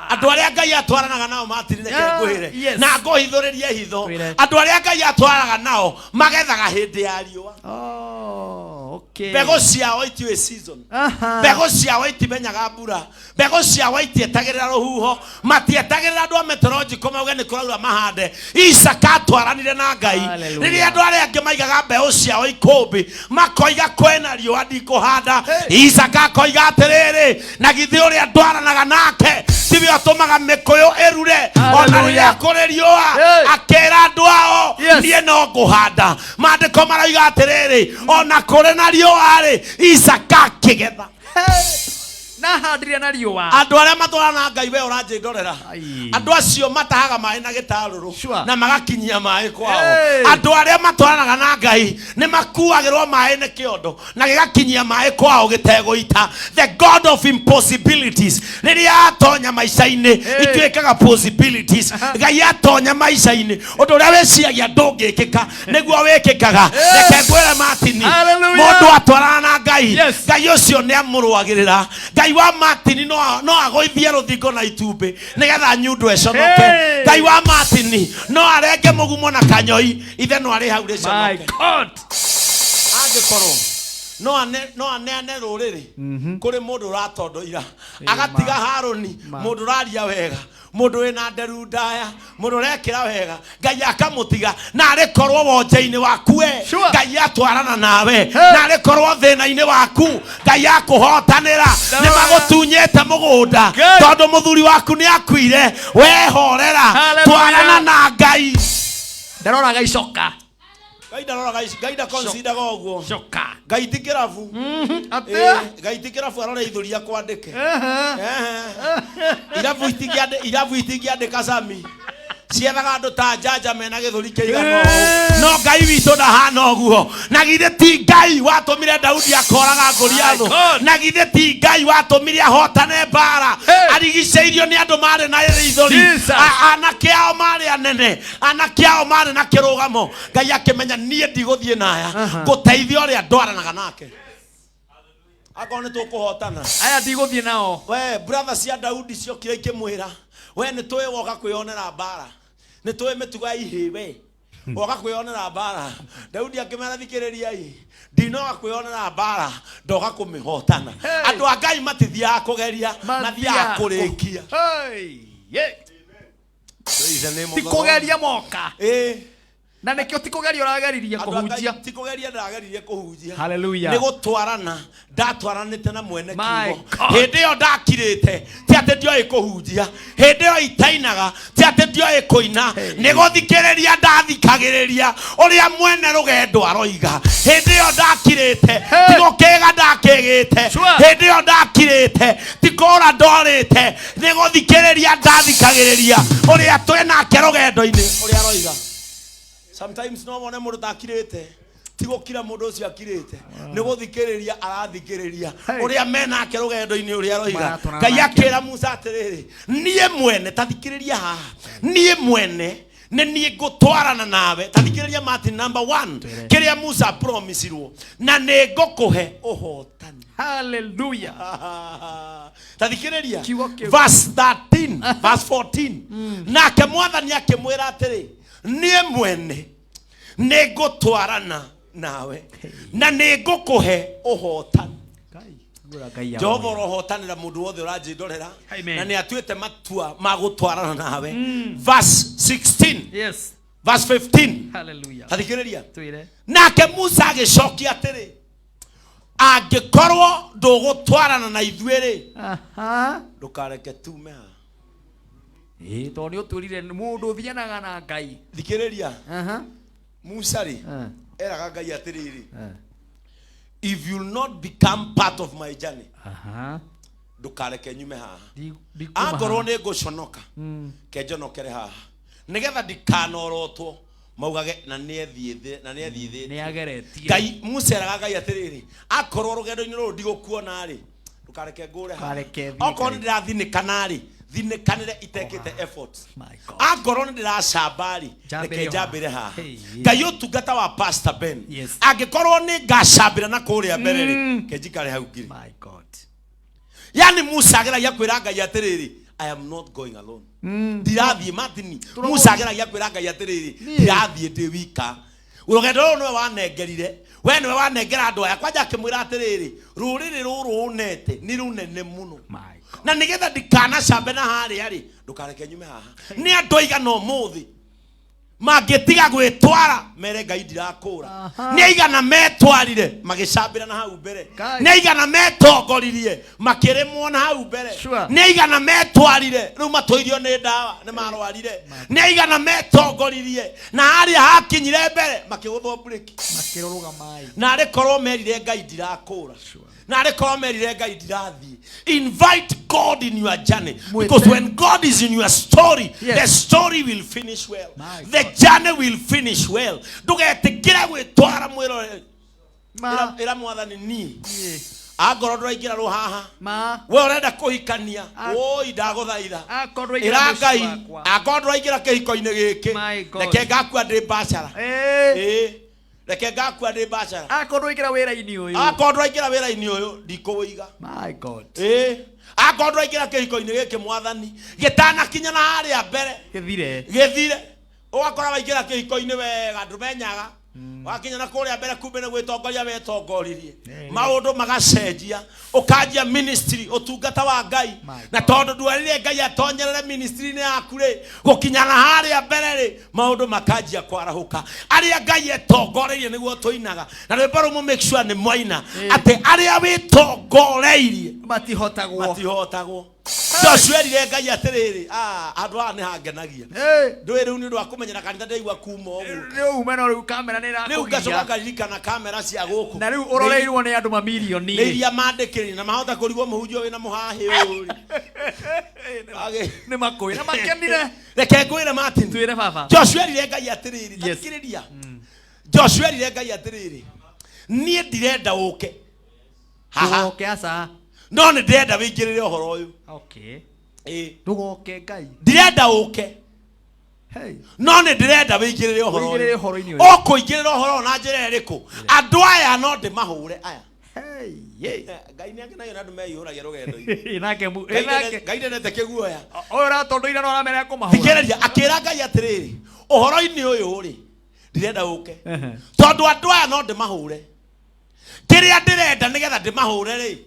Andũ arĩa Ngai atwaranaga nao matirire Yeah, ngwĩre yes. na ngũhithũrĩrie hitho. Twĩre. Andũ arĩa Ngai atwaranaga nao magethaga hĩndĩ ya riũa. Oh, okay. Mbegũ ciao itiũĩ season. Aha. Mbegũ ciao itimenyaga mbura, mbegũ ciao itietagĩrĩra rũhuho, matietagĩrĩra andũ a meteorological mauge nĩ kũraura mahande. Isaka atwaranire na Ngai. Hallelujah. Rĩrĩa andũ arĩa angĩ maigaga mbeũ ciao ikũmbĩ makoiga kwĩna riũa ndikũhanda, Isaka akoiga atĩrĩrĩ, na githĩ ũrĩa ndwaranaga nake tiwe ũtũmaga mĩkũyũ ĩrure ona rĩrĩa Hallelujah. kũrĩ riũa? Hey. Akĩra andũ ao, Yes. niĩ no ngũhanda. Maandĩko maroiga atĩrĩrĩ, ona kũrĩ na riũa rĩ, Isaka akĩgetha. Na handire na riũa. Andũ arĩa matwarana na Ngai, we ũranjĩndorera, Ai. andũ acio matahaga maĩ na gĩtarũrũ Sure. na magakinyia maĩ kwao. Hey. Andũ arĩa matwaranaga na Ngai nĩ makuagĩrwo maĩ nĩ kĩondo na gĩgakinyia maĩ kwao gĩtegũita. The God of impossibilities, rĩrĩa atonya maica-inĩ, Hey. ituĩkaga possibilities. Ngai atonya maica-inĩ, ũndũ ũrĩa wĩciragia ndũngĩkĩka nĩguo wĩkĩkaga. Reke ngwĩre Martin, Hallelujah. mũndũ atwarana na Ngai, Yes. Ngai ũcio nĩ amũrũagĩrĩra. Ngai wa Martin no agũithie rũthingo na itumbĩ nĩgetha nyundo ĩconoke. Hey. Ngai wa Martin no arenge mũgumo na kanyoi, ithe no arĩ hau My rĩconoke. God. Angĩkorwo no aneane rũrĩrĩ kũrĩ mũndũ ũratondoira, agatiga Harũni, mũndũ ũraria wega, mũndũ wĩna nderu ndaya, mũndũ ũrekĩra wega, Ngai akamũtiga. Na arĩ korwo wonje-inĩ waku we Sure. Ngai atwarana nawe, na arĩ korwo thĩna-inĩ waku Ngai akũhotanĩra. Nĩ magũtunyĩte mũgũnda Good. tondũ mũthuri waku nĩ akuire, wehorera. Hallelujah. Twarana na Ngai. Ndaroraga icoka. Ngai ndaroraga ici, Ngai ndaconsideraga ũguo. Coka. Ngai ti kĩrabu. Atĩa? Ĩĩ, Ngai ti kĩrabu arore ithũri akwandĩke. Ehe. Irabu itingĩandĩ- irabu itingĩandĩka Sami. Ciethaga andũ ta njanja mena gĩthũri kĩigana ũũ. No Ngai witũ ndahana ũguo. Na githĩ ti Ngai watũmire Daudi akoraga Goliathũ. Na githĩ ti Ngai watũmire ahotane mbara. Arigicĩirio nĩ andũ marĩ na ithũri. Jesus. Anake ao marĩ anene. Anake ao marĩ na kĩrũgamo. Ngai akĩmenya niĩ ndigũthiĩ naya. Ngũteithia ũrĩa ndwaranaga nake. Akorwo nĩ tũkũhotana. Aya ndigũthiĩ nao. We brother cia Daudi ciokire ikĩmwĩra, we nĩ tũĩ woka kwĩyonera mbara. Nĩ tũĩ mĩtugo ya ihĩ we. Woka kwĩyonera mbara. Daudi akĩmera thikĩrĩriai. Ndinoka kwĩyonera mbara, ndoka kũmĩhotana. Andũ a Ngai matithiaga kũgeria, mathiaga kũrĩkia. Hey, yeah. Praise the name of Ti the Lord. kũgeria moka. Ĩĩ. Na nĩkĩo ti kũgeria ũrageririe Andũ a Ngai, kũhunjia. ti kũgeria ndageririe kũhunjia. Hallelujah. Nĩ gũtwarana ndatwaranĩte na mwene My kiugo. God. Hĩndĩ ĩyo ndakirĩte ti atĩ ndioĩ kũhunjia, hĩndĩ ĩyo itainaga ti atĩ ndioĩ kũina, nĩ gũthikĩrĩria ndathikagĩrĩria ũrĩa mwene rũgendo aroiga. Hĩndĩ ĩyo ndakirĩte ti gũkĩga ndakĩgĩte, hĩndĩ ĩyo ndakirĩte ti kũra ndorĩte, nĩ gũthikĩrĩria ndathikagĩrĩria ũrĩa twĩ nake rũgendo-inĩ ũrĩa aroiga. Sometimes no wone mũndũ takirĩte ti gũkira mũndũ ũcio akirĩte nĩ gũthikĩrĩria arathikĩrĩria ũrĩa menake rũgendo-inĩ ũrĩa aroiga. Maratwarana Ngai nake. akĩra Musa atĩrĩrĩ, niĩ mwene ta thikĩrĩria haha, niĩ mwene nĩ niĩ ngũtwarana nawe. Ta thikĩrĩria Martin, number 1 kĩrĩa Musa promisirwo, na nĩ ngũkũhe ũhotani. Hallelujah. Ta thikĩrĩria verse 13, verse 14. Nake mwathani akĩmwĩra atĩrĩ, niĩ mwene nĩ ngũtwarana nawe na nĩ ngũkũhe ũhotani. Jehova ũrohotanĩra mũndũ wothe ũranjĩndorera Amen. na nĩ atuĩte matua ma gũtwarana nawe. Verse 16. Yes. Verse 15. Hallelujah. Ta thikĩrĩria. Twĩre. Nake Musa agĩcokia atĩrĩ, angĩkorwo ndũgũtwarana na ithuĩ rĩ, Aha. ndũkareke tume haha. Ĩĩ, tondũ nĩ ũtwĩrire mũndũ ũthianaga na Ngai. Thikĩrĩria. Aha. Musa rĩ, eraga Ngai atĩrĩrĩ, if you will not become part of my journey, Aha. ndũkareke nyume haha. Ndikuma Angorwo haha. nĩ ngũconoka, ke njonokere haha nĩgetha ndikanorotwo maugage na nĩethiĩthĩ na nĩethiĩthĩtie. Nĩageretie. Ngai Musa eraga Ngai atĩrĩrĩ, akorwo rũgendo-inĩ rũrũ ndigũkuona rĩ, ndũkareke ngũre haha. Ndũkareke thiĩ Okorwo nĩ ndĩrathinĩkana rĩ, thinĩkanĩre itekĩte effort. Angorwo nĩ ndĩracamba rĩ, Njambĩre reke o njambĩre haha. Hey. Ngai ũtungata wa Pastor Ben, Yes. angĩkorwo nĩ ngacambĩra na kũrĩa mbere rĩ, ke njikare hau ngiri. My God. Yani Musa ageragia kwĩra Ngai atĩrĩrĩ, I am not going alone. Ndirathiĩ Martin. Musa ageragia kwĩra Ngai atĩrĩrĩ, ndirathiĩ ndĩ wika. Rũgendo rũrũ nĩwe wanengerire, we nĩwe wanengera andũ aya. Kwanja akĩmwĩra atĩrĩrĩ, rũrĩrĩ rũrũ ũnete nĩ rũnene mũno. Na nĩgetha ndikanacambe na harĩa rĩ, ndũkareke nyume haha. Nĩ andũ aigana ũmũthĩ mangĩtiga gwĩtwara mere Ngai ndirakũra. Nĩ aigana metwarire magĩcambĩra na hau mbere. Nĩ aigana metongoririe makĩrĩmwo na hau mbere. Nĩ aigana metwarire rĩu matũirio nĩ ndawa nĩ marwarire. Nĩ aigana metongoririe na harĩa hakinyire mbere makĩgũthwo breki. Makĩrũrũga maĩ. Na arĩ korwo merire Ngai ndirakũra. Na arĩ korwo merire Ngai ndirathiĩ. Invite God in your journey, because when God is in your story, Yes. the story will finish well. The journey will finish well. Ndũgetĩkĩre gwĩtwara mwĩrore. Ĩra mwathani niĩ angorwo ndũraingĩra rũhaha, we ũrenda kũhikania, woi ndagũthaitha, Akorwo ĩra ndũraingĩra mũciĩ Ngai wakwa. angorwo ndũraingĩra kĩhiko-inĩ gĩkĩ, My God. reke ngakua ndĩ bachelor. Ĩĩ. Reke ngakua ndĩ bachelor. Akorwo ndũraingĩra wĩra-inĩ ũyũ. Akorwo ndũraingĩra wĩra-inĩ ũyũ ndikũwĩiga. My God. Ĩĩ. Akorwo ndũraingĩra kĩhiko-inĩ gĩkĩ mwathani gĩtanakinya na harĩa mbere Gĩthire. gĩthire, ũgakora waingĩra kĩhiko-inĩ wega ndũmenyaga, wakinya na kũrĩa mbere kumbe nĩ gwĩtongoria wetongoririe, maũndũ magacenjia, ũkanjia ministry, ũtungata wa Ngai, na tondũ ndwerire Ngai atonyerere ministry-inĩ yaku rĩ, gũkinya na harĩa mbere rĩ, maũndũ makanjia kwarahũka. Arĩa Ngai etongoreirie nĩguo tũinaga na rwĩmbo rũmwe, make sure nĩ mwaina atĩ arĩa wĩtongoreirie matihotagwo. Matihotagwo. Joshua erire Ngai atĩrĩrĩ, "Ah, handũ haha nĩ hangenagia. Ndũĩ rĩu nĩ ũndũ wa kũmenyera kanitha ndaigua kuma ũguo. Rĩu ume no rĩu kamera nĩ Rĩu ĩrakũgiria. ngacoka ngaririkana kamera cia gũkũ. Na rĩu ũroreirwo nĩ andũ mamirioni. Nĩ iria mandĩkĩrĩire na mahota kũrigwo mũhunjia wĩna mũhahĩ ũyũ rĩ. Nĩ makũĩ na makenire. Reke ngwĩre Martin. Twĩre baba. Joshua erire Ngai atĩrĩrĩ, ta thikĩrĩria. Joshua erire Ngai atĩrĩrĩ, niĩ ndirenda ũke haha. Ndũgoke aca. No nĩ ndĩrenda wĩingĩrĩre ũhoro ũyũ. Okay. Ĩĩ. Ndũgoke Ngai. Ndirenda ũke. Hey. No nĩ ndĩrenda wĩingĩrĩre ũhoro Ũingĩrĩre ũyũ. ũhoro-inĩ ũyũ. Ũkũingĩrĩra ũhoro ũyũ na njĩra ĩrĩkũ? Andũ aya no ndĩmahũre aya. Ngai nĩ akenagio na andũ meihũragia rũgendo-inĩ. Nake mu Ngai nake ndendete- Ngai ndendete kĩguoya. Ũyũ ũratondũ ira no aramera kũmahũra. Thikĩrĩria, akĩra Ngai atĩrĩrĩ, ũhoro-inĩ ũyũ rĩ, ndirenda ũke. Tondũ andũ aya no ndĩmahũre. Kĩrĩa ndĩrenda nĩgetha ndĩmahũre rĩ,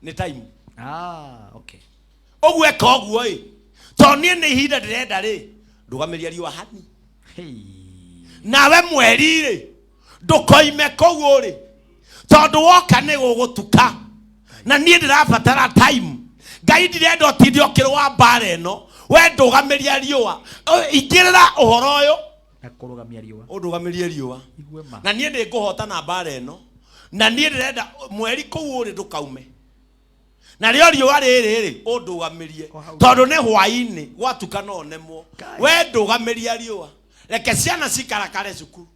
nĩ time. Ah, okay. Ũguo eka ũguo ĩ, tondũ niĩ nĩ ihinda ndĩrenda rĩ, ndũgamĩria riũa hani. Nawe mweri rĩ, ndũkoime kũu ũrĩ, tondũ woka nĩ gũgũtuka. Na niĩ ndĩrabatara time. Ngai ndirenda ũtinde ũkĩrũa mbara ĩno, we ndũgamĩria riũa. Ingĩrĩra ũhoro ũyũ, Na kũrũgamia riũa. ũndũgamĩrie riũa. Igue ma. Na niĩ nĩ ngũhotana mbara ĩno. Na niĩ ndĩrenda mweri kũu ũrĩ ndũkaume. Na rĩo riũa rĩrĩ rĩ, ũndũgamĩrie. Tondũ nĩ hwaĩ-inĩ, gwatuka no nemwo. We ndũgamĩria riũa. Reke ciana cikarakare cukuru.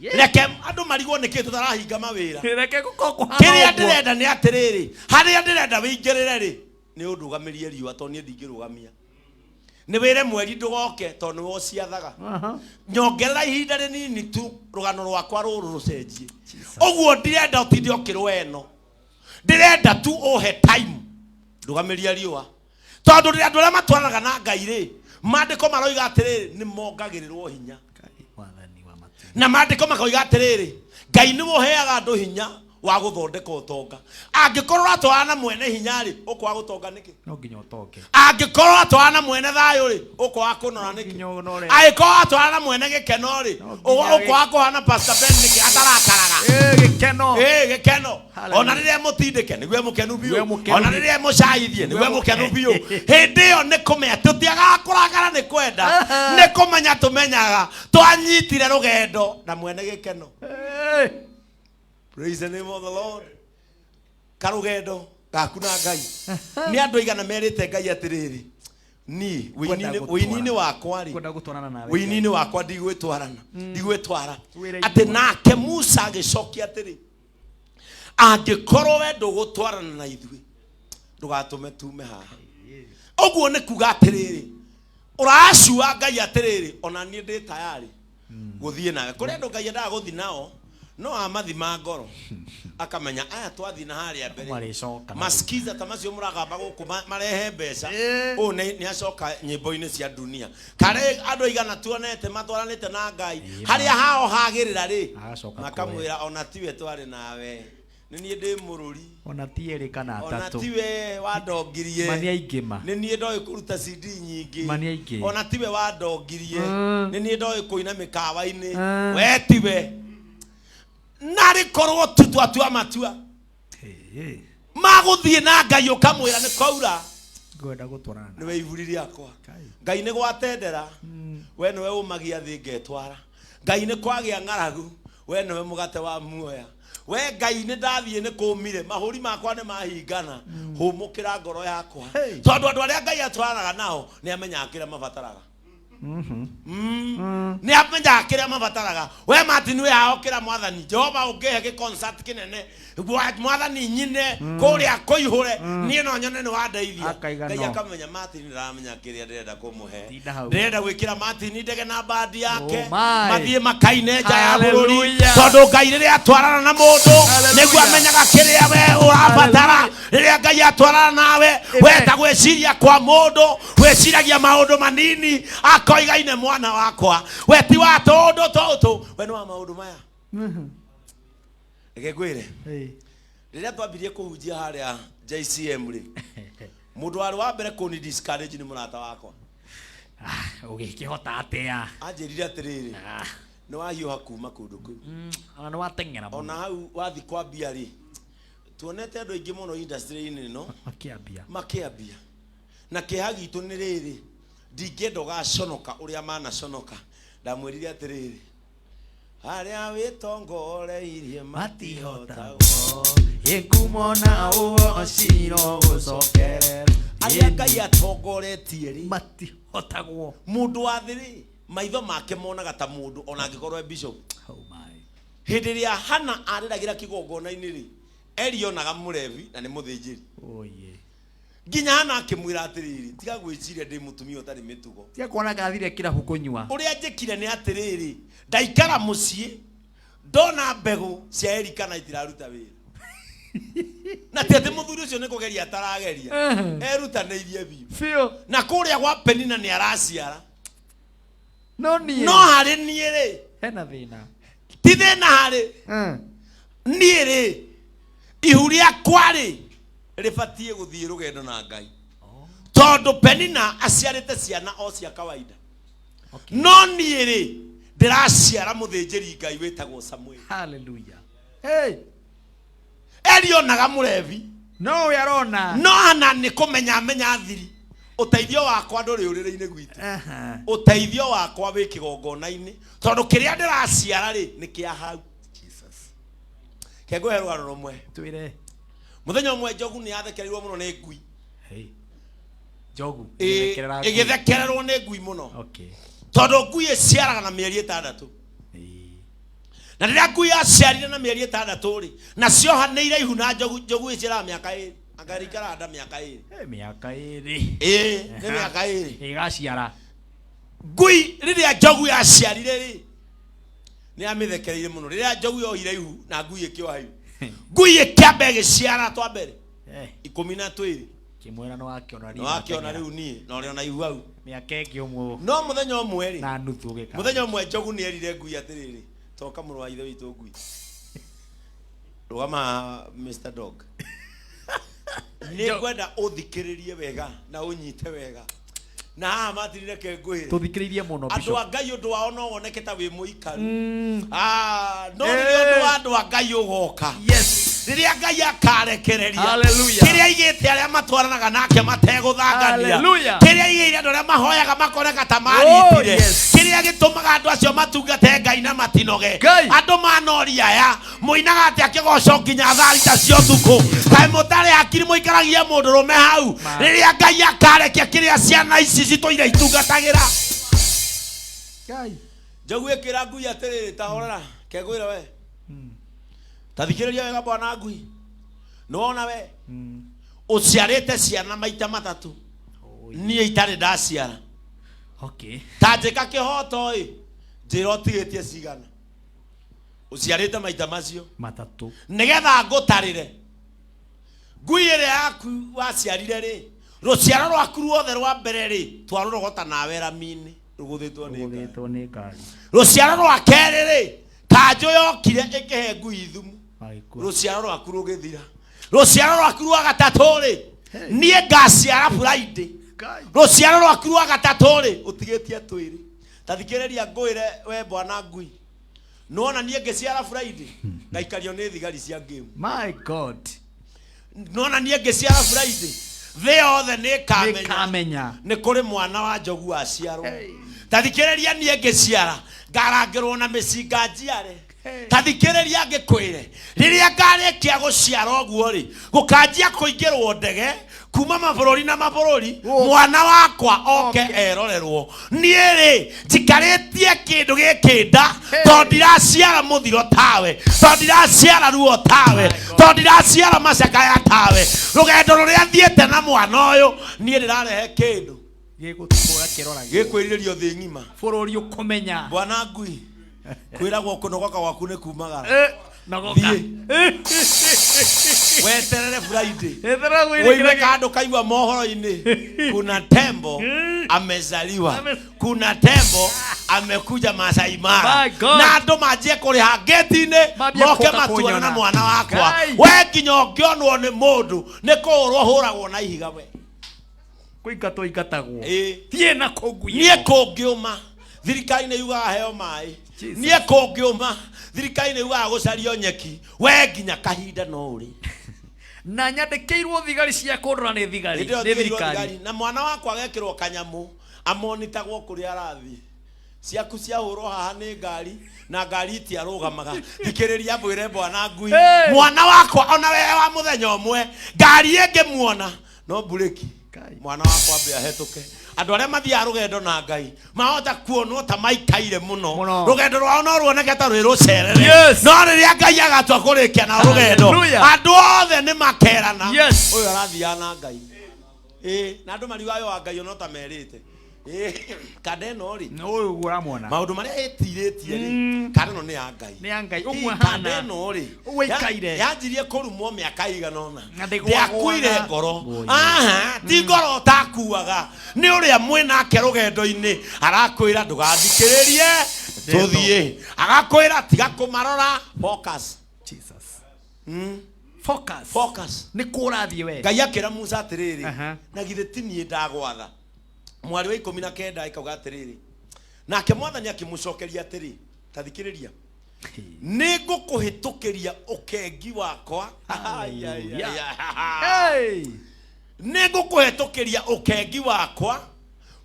Reke andũ marigwo nĩkĩ tũtarahinga mawĩra. Reke gũkorwo kũhana Kĩrĩa ũguo. ndĩrenda nĩ atĩrĩrĩ, harĩa ndĩrenda wĩingĩrĩre rĩ, nĩ ũndũgamĩrie riũa tondũ niĩ ndingĩrũgamia. Nĩ wĩre mweri ndũgoke tondũ nĩwe ũciathaga. Nyongerera ihinda rĩnini tu rũgano rwakwa rũrũ rũcenjie. Ũguo ndirenda ũtinde ũkĩrũa ĩno. Ndĩrenda tu ũhe time. Ndũgamĩria riũa. Tondũ rĩrĩa andũ arĩa matwaranaga na Ngai rĩ, maandĩko maroiga atĩrĩrĩ, nĩ mongagĩrĩrwo hinya. Na maandĩko makoiga atĩrĩrĩ, Ngai nĩwe ũheaga andũ hinya wa gũthondeka ũtonga. Angĩkorwo ũratwarana na mwene hinya rĩ, ũkwaga gũtonga nĩkĩ? No nginya ũtonge. Angĩkorwo ũratwarana na mwene thayũ rĩ, ũkwaga kũnora nĩkĩ? Ũnore. Angĩkorwo ũratwarana na mwene gĩkeno rĩ, ũkwaga kũhana Pastor Ben nĩkĩ atarakaraga? Gĩkeno. Gĩkeno. Hallelujah. Ona rĩrĩa mũtindĩke nĩguo mũkenu Nĩguo biũ. mũkenu Ona biũ. rĩrĩa mũcaithie nĩguo mũkenu biũ. Hĩndĩ ĩyo nĩ kũmenya tũtiagaga kũrakara nĩ kwenda, nĩ kũmenya tũmenyaga twanyitire rũgendo na mwene gĩkeno. Praise the name of the Lord. Karũgendo gaku na Ngai. Nĩ andũ aigana merĩte Ngai atĩrĩrĩ, niĩ Kwenda gũtwara. wĩini-inĩ wakwa rĩ, Kwenda gũtwarana nawe. wĩini-inĩ wakwa ndigwĩtwarana, ndigwĩtwara. Wĩra Atĩ igua. nake Musa agĩcokia atĩrĩ, angĩkorwo we ndũgũtwarana na ithuĩ, ndũgatũme tume haha. Ũguo nĩ kuga atĩrĩrĩ, ũracua Ngai atĩrĩrĩ, ona niĩ ndĩ tayari gũthiĩ nawe. Kũrĩ andũ Ngai endaga gũthiĩ nao, no amathima ngoro akamenya aya twathiĩ na harĩa mbere Marĩcoka. maskiza ta macio mũragamba gũkũ marehe mbeca ũũ nĩ acoka nyĩmbo-inĩ cia dunia karĩ andũ aigana tuonete matwaranĩte na Ngai harĩa hao hagĩrĩra rĩ Agacoka makamwĩra ona tiwe twarĩ nawe nĩ niĩ ndĩ mũrũri Ona ti erĩ kana ona atatũ. tiwe wandongirie Ma nĩ aingĩ ma. nĩ niĩ ndoĩ kũruta CD nyingĩ Ma nĩ aingĩ. ona tiwe wandongirie nĩ niĩ ndoĩ kũina mĩkawa-inĩ we tiwe narĩ korwo tu twatua matua magũthiĩ na Ngai ũkamwĩra nĩ kwaura Ngwenda gũtwarana nĩwe iburi rĩakwa Ngai nĩ gwatendera we nĩwe ũmagia thĩ ngetwara Ngai nĩ kwagĩa ng'aragu we nĩwe mũgate wa muoya we Ngai nĩ ndathiĩ nĩ kũmire mahũri makwa nĩ mahingana hũmũkĩra ngoro yakwa tondũ andũ arĩa Ngai atwaranaga nao nĩ amenyaga kĩrĩa mabataraga. Nĩ amenyaga kĩrĩa mabataraga. We Martin wĩ haha ũkĩra mwathani Jehova ũngĩhe gĩ concert kĩnene mwathani nyine kũrĩa kũihũre niĩ no nyone nĩ wandeithia. Akaiga Ngai no. akamenya Martin ndaramenya kĩrĩa ndĩrenda kũmũhe. Tinda hau. Ndĩrenda gwĩkĩra Martin ndege na bandi yake Oh my. mathiĩ makaine nja ya bũrũri Hallelujah. tondũ Ngai rĩrĩa atwarana na mũndũ Hallelujah. nĩguo amenyaga kĩrĩa we ũrabatara. Rĩrĩa Ngai atwarana nawe weta gwĩciria kwa mũndũ wĩciragia maũndũ manini akoiga ine mwana wakwa we ti wa tũndũ tũtũ we nĩ wa maũndũ maya. Reke ngwĩre rĩrĩa twambirie kũhunjia harĩa JCM rĩ, mũndũ warĩ wa mbere kũni discourage nĩ mũrata wakwa. Ũgĩkĩhota atĩa? Anjĩrire atĩrĩrĩ, nĩ wahiũha kuma kũndũ kũu. Ona nĩ wateng'era mũno. Ona hau wathi kwambia rĩ, tuonete andũ aingĩ mũno industry-inĩ ĩno Makĩambia. Makĩambia. Na kĩeha gitũ nĩ rĩrĩ, ndingĩenda ũgaconoka ũrĩa manaconoka. Ndamwĩrire atĩrĩrĩ, arĩa wĩtongoreirie matihotagwo, Ĩngumo na ũgociro gũcokerera. Arĩa Ngai atongoretie rĩ, matihotagwo. Mũndũ wa thĩ rĩ, maitho make monaga ta mũndũ ona angĩkorwo e bishop. Hĩndĩ ĩrĩa Hana arĩragĩra kĩgongona-inĩ rĩ, Eli onaga mũrebi na nĩ mũthĩnjĩri. Nginya Hana akĩmwĩra atĩrĩrĩ, tiga gwĩciria ndĩ mũtumia ũtarĩ mĩtugo. Tiga kuona gathire kĩrabu kũnyua. Ũrĩa njĩkire nĩ atĩrĩrĩ, ndaikara mũciĩ ndona mbegũ cia Elikana itiraruta wĩra. Na ti atĩ mũthuri ũcio nĩ kũgeria atarageria, erutanĩirie biũ. Biũ. Na kũrĩa gwa Penina nĩ araciara. No niĩ. No harĩ niĩ rĩ, Hena thĩna. ti thĩna harĩ niĩ rĩ, ihu rĩakwa rĩ rĩbatiĩ gũthiĩ rũgendo na Ngai, tondũ Penina aciarĩte ciana o cia kawaida, no niĩ rĩ ndĩraciara mũthĩnjĩri Ngai wĩtagwo Samueli. Hallelujah. Hey. Eli onaga mũrebi, no we arona, no Hana nĩ kũmenya amenya thiri. Ũteithio wakwa ndũrĩ ũrĩrĩ-inĩ gwitũ, ũteithio wakwa wĩ kĩgongona-inĩ, tondũ kĩrĩa ndĩraciara rĩ nĩ kĩa hau. Ke ngũhe rũgano rũmwe. Twĩre. Mũthenya ũmwe njogu nĩ yathekereirwo mũno nĩ ngui. Hey. Njogu. Ĩĩ, Ĩgĩthekerera ngui. Ĩgĩthekererwo nĩ ngui mũno, Okay. tondũ ngui ĩciaraga na mĩeri 6, na rĩrĩa ngui yaciarire na mĩeri 6 rĩ, na ciohanĩire ihu na njogu, njogu ĩciaraga mĩaka 2, anga ĩikaraga nda mĩaka 2. Hey, mĩaka 2. Ĩĩ, nĩ mĩaka 2. Ĩgaciara. Ngui rĩrĩa njogu yaciarire rĩ, nĩ yamĩthekereire mũno. Rĩrĩa njogu yohire ihu na ngui ĩkĩoha ihu, ngui ĩkĩamba ĩgĩciara twa mbere 12. Kĩmwĩra nĩ wakĩona. Nĩ wakĩona rĩu niĩ na ũrĩ ona ihu hau. Mĩaka ĩngĩ ũmwe. No mũthenya ũmwe rĩ, Na nuthu ũgĩka. Mũthenya ũmwe njogu nĩ erire ngui atĩrĩrĩ, toka mũrũ wa ithe witũ ngui, rũgama haha, Mr. Dog, nĩ ngwenda ũthikĩrĩrie wega na ũnyite wega na haha matirire ke ngwĩre. Tũthikĩrĩirie mũno, Andũ Bishop. a Ngai ũndũ wao no woneke ta wĩ mũikaru. Ah, no rĩrĩa ũndũ wa andũ a Ngai ũgoka, rĩrĩa Ngai akarekereria Hallelujah. kĩrĩa aigĩte arĩa matwaranaga nake mategũthangania, Hallelujah. kĩrĩa aigĩire andũ arĩa mahoyaga makoneka ta maritire, Oh, yes. kĩrĩa gĩtũmaga andũ acio matungate Ngai na matinoge. Ngai. Andũ manoria aya mũinaga atĩa kĩgoco nginya thaa thita cia ũtukũ? Kaĩ mũtarĩ hakiri mũikaragia mũndũrũme hau? Rĩrĩa Ngai akarekia kĩrĩa ciana ici citũire itungatagĩra. Ngai. Njogu ĩkĩra ngui atĩrĩrĩ, ta horera kengwĩre we, ta thikĩrĩria wega bwana ngui, nĩwona we ũciarĩte ciana maita matatũ, niĩ itarĩ ndaciara. Okay. Ta njĩka kĩhoto ĩ, njĩra ũtigĩtie cigana ũciarĩte maita macio matatũ, nĩgetha ngũtarĩre. Ngui ĩrĩa yaku waciarire rĩ, rũciaro rwaku ruothe rwa mbere rĩ, twarũrogota nawe rami-inĩ rũgũthĩtwo nĩ ngari. Rũgũthĩtwo nĩ ngari. Rũciaro rwa kerĩ rĩ, kanjũ yokire ĩkĩhe ngui thumu, Magĩkua. Rũciaro rwaku rũgĩthira. Rũciaro rwaku rwa gatatũ rĩ, niĩ ngaciara Friday. Rũciaro rwaku rwa gatatũ rĩ, ũtigĩtie twĩrĩ. Ta thikĩrĩria ngwĩre we bwana ngui, nĩwona niĩ ngĩciara Friday ngaikario nĩ thigari cia game. My God. Nĩwona niĩ ngĩciara Friday, thĩ yothe nĩ ĩkamenya Nĩkamenya. Nĩ kũrĩ mwana wa njogu waciarwo. Ta thikĩrĩria, niĩ ngĩciara ngarangĩrwo na mĩcinga njiare. Ta thikĩrĩria ngĩkwĩre, rĩrĩa ngarĩkia gũciara ũguo rĩ, gũkanjia kũingĩrwo ndege kuma mabũrũri na mabũrũri, mwana wakwa oke erorerwo. Niĩ rĩ, njikarĩtie kĩndũ gĩkĩ nda, tondũ ndiraciara mũthiro tawe, tondũ ndiraciara ruo tawe, tondũ ndiraciara macakaya tawe. Rũgendo rũrĩa thiĩte na mwana ũyũ, niĩ ndĩrarehe kĩndũ gĩgũtũra kĩroragio, gĩkwĩrirĩrio thĩ ng'ima, bũrũri ũkũmenya. Bwana ngui, kwĩragwo kũnogoka gwaku nĩ kumagara. Nogoka. Thiĩ weterere Friday. Eterera ũigue gwĩrĩkĩra. Kandũ kaigua mohoro-inĩ, kuna tembo amezaliwa, kuna tembo amekuja Masai Mara. My God. Na andũ manjie kũrĩha ngĩti-inĩ Mambie moke kũka matuone kũnyona. na mwana wakwa. Ngai. We nginya ũngĩonwo nĩ mũndũ nĩ kũhũrwo hũragwo na ihiga we. Kũingatwo ingatagwo. Ĩĩ. Thiĩ na kũngui. Niĩ kũngĩũma thirikari nĩ yugaga heo maĩ, niĩ kũngĩũma thirikari nĩ yugaga gũcario nyeki, we nginya kahinda no ũrĩ. Na nyandĩkĩirwo thigari cia kũndora nĩ thigari, Hĩndĩ ĩyo nĩ thigari thirikari. thigari, na mwana wakwa agekĩrwo kanyamũ amonitagwo kũrĩa arathiĩ ciaku ciahũrwo haha nĩ ngari na ngari itiarũgamaga thikĩrĩria mwĩre bwana ngui. Hey! Mwana wakwa ona we wa mũthenya ũmwe ngari ĩngĩmuona no mburĩki mwana wakwa ambe ahetũke. Andũ arĩa mathiaga rũgendo na Ngai mahota kuonwo ta maikaire mũno, rũgendo rwao no ruoneke ta rwĩ rũcerere. Yes. No rĩrĩa Ngai agatua kũrĩkia na rũgendo, Hallelujah. andũ othe nĩ makerana. Yes. Ũyũ arathiaga na Ngai. Ĩ, na andũ mariugaga wa Ngai ono ta merĩte. Ĩ, kanda ĩno rĩ, ũyũ ũguo ũramwona, maũndũ marĩa ĩtirĩtie rĩ, kanda ĩno nĩ ya Ngai. Nĩ ya Ngai ũguo. Ĩ, kanda hana ĩno rĩ, ũguo ĩikaire. Yanjirie kũrumwo mĩaka ĩigana ũna. Na ndĩgwagwaga. Ndĩakuire ngoro. Aha, ti ngoro ũtakuaga, nĩ ũrĩa mwĩnake rũgendo-inĩ arakwĩra ndũgathikĩrĩrie, tũthiĩ, agakwĩra tiga kũmarora, focus. Jesus. Focus. Focus. Nĩ kũ ũrathiĩ we? Ngai akĩra Musa atĩrĩrĩ, na githĩ ti niĩ ndagwatha? Mwarĩ wa 19 ĩkauga atĩrĩrĩ, nake Mwathani akĩmũcokeria atĩrĩ, ta thikĩrĩria, nĩ ngũkũhĩtũkĩria ũkengi wakwa. Ai, ai, ai, ai. Nĩ ngũkũhĩtũkĩria ũkengi wakwa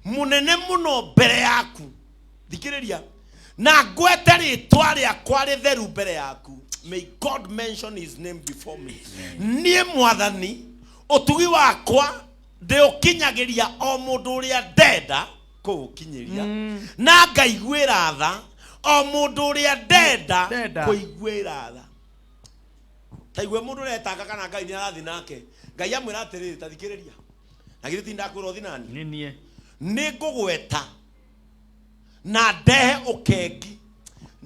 mũnene mũno mbere yaku, thikĩrĩria, na ngwete rĩtwa rĩakwa rĩtheru mbere yaku. May God mention his name before me. Niĩ Mwathani, ũtugi wakwa ndĩũkinyagĩria o mũndũ ũrĩa ndenda kũũkinyĩria, na ngaiguĩra tha o mũndũ ũrĩa ndenda Ndenda. kũiguĩra tha. Ta igue mũndũ ũretanga kana Ngai nĩ arathiĩ nake. Ngai amwĩra atĩrĩrĩ, ta thikĩrĩria, na githĩ ti ndakwĩra ũthiĩ nani? Nĩ niĩ. Nĩ ngũgweta na ndehe ũkengi.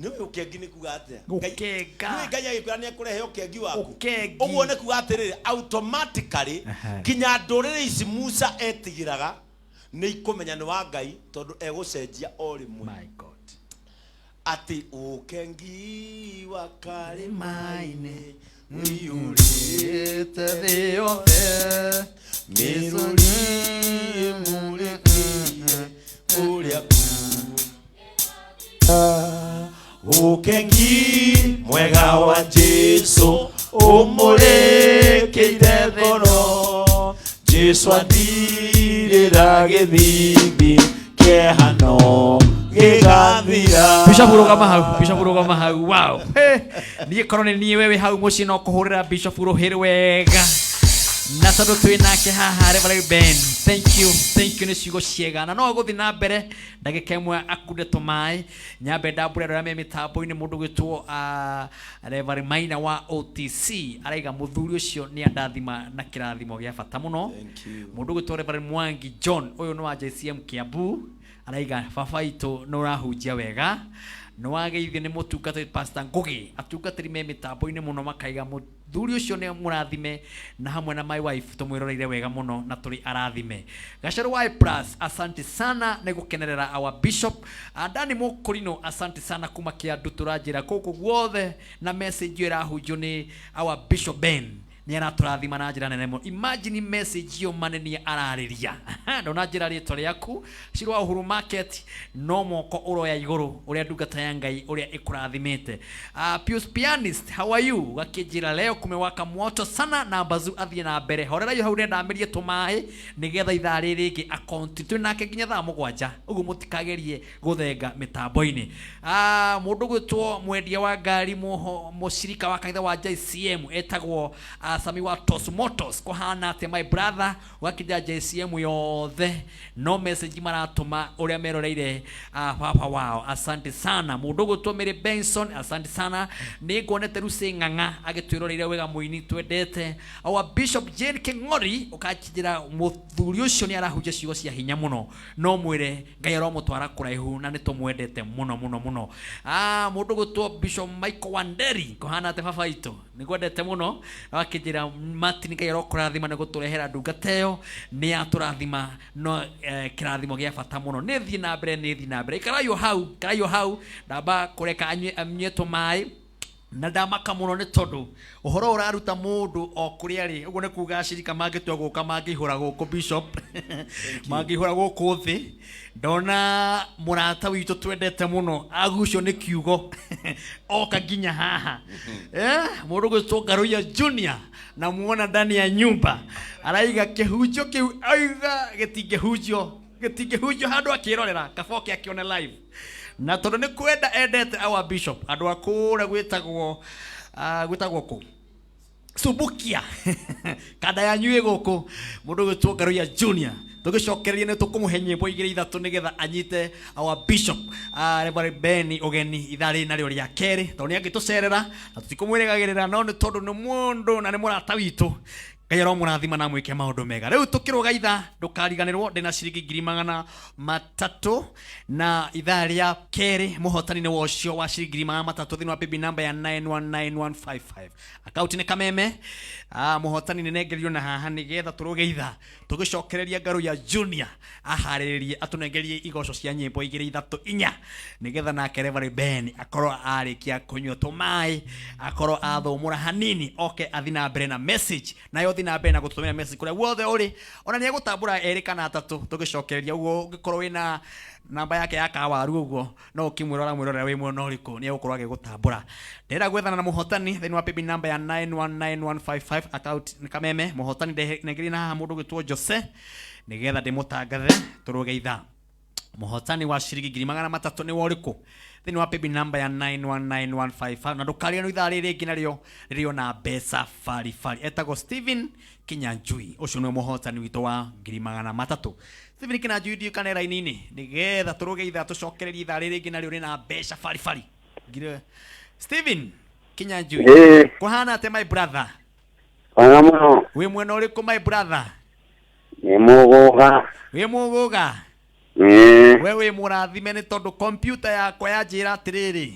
Nĩ ũĩ ũkengi nĩ kuga atĩa? Gũkenga. Nĩ Ngai agĩkwĩra nĩ ekũrehe ũkengi waku. Ũkengi. Ũguo nĩ kuga atĩrĩrĩ, automatically nginya ndũrĩrĩ ici Musa etigĩraga nĩ ikũmenya nĩ wa Ngai, tondũ egũcenjia o rĩmwe. My God. Atĩ ũkengi wa karĩma-inĩ ũiyũrĩte thĩ yothe, mĩrũri ĩmũrĩkĩire kũrĩa ũkengi mwega wa Jesu ũmũrĩkĩire ngoro. Jesu andirĩra gĩthithi kĩehano gĩgathira. Bishop rũgama hau, Bishop rũgama hau. Wow. Hey, niĩ korwo nĩ niĩ wewe hau mũciĩ no kũhũrĩra Bishop rũhĩ wega, na tondũ twĩ nake haha Reverend Ben, thank you, thank you nĩ ciugo ciega, na no gũthiĩ na mbere ndagĩka ĩmwe akunde tũmaĩ nyambe ndambũre andũ arĩa me mĩtambo-inĩ. Mũndũ gwĩtwo Reverend Maina wa OTC araiga mũthuri ũcio nĩ andathima na kĩrathimo gĩa bata mũno. Mũndũ gwĩtwo Reverend Mwangi John, ũyũ nĩ wa JCM Kiambu, araiga baba itũ nĩ ũrahunjia wega, nĩ wageithio nĩ mũtungatĩri Pastor Ngugi. Atungatĩri me mĩtambo-inĩ mũno makaiga mũthuri ũcio nĩ mũrathime, na hamwe na my wife tũmwĩroreire wega mũno na tũrĩ arathime. Gacerũ wa Plus, asante sana nĩ gũkenerera our bishop. Dani Mũkũrinũ, asante sana kuma Kĩandu, tũranjĩra kũkũ guothe na message ĩyo ĩrahunjio nĩ our Bishop Ben nĩ aratũrathima na njĩra nene mũno. Imagine message ĩyo manenie ararĩria. Ndona njĩra rĩtwa rĩaku Ciro wa Uhuru Market, no moko ũroya igũrũ ũrĩa ndungata ya Ngai ũrĩa ĩkũrathimĩte. Pius Pianist, how are you? Gakĩnjĩra leo kumewaka moto sana na Bazu athiĩ na mbere. Horera yo hau, ndamĩrie tũmaĩ nĩgetha ithaa rĩrĩ rĩngĩ akonti twĩ nake nginya thaa 7, ũguo mũtikagerie gũthenga mĩtambo-inĩ. Mũndũ gwĩtwo mwendia wa ngari mũcirika wa kanitha wa JCM etagwo Sami wa Tos Motos, kũhana atĩa my brother? Wakinya JCM yothe no message maratũma ũrĩa meroreire baba wao, asante sana. Mũndũ ũgwĩtwo Mary Benson, asante sana, nĩ nguonete Lucy Ng'ang'a agĩtwĩroreire wega, mũini twendete our Bishop Jane King'ori, ũkanjĩra mũthuri ũcio nĩ arahunjia ciugo cia hinya mũno, no mwĩre Ngai aromũtwara kũraihu na nĩ tũmwendete mũno mũno mũno. Mũndũ gwĩtwo Bishop Michael Wanderi, kũhana atĩa baba itũ? Nĩ ngwendete mũno. Wakĩnjĩra Martin, Ngai arokũrathima nĩ gũtũrehera ndungata ĩyo, nĩ yatũrathima no kĩrathimo gĩa bata mũno. Nĩ thiĩ na mbere, nĩ thiĩ na mbere, ikaraio hau, ikaraio hau, ndamba kũreka anyue tũmaĩ, na ndamaka mũno nĩ tondũ ũhoro ũraruta mũndũ o kũrĩa arĩ. Ũguo nĩ kuga acirika mangĩtua gũka mangĩihũra gũkũ, Bishop, mangĩihũra gũkũ thĩ. Ndona mũrata witũ twendete mũno agucio nĩ kiugo oka nginya haha. Mũndũ gwĩtwo Ngaruiya Junior. Namuona ndani ya nyumba araiga kĩhunjio kĩu, aiga gĩtingĩhunjio, gĩtingĩhunjio handũ akĩrorera kaboke akĩone live. Na tondũ nĩ kwenda endete our bishop, andũ a kũrĩa gwĩtagwo gwĩtagwo kũ Subukia kanda yanyu ĩ gũkũ, mũndũ ũgwĩtwo Ngaruiya Junior, tũgĩcokereria nĩ tũkũmũhe nyĩmbo igĩrĩ ithatũ nĩgetha anyite our bishop Reverend Ben ũgeni ithaa rĩrĩ narĩo rĩa kerĩ, tondũ nĩ angĩtũcerera na tũtikũmwĩrĩgagĩrĩra, no nĩ tondũ nĩ mũndũ na nĩ mũrata witũ. Ngai aromũrathima na amwĩke maũndũ mega. Rĩu tũkĩrũga ithaa, ndũkariganĩrwo ndĩna ciringi 300,000 na ithaa rĩa kerĩ mũhotani nĩ wocio wa ciringi 300,000 thĩinĩ wa baby number ya 919155, akaunti nĩ Kameme. Mũhotani nĩ nengerio na haha nĩgetha tũrũge ithaa tũgĩcokereria Ngaruiya Junior aharĩrĩrie atũnengerie igoco cia nyĩmbo igĩrĩ ithatũ inya nĩgetha nake Reverend Ben akorwo arĩkia kũnyua tũmaĩ, akorwo athũmũra hanini, oke athi na mbere na message, nayo thi na mbere na gũtũtũmĩra message kũrĩa guothe ũrĩ, ona nĩ egũtambũra erĩ kana atatũ tũgĩcokereria ũguo. Ũngĩkorwo wĩna namba yake ya kawaru ũguo no ũkĩmwĩra ũramwĩrorera wĩ mwena ũrĩkũ, nĩ egũkorwo agĩgũtambũra. Ndĩrenda gwethana na mũhotani thĩinĩ wa paybill number ya 919155, account nĩ Kameme. Mũhotani ndengerie na haha mũndũ ũgwĩtwo Jose nĩgetha ndĩmũtangathe tũrũge ithaa. Mũhotani wa ciringi 300,000 nĩ ũrĩkũ thĩinĩ wa paybill number ya 919155? Na ndũkariganĩrwo ithaa rĩrĩ rĩngĩ narĩo rĩrĩ ona mbeca baribari. Etagwo Stephen Kinyanjui, ũcio nĩwe mũhotani witũ wa 300,000. Stephen Kinyanjui, ndiũ kana raini-inĩ nĩgetha tũrũge ithaa tũcokererie ithaa rĩrĩ rĩngĩ narĩo rĩna mbeca baribari. Ngiri Stephen Kinyanjui. Ĩĩ. Kũhana atĩa, my brother? Wega mũno. Wĩ mwena ũrĩkũ, my brother? Nĩ mũgũga. Wĩ mũgũga? Ĩĩ. We wĩ mũrathime nĩ tondũ kompiuta yakwa yanjĩra atĩrĩrĩ,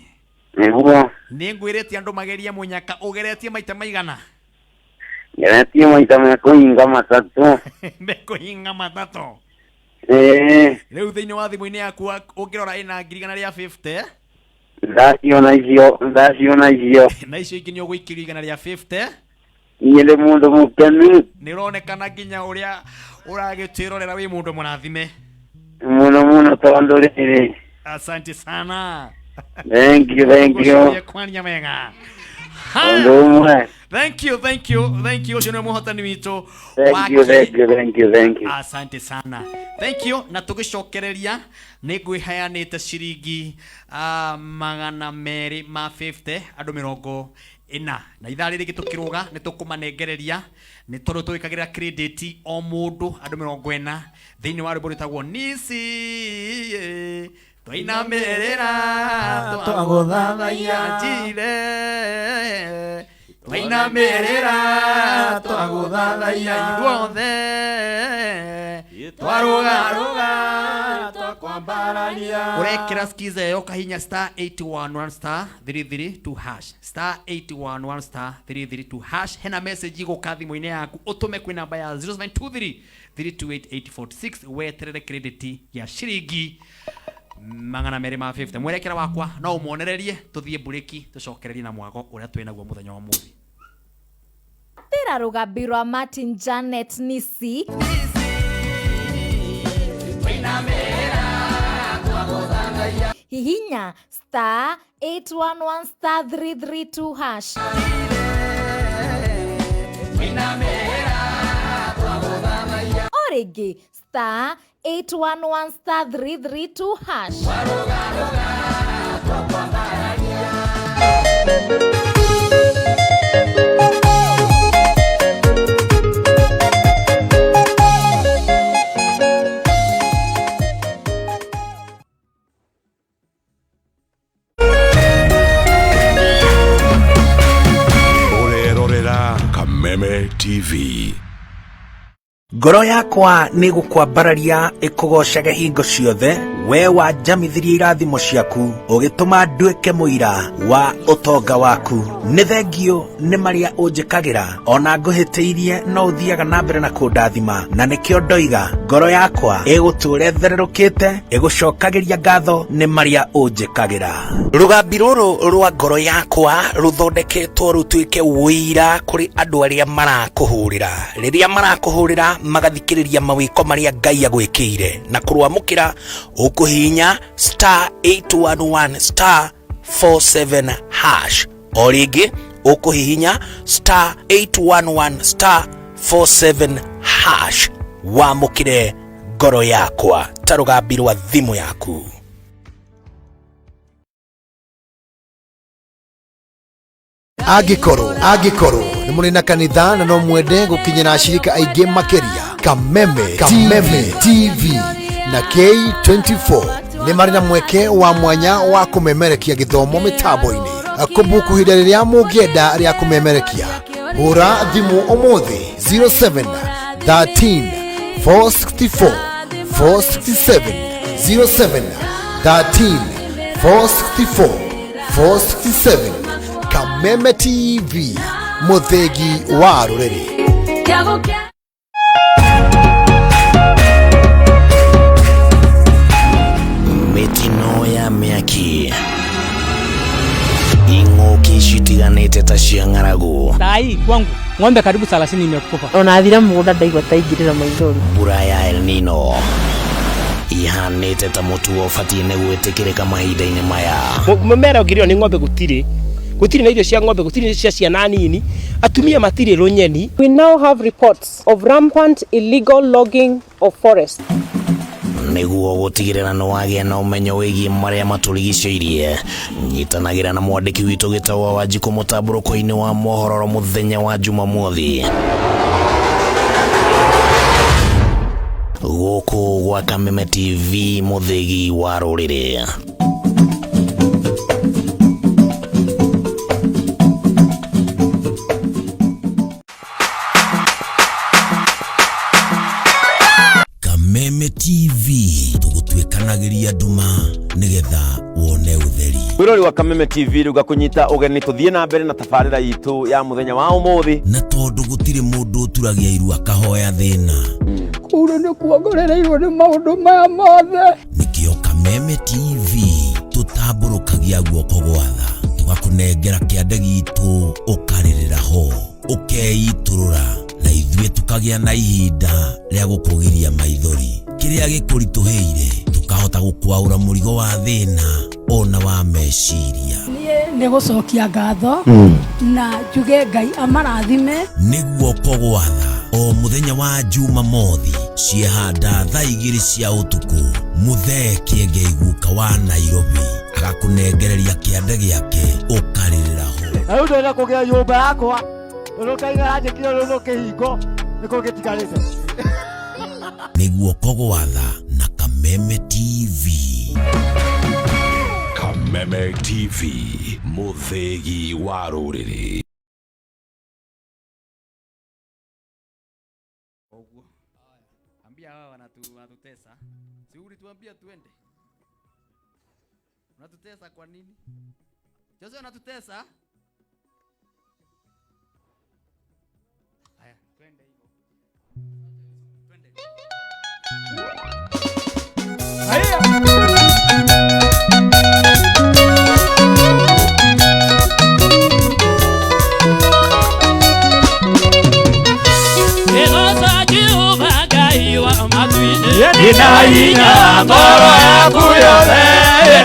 Nĩguo. Nĩ ngwĩrĩte andũ magerie mũnyaka, ũgeretie maita maigana? Ngeretie maita mekũhinga matatũ. Mekũhinga matatũ? Ĩĩ. Rĩu thĩinĩ wa thimũ-inĩ yaku ũngĩrora ĩna 150,000. Ndaciona icio, ndaciona icio. Na icio ingĩ nĩ ũgũikĩrio 150. Niĩ ndĩ mũndũ mũkenu. Nĩ ũronekana nginya ũrĩa ũragĩtwĩrorera wĩ mũndũ mũrathime. Mũno mũno tondũ rĩrĩ. Asante sana. Thank you, thank you. Gũcoria kwaria wega. Ũndũ ũmwe. Thank you, thank you, thank you. Ũcio nĩwe mũhotani witũ. Thank you, thank you, thank you, thank you. Asante sana, thank you. Na tũgĩcokereria nĩ ngwĩheanĩte ciringi 250 andũ 40, na ithaa rĩrĩ rĩngĩ tũkĩrũga nĩ tũkũmanengereria nĩ tondũ tũgĩkagĩra credit o mũndũ andũ 40 thĩinĩ wa rwĩmbo rwĩtagwo Nisi twainamĩrĩra twagũthathaiya njire twainamĩrĩra twagũthathaiya ithuothe twarũgarũga twakwambararia. Ũrekĩra skiza ĩyo kahinya star 811 star 332 hash, star 811 star 332 hash. Hena message igũka thimũ-inĩ yaku, ũtũme kwĩ namba ya 0723 328846, weterere credit ya ciringi 250. Mwerekera wakwa no ũmuonererie tũthiĩ mburĩki, tũcokererie na mwago ũrĩa twĩ naguo mũthenya wa ũmũthĩ. Tĩra rũgambi rwa Martin Janet Nisi. Hihinya star 811 star 332 hash. O rĩngĩ star 811 star 332 hash. Ũrerorera Kameme TV. Ngoro yakwa nĩ gũkwambararia ĩkũgocage hingo ciothe, we wanjamithirie irathimo ciaku, ũgĩtũma nduĩke mũira wa ũtonga waku. Nĩ thengio nĩ marĩa ũnjĩkagĩra, ona ngũhĩtĩirie no ũthiaga na mbere na kũndathima, na nĩkĩo ndoiga ngoro yakwa ĩgũtũũra ĩthererũkĩte ĩgũcokagĩria ngatho nĩ marĩa ũnjĩkagĩra. Rũgambi rũrũ rwa ngoro yakwa rũthondeketwo rũtuĩke ũira kũrĩ andũ arĩa marakũhũrĩra, rĩrĩa marakũhũrĩra magathikĩrĩria mawĩko marĩa Ngai agwĩkĩire, na kũrwamũkĩra ũkũhihinya star 811 star 47 hash. O rĩngĩ Ũkũhihinya star 811 star 47 hash wamũkĩre ngoro yakwa ta rũgambi rwa thimũ yaku. Angĩkorwo nĩ mũrĩ na kanitha na no mwende gũkinyĩra ashirika aingĩ makĩria, Kameme Kameme TV na K24 nĩ marĩ na mweke wa mwanya wa kũmemerekia gĩthomo mĩtambo-inĩ. Kũbuku ihinda rĩrĩa mũngĩenda rĩa kũmemerekia, hũra thimũ ũmũthĩ 07 13 464 467, 07 13 464 467. Kameme TV, mũthĩgi wa rũrĩrĩ. Mĩtino ya mĩaki, ing'ũki citiganĩte ta cia ng'aragu, Sai kwangu ng'ombe karibu 30 imekufa. Ona thira mũgũnda ndaigua ta ingĩrĩra maithori. Mbura ya El Nino ihanĩte ta mũtugo ũbatiĩ nĩ gwĩtĩkĩrĩka mahinda-inĩ maya. Mũmera ũngĩrĩo nĩ ng'ombe gũtirĩ, gũtirĩ na irio cia ng'ombe, gũtirĩ cia ciana nini, atumia matirĩ rũnyeni. We now have reports of rampant illegal logging of forests. Nĩguo gũtigĩrĩra nĩ wagĩa na ũmenyo wĩgiĩ marĩa matũrigicĩirie, nyitanagĩra na mwandĩki witũ Gĩtawa Wanjikũ mũtambũrũko-inĩ wa mohoro mũthenya wa Jumamothi gũkũ gwa Kameme TV, mũthĩgi wa rũrĩrĩ. Kameme TV tũgũtuĩkanagĩria nduma nĩgetha wone ũtheri. Mwĩrori wa Kameme TV, rĩu ngakũnyita ũgeni tũthiĩ na mbere na tabarĩra itũ ya mũthenya wa ũmũthĩ. Na tondũ gũtirĩ mũndũ ũturagia iru akahoya thĩna, Kũu nĩ kuongorereirwo nĩ maũndũ maya mothe. Nĩkĩo Kameme TV tũtambũrũkagia guoko gwa tha, tũgakũnengera kĩande gitũ, ũkarĩrĩra ho, ũkeitũrũra, na ithuĩ tũkagĩa na ihinda rĩa gũkũgiria maithori. Kĩrĩa gĩkũritũhĩire tũkahota gũkwaũra mũrigo wa thĩna ona wa meciria. Niĩ nĩ gũcokia ngatho na njuge Ngai amarathime. Nĩ guoko gwa tha o mũthenya wa Jumamothi ciehanda thaa 2 cia ũtukũ, Mũthee Kĩengei guka wa Nairobi agakũnengereria kĩande gĩake, ũkarĩrĩra ho. Na rĩu ndĩrenda kũgĩa nyũmba yakwa tondũ kaiga anjĩkire rũrũ kĩhingo nĩkĩo gĩtigarĩte. Nĩ guoko gwa tha na Kameme TV. Kameme TV, mũthĩgi wa rũrĩrĩ. Ũguo ambia hawa wanatutesa, si ulituambia tuende? Unatutesa kwa nini Jose? Unatutesa. Haya, twende hivyo, twende. Haya. Ina hinya ngoro yaku yothe,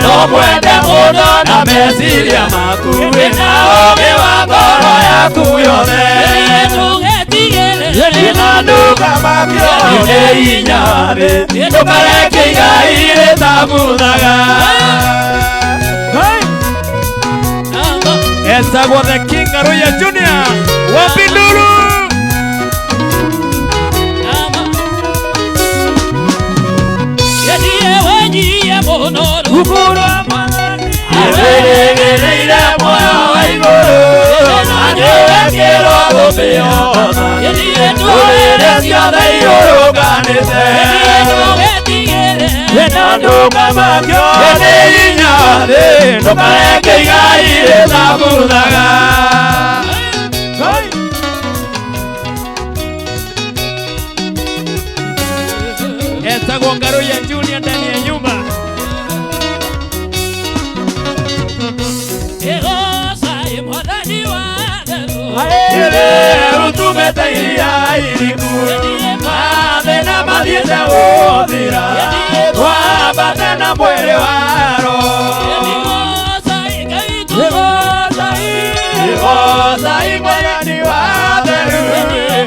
no mwende mũno na meciria maku, na ũũgĩ wa ngoro yaku yothe. Ina ndũkamakio nĩ hinya wa thĩ, ndũkareke igai rĩtabuthaga. Etagwo the King Aruya Junior wa Pinduru. Wĩrĩgĩrĩire muoyo wa igũrũ, na nĩwekĩrwo gũtĩo ndũrĩrĩ ciothe irũrũnganĩte. Na ndũkamakio nĩ hinya wa thĩ, ndũkareke igai rĩtabuthaga. Etagwo Ngaruya Junior ndani ya nyumba. Utumete iria iriku, mathĩna mathiĩte gũthira, twambate na mwĩrĩ wa Roho. Gocai Mwathani wa theru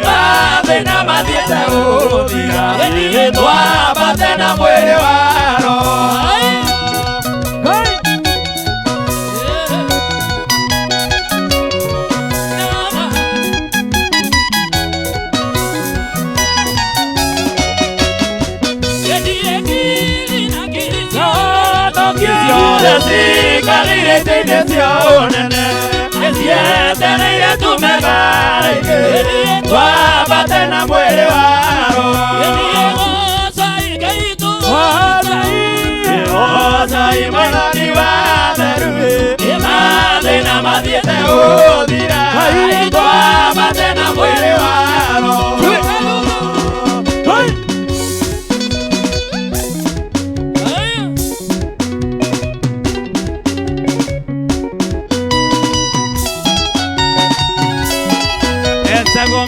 mathĩna mathiĩte gũthira twambate na mwĩrĩ wa roho. Cikarire itĩ-inĩ cia ũnene cietereire tume mbara-inĩ twambate na mwĩrĩ wa roho. Gocai Mwathani wa theru mathĩna mathiĩte gũthira twambate na mwĩrĩ wa roho.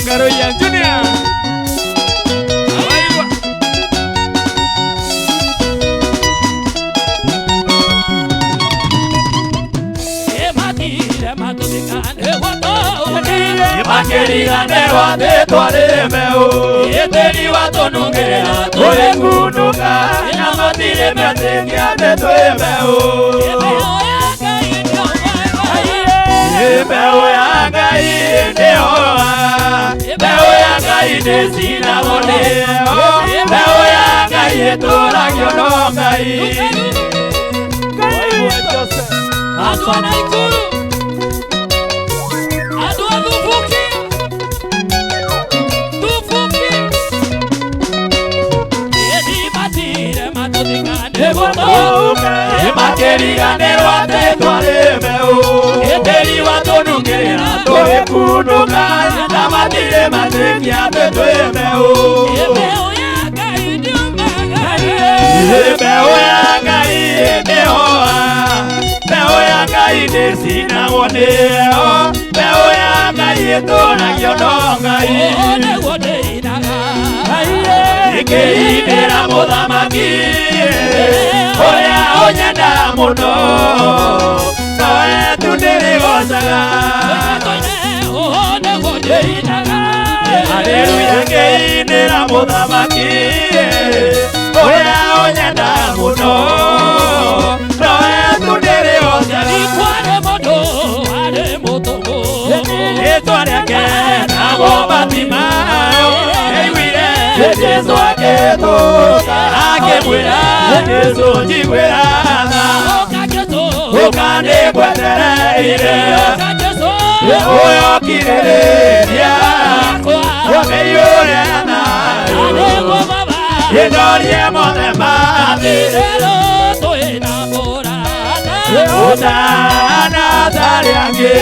Ngaroya Junior. Abaigwa. Makĩriganĩrwo atĩ twarĩ mbeũ tĩri watũnungĩra tũgĩkunũka na matirĩ metĩkia atĩ twĩ mbeũ. Mbeũ ya Ngai nĩyoa, mbeũ ya Ngai nĩcinagwo nĩyo, mbeũ ya Ngai ĩtũragio no Ngai. Andũ a Naikuru, andũ a Thubuki, Thubuki, ĩni matire matũthikane gũtũka, makĩriganĩrwo atĩ twarĩ mbeũ tĩri watũnungĩra tũgĩkunũka na matirĩ matĩkia atĩ twĩ mbeũ. Mbeũ ya Ngai nĩyũmaga, Mbeũ ya Ngai nĩyoa, mbeũ ya Ngai nĩcinagwo nĩyo, mbeũ ya Ngai ĩtũragio no Ngai. Nĩguo ndĩinaga Ngĩinĩra mũthamaki ũrĩa ũnyenda mũno nowe tu ndĩrĩgocaga. Nĩguo ndĩinaga Haleluya ngĩinĩra mũthamaki ũrĩa ũnyenda mũno nowe tu ndĩrĩgocaga. Kwarĩ mũndũ warĩ mũtũmwo Rĩtwa rĩake nagwo Bartimayo nĩaiguire Jesũ akĩhĩtũka akĩmwĩra Jesũ njiguĩra tha ũka nĩngwetereire ũyũ ũkirĩrĩria ũmĩiyũre thayũ ĩndorie mothe mathire ũtana tarĩ angĩ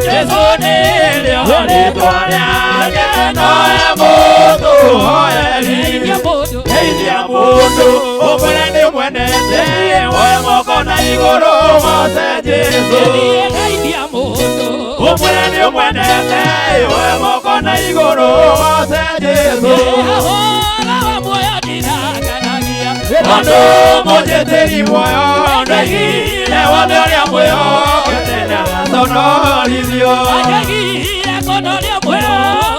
Jesũ nĩrĩo rĩtwa rĩake noe mũndũ hoeri geithia mũndũ ũmwĩre nĩũmwendete woe moko na igũrũ ũgoce Jesũ ũmwĩre nĩũmwendete woe moko na igũrũ ũgoce Jesũ. Tondũ mũnjĩtĩri muoyo ndoigire wothe ũrĩa mwĩhokete ndagaconorithio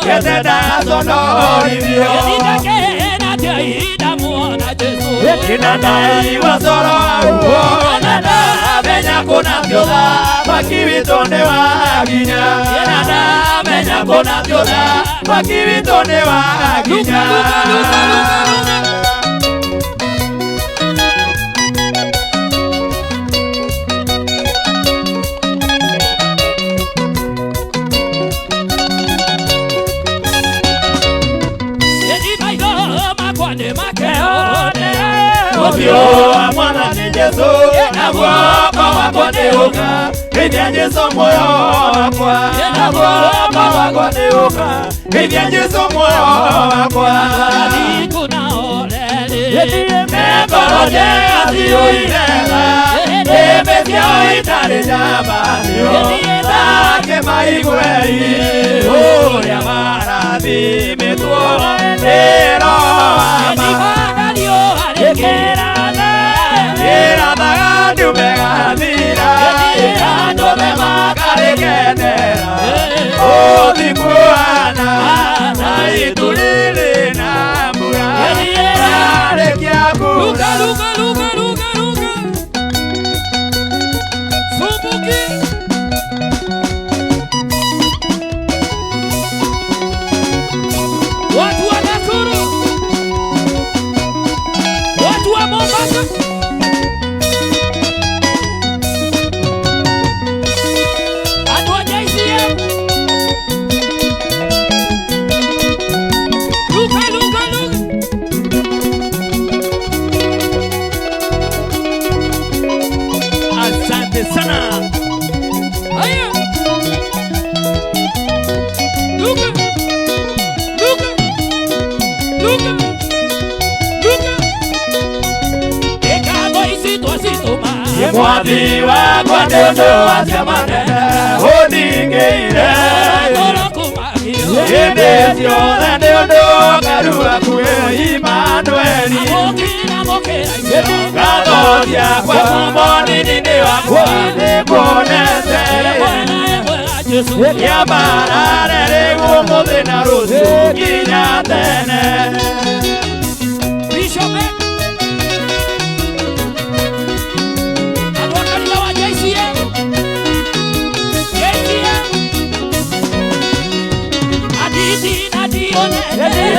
kete ndagaconorithio Ina ndaigua coro waguo na ndamenya kũna ti ũthamaki witũ nĩ wa nginya na ndamenya kũna ti ũthamaki witũ nĩ wa nginya. Ũthiũ wa Mwathani Jesũ na guoko gwakwa nĩũka geithia Jesũ muoyo wakwa na guoko gwakwa nĩũka geithia Jesũ muoyo wakwa. Mekoro njega ciyũire tha nĩmĩ ciao itarĩ njamanio nake maiguei ũrĩa marathimĩtwo nĩ Roho wa ma. Ĩrathaga ndume gathira andũ othe makarĩkenera Mwathi wakwa nĩ ũndũ wa ciama nene ũndingĩire. Hĩndĩ ciothe nĩ ũndũ ngaru akuĩ Imanueli. Ngatho ciakwa mũnini-inĩ wakwa nĩnguonete. Kĩambarare rĩu ũmũthĩ na rũciũ nginya tene.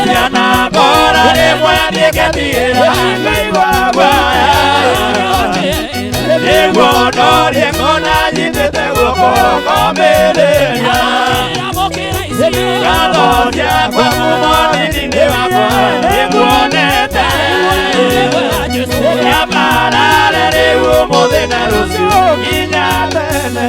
Cianakora rĩmwe nĩngetigĩra ngaigua guoya. Nĩguo ndorie ngona nyitĩte guoko ngomĩrĩria. Ngatho ciakwa mũnini-inĩ wakwa nĩnguonete. Kĩambarare rĩu ũmũthĩ na rũciũ nginya tene.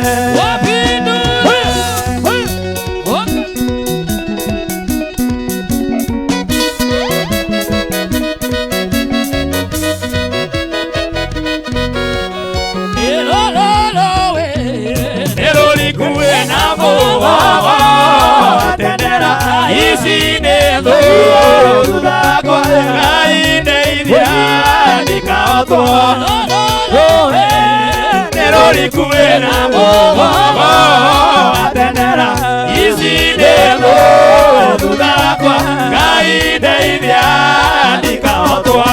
Ici nĩ thũ thakwa Ngai ndeithia ndikahotwo. Nĩ rũriku wĩna mũgogo atendera. Ici nĩ thũ thakwa Ngai ndeithia ndikahotwo.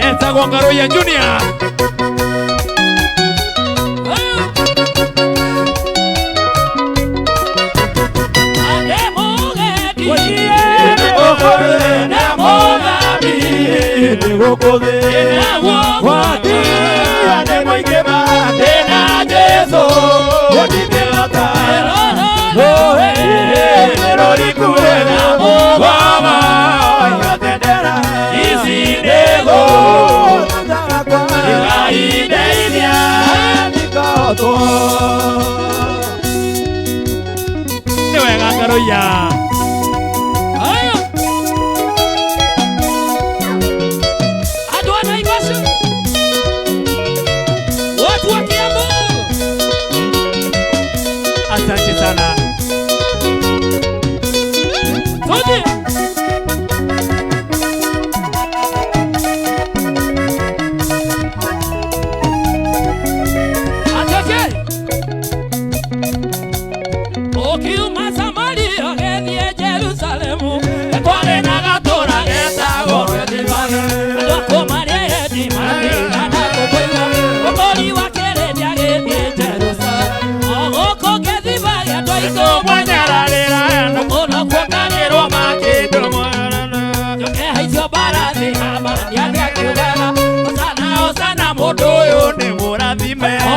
Etagwo Ngaruiya Junior. Nĩ wega Ngaruiya. Asante sana.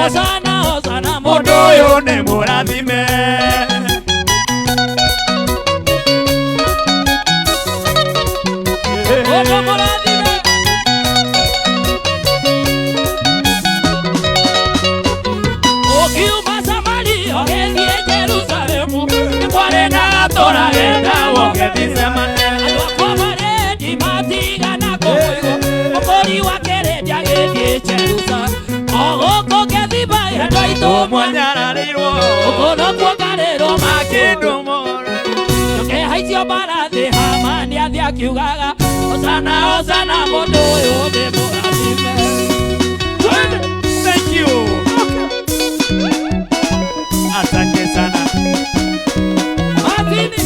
Hosana, hosana, mũndũ ũyũ nĩ mũrathime. Mũndũ mũrathime. Ũkiuma Samaria ũgĩthiĩ Jerusalemu, nĩ kwarĩ na gatũra getagwo Gethisemane. Andũ akwa marĩ matigana kũmũigua, mũkũri wa kĩrĩndĩ agĩthiĩ Jerusalemu. Ogũkũ Gethibae andũ aitũ mwanyararĩirwo, gũkũ nokuo ngarĩrwo makĩndũ more. Tũkĩhaicio mbarathi Hamani athiĩ akiugaga, Hosana, hosana, mũndũ ũyũ nĩ mũrathime. Thank you. Asante sana. Martini.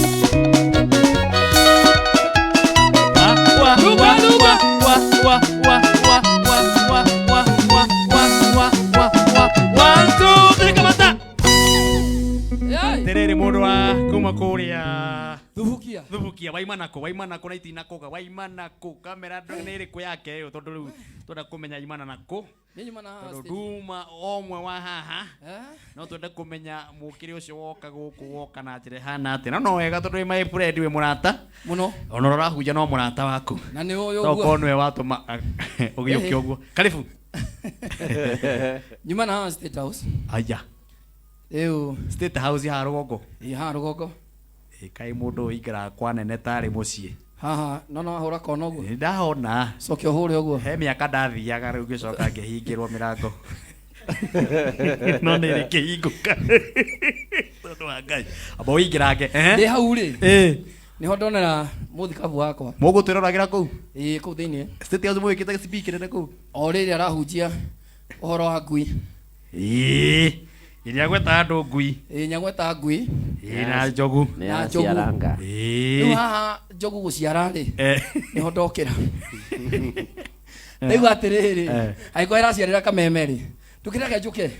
Wa wa wa wa wa wa wa wa wa wa wa wa wa wa. 1 2 3 kamata. Terere mũndũ wa kuma kũrĩa Thubukia. Thubukia waimana kũ na itinakoga waimana kũ kamera nĩ ĩrĩkũ yake ĩyo tondũ rĩu twenda kũmenya imana nako. Tondũ nduma omwe wa haha no twende kũmenya mũkĩrĩ ũcio woka gũkũ woka na njĩra ĩhana atĩa. No no wega tondũ wĩ my friend wĩ mũrata mũno ona ũrahunja no mũrata waku na nĩ ũyũ ũguo tokorwo nĩwe watũma ũgĩũke ũguo. Karibu. Nyuma na haha State House. Aya. Rĩu State House haha rũgongo. Ĩ haha rũgongo. Ĩ kaĩ mũndũ ũikaraga kwa nene tarĩ mũciĩ. Haha no no wahũra kona ũguo. Nĩ ndahona. Coke ũhũre ũguo. He mĩaka ndathiaga rĩu ngĩcoka ngĩhingĩrwo mĩrango. No nĩ rĩkĩhingũka. Tondũ wa Ngai. Amba ũingĩrange. Ndĩ hau rĩ. Ĩĩ. Nĩho ndonera mũthikabu wakwa. Mũgũtwĩroragĩra kũu? Ĩĩ kũu thĩinĩ. State House mũgĩkĩte gĩcibi kĩnene kũu? O rĩrĩ arahunjia ũhoro wa ngui. Ĩĩ. Iria gweta andũ ngui. Ĩĩ nyagweta ngui. Ĩĩ na njogu. Na njogu. Ĩĩ. Rĩu haha njogu gũciara rĩ. Eh. Nĩho ndokĩra. Ndaigua atĩrĩrĩ. Eh. Angĩkorwo ĩraciarĩra kameme rĩ. Ndũkĩreke njũke.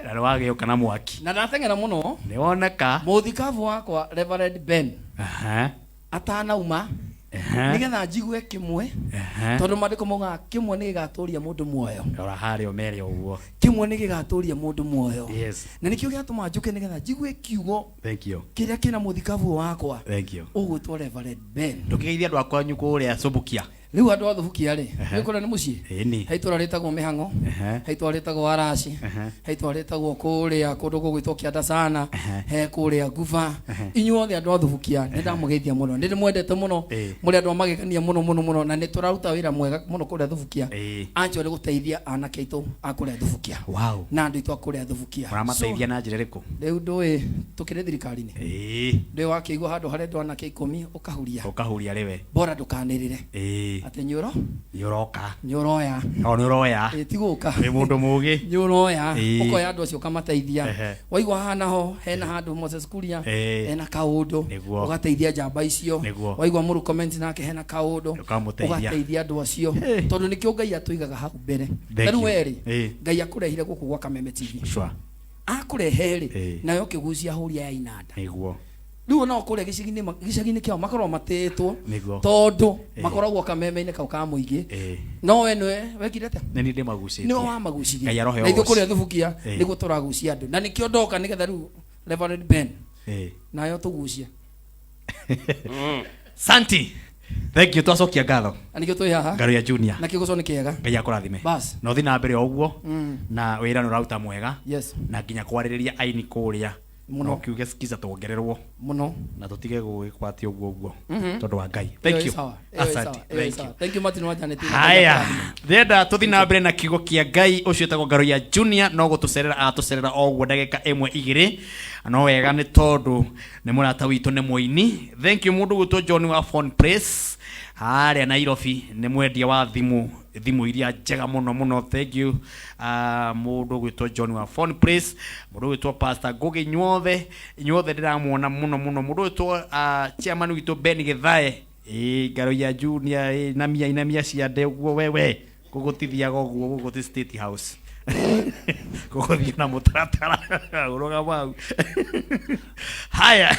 Na nĩ wagĩũka na mwaki. Na ndateng'era mũno. Nĩ woneka. Mũthikabu wakwa Reverend Ben Aha. atanauma Aha. nĩgetha njigue kĩmwe Aha. tondũ maandĩko maugaga kĩmwe nĩ gĩgatũria mũndũ muoyo. Rora harĩa ũmere ũguo. Kĩmwe nĩ gĩgatũria mũndũ muoyo. Yes. Na nĩkĩo gĩatũma njũke nĩgetha njigue kiugo Thank you. kĩrĩa kĩna mũthikabu wakwa Thank you. ũgwĩtwo Reverend Ben. Ndũkĩgeithie andũ a kwanyu kũrĩa Subukia. Rĩu andũ a Thubukia rĩ, Ehe. nĩ kũrĩa nĩ mũciĩ. Ĩni. He itũra rĩtagwo Mĩhang'o, Ehe. he itũra rĩtagwo Araci, Ehe. he itũra rĩtagwo kũrĩa kũndũ gũgwĩtwo Kĩanda sana, Ehe. he kũrĩa Nguba. Ehe. Inyuothe andũ a Thubukia nĩ ndamũgeithia mũno, nĩ ndĩmwendete mũno, Ĩĩ. mũrĩ andũ a magegania mũno mũno mũno, na nĩ tũraruta wĩra mwega mũno kũrĩa Thubukia. Ĩĩ. Anjo nĩ gũteithia anake aitũ a kũrĩa Thubukia. Wow. Na andũ aitũ a kũrĩa Thubukia. Mũramateithia na njĩra ĩrĩkũ? Rĩu ndũĩ tũkĩrĩ thirikari-inĩ. Ĩĩ. Ndũĩ wakĩigua handũ harendwo anake ikũmi ũkahuria. Ũkahuria rĩwe. Bora ndũkanĩrĩre. Ĩĩ. Atĩ nĩ ũro Nĩ ũroka. nĩ ũroya. O nĩ ũroya. Ĩ ti gũka. Wĩ mũndũ mũgĩ. Nĩ ũroya. Ĩĩ. Ũkoya andũ acio ũkamateithia. Ehe. Waigua haha naho hena handũ Moses Kuria Ĩĩ. hena kaũndũ Nĩguo. ũgateithia njamba icio. Nĩguo. Waigua mũru comment nake hena kaũndũ Ũkamũteithia. ũgateithia andũ acio tondũ nĩkĩo Ngai atũigaga hau mbere. Thank Ta rĩu you. we rĩ Ĩĩ. Ngai akũrehire gũkũ gwa Kameme TV. Sure. Akũrehe rĩ Ĩĩ. nayo ũkĩgucia hũri ya inanda. Nĩguo. Rĩu ona kũrĩa gĩcagi-inĩ gĩcagi-inĩ kĩao makoragwo matĩĩtwo Nĩguo. tondũ Ĩĩ. makoragwo kameme-inĩ kau ka mũingĩ Ĩĩ. no we nĩwe wekire atĩa Nĩ niĩ ndĩmagucĩtie. nĩwe wamagucirie Ngai arohe na ithuĩ ũgoci. kũrĩa Thubukia Ĩĩ. nĩguo tũragucia andũ na nĩkĩo ndoka nĩgetha rĩu Reverend Ben Ĩĩ. nayo tũgucie Santi. Thank you twacokia ngatho. na nĩkĩo twĩ haha Ngaro ya Junior. na kĩgoco nĩ kĩega Ngai akũrathime. Bas. Na ũthiĩ na mbere o ũguo. Mm. Na wĩra nĩ ũraruta mwega. Yes. Na nginya kwarĩrĩria aini kũrĩa. Mũno. No kiuge sikiza tuongererwo. Mũno. Na tũtige gũgĩkwatia ũguo ũguo. Mhm. Tondũ wa Ngai. Ĩyo Thank ĩ you. sawa, ĩyo ĩ Asante. sawa, ĩyo ĩ Thank you. sawa. Thank you Martin wa Janet. Haya, ndĩrenda tũthiĩ na mbere na kiugo kĩa Ngai ũcio wĩtagwo Ngaro ya Junior no gũtũcerera atũcerera o ũguo ndagĩka ĩmwe igĩrĩ no wega nĩ tondũ nĩ mũrata witũ nĩ mũini. Thank you mũndũ gwĩtwo John wa Phone Place harĩa Nairobi nĩ mwendia wa thimũ thimũ iria njega mũno mũno. Thank you mũndũ gwĩtwo John wa Phone Place, mũndũ gwĩtwo Pastor Ngugi, inyuothe inyuothe ndĩramuona mũno mũno, mũndũ gwĩtwo chairman witũ Ben Githae. Ĩĩ Ngaro ya Junior ĩ inamia inamia ciande ũguo wewe gũgũtithiaga ũguo gũkũ ti State House gũgũthiĩ na mũtaratara ũrũgama hau. Haya,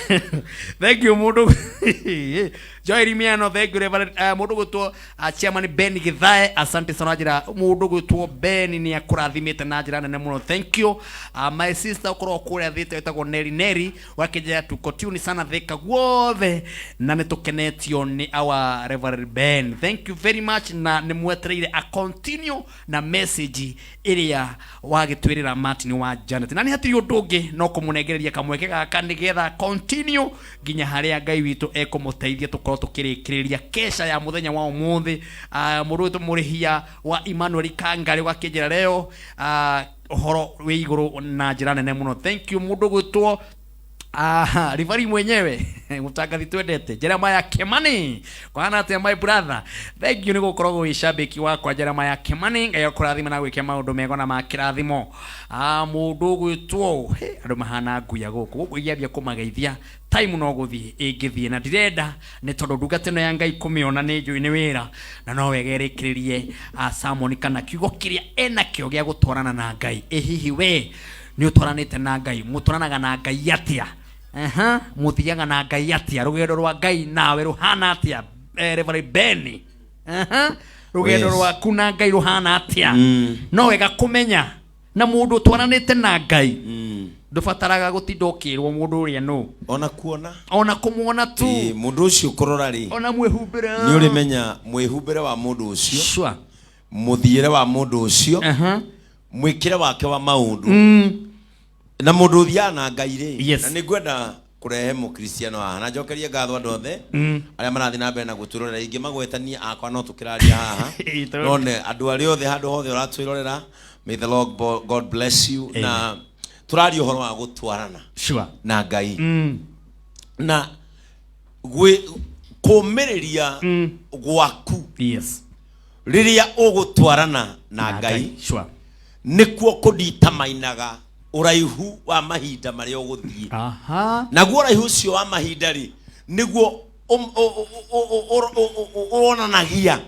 thank you mũndũ Joel Miano, thank you Reverend mũndũ gwĩtwo chairman Ben Githae, asante sana njĩra mũndũ gwĩtwo Ben nĩ akũrathimĩte na njĩra nene mũno. Thank you my sister ũkoragwo kũrĩa thĩte wĩtagwo Neri Neri wakĩnjĩra tuko tune sana thĩka guothe na nĩ tũkenetio nĩ our Reverend Ben. Thank you very much na nĩ mwetereire a continue na message ĩrĩa wagĩtwĩrĩra Martin wa Janet na nĩ hatirĩ ũndũ ũngĩ no kũmũnengereria kamweke gaka nĩgetha continue nginya harĩa Ngai witũ ekũmũteithia tũkorwo tũkĩrĩkĩrĩria kesha ya mũthenya wa ũmũthĩ. Mũndũ witũ mũrĩhia wa Emmanuel Kangari ũgakĩnjĩra leo ũhoro wĩ igũrũ na njĩra nene mũno. Thank you mũndũ gwĩtwo Aha, ribari mwenyewe mũtangathi twendete Jeremiah Kimani kwana atĩa my brother. Thank you nĩ gũkorwo wĩ shabiki wakwa Jeremiah Kimani. Ngai akũrathime na gwĩke maũndũ mega na ma kĩrathimo. Mũndũ ũgwĩtwo andũ mahana nguya gũkũ gũkũ ingĩambia kũmageithia time no gũthiĩ ĩngĩthiĩ na ndirenda nĩ tondũ ndungata ĩno ya Ngai kũmĩona nĩ njũĩ nĩ wĩra na no wega ĩrĩkĩrĩrie sermon kana kiugo kĩrĩa enakĩo gĩa gũtwarana na Ngai. Ĩ hihi we nĩ ũtwaranĩte na Ngai? Mũtwaranaga na Ngai atĩa? Aha, mũthiaga na Ngai atĩa? Rũgendo rwa Ngai nawe rũhana atĩa? Reverend Ben. Aha, rũgendo rwaku na Ngai rũhana atĩa? No wega kũmenya na mũndũ ũtwaranĩte na Ngai ndũbataraga gũtinda ũkĩrwo mũndũ ũrĩa nũ ona kuona ona kũmuona tu. Ĩĩ, mũndũ ũcio kũrora rĩ ona mwĩhumbĩre nĩ ũrĩmenya mwĩhumbĩre wa mũndũ ũcio. Sure. Mũthiĩre wa mũndũ ũcio, mwĩkĩre wake wa maũndũ na mũndũ ũthiaga na Ngai rĩ. Yes. Na nĩ ngwenda Kũrehe mũkristiano haha na njokerie ngatho andũ othe arĩa marathiĩ na mbere na gũtwĩrorera. Ingĩmagwetania akwa no tũkĩraria haha. No nĩ andũ arĩa othe handũ hothe ũratwĩrorera, may the Lord God bless you. Na tũraria ũhoro wa gũtwarana na Ngai na kũmĩrĩria gwaku rĩrĩa ũgũtwarana na Ngai nĩkuo kũnditamainaga ũraihu wa mahinda marĩa ũgũthiĩ. Naguo ũraihu ũcio wa mahinda rĩ, nĩguo ũronanagia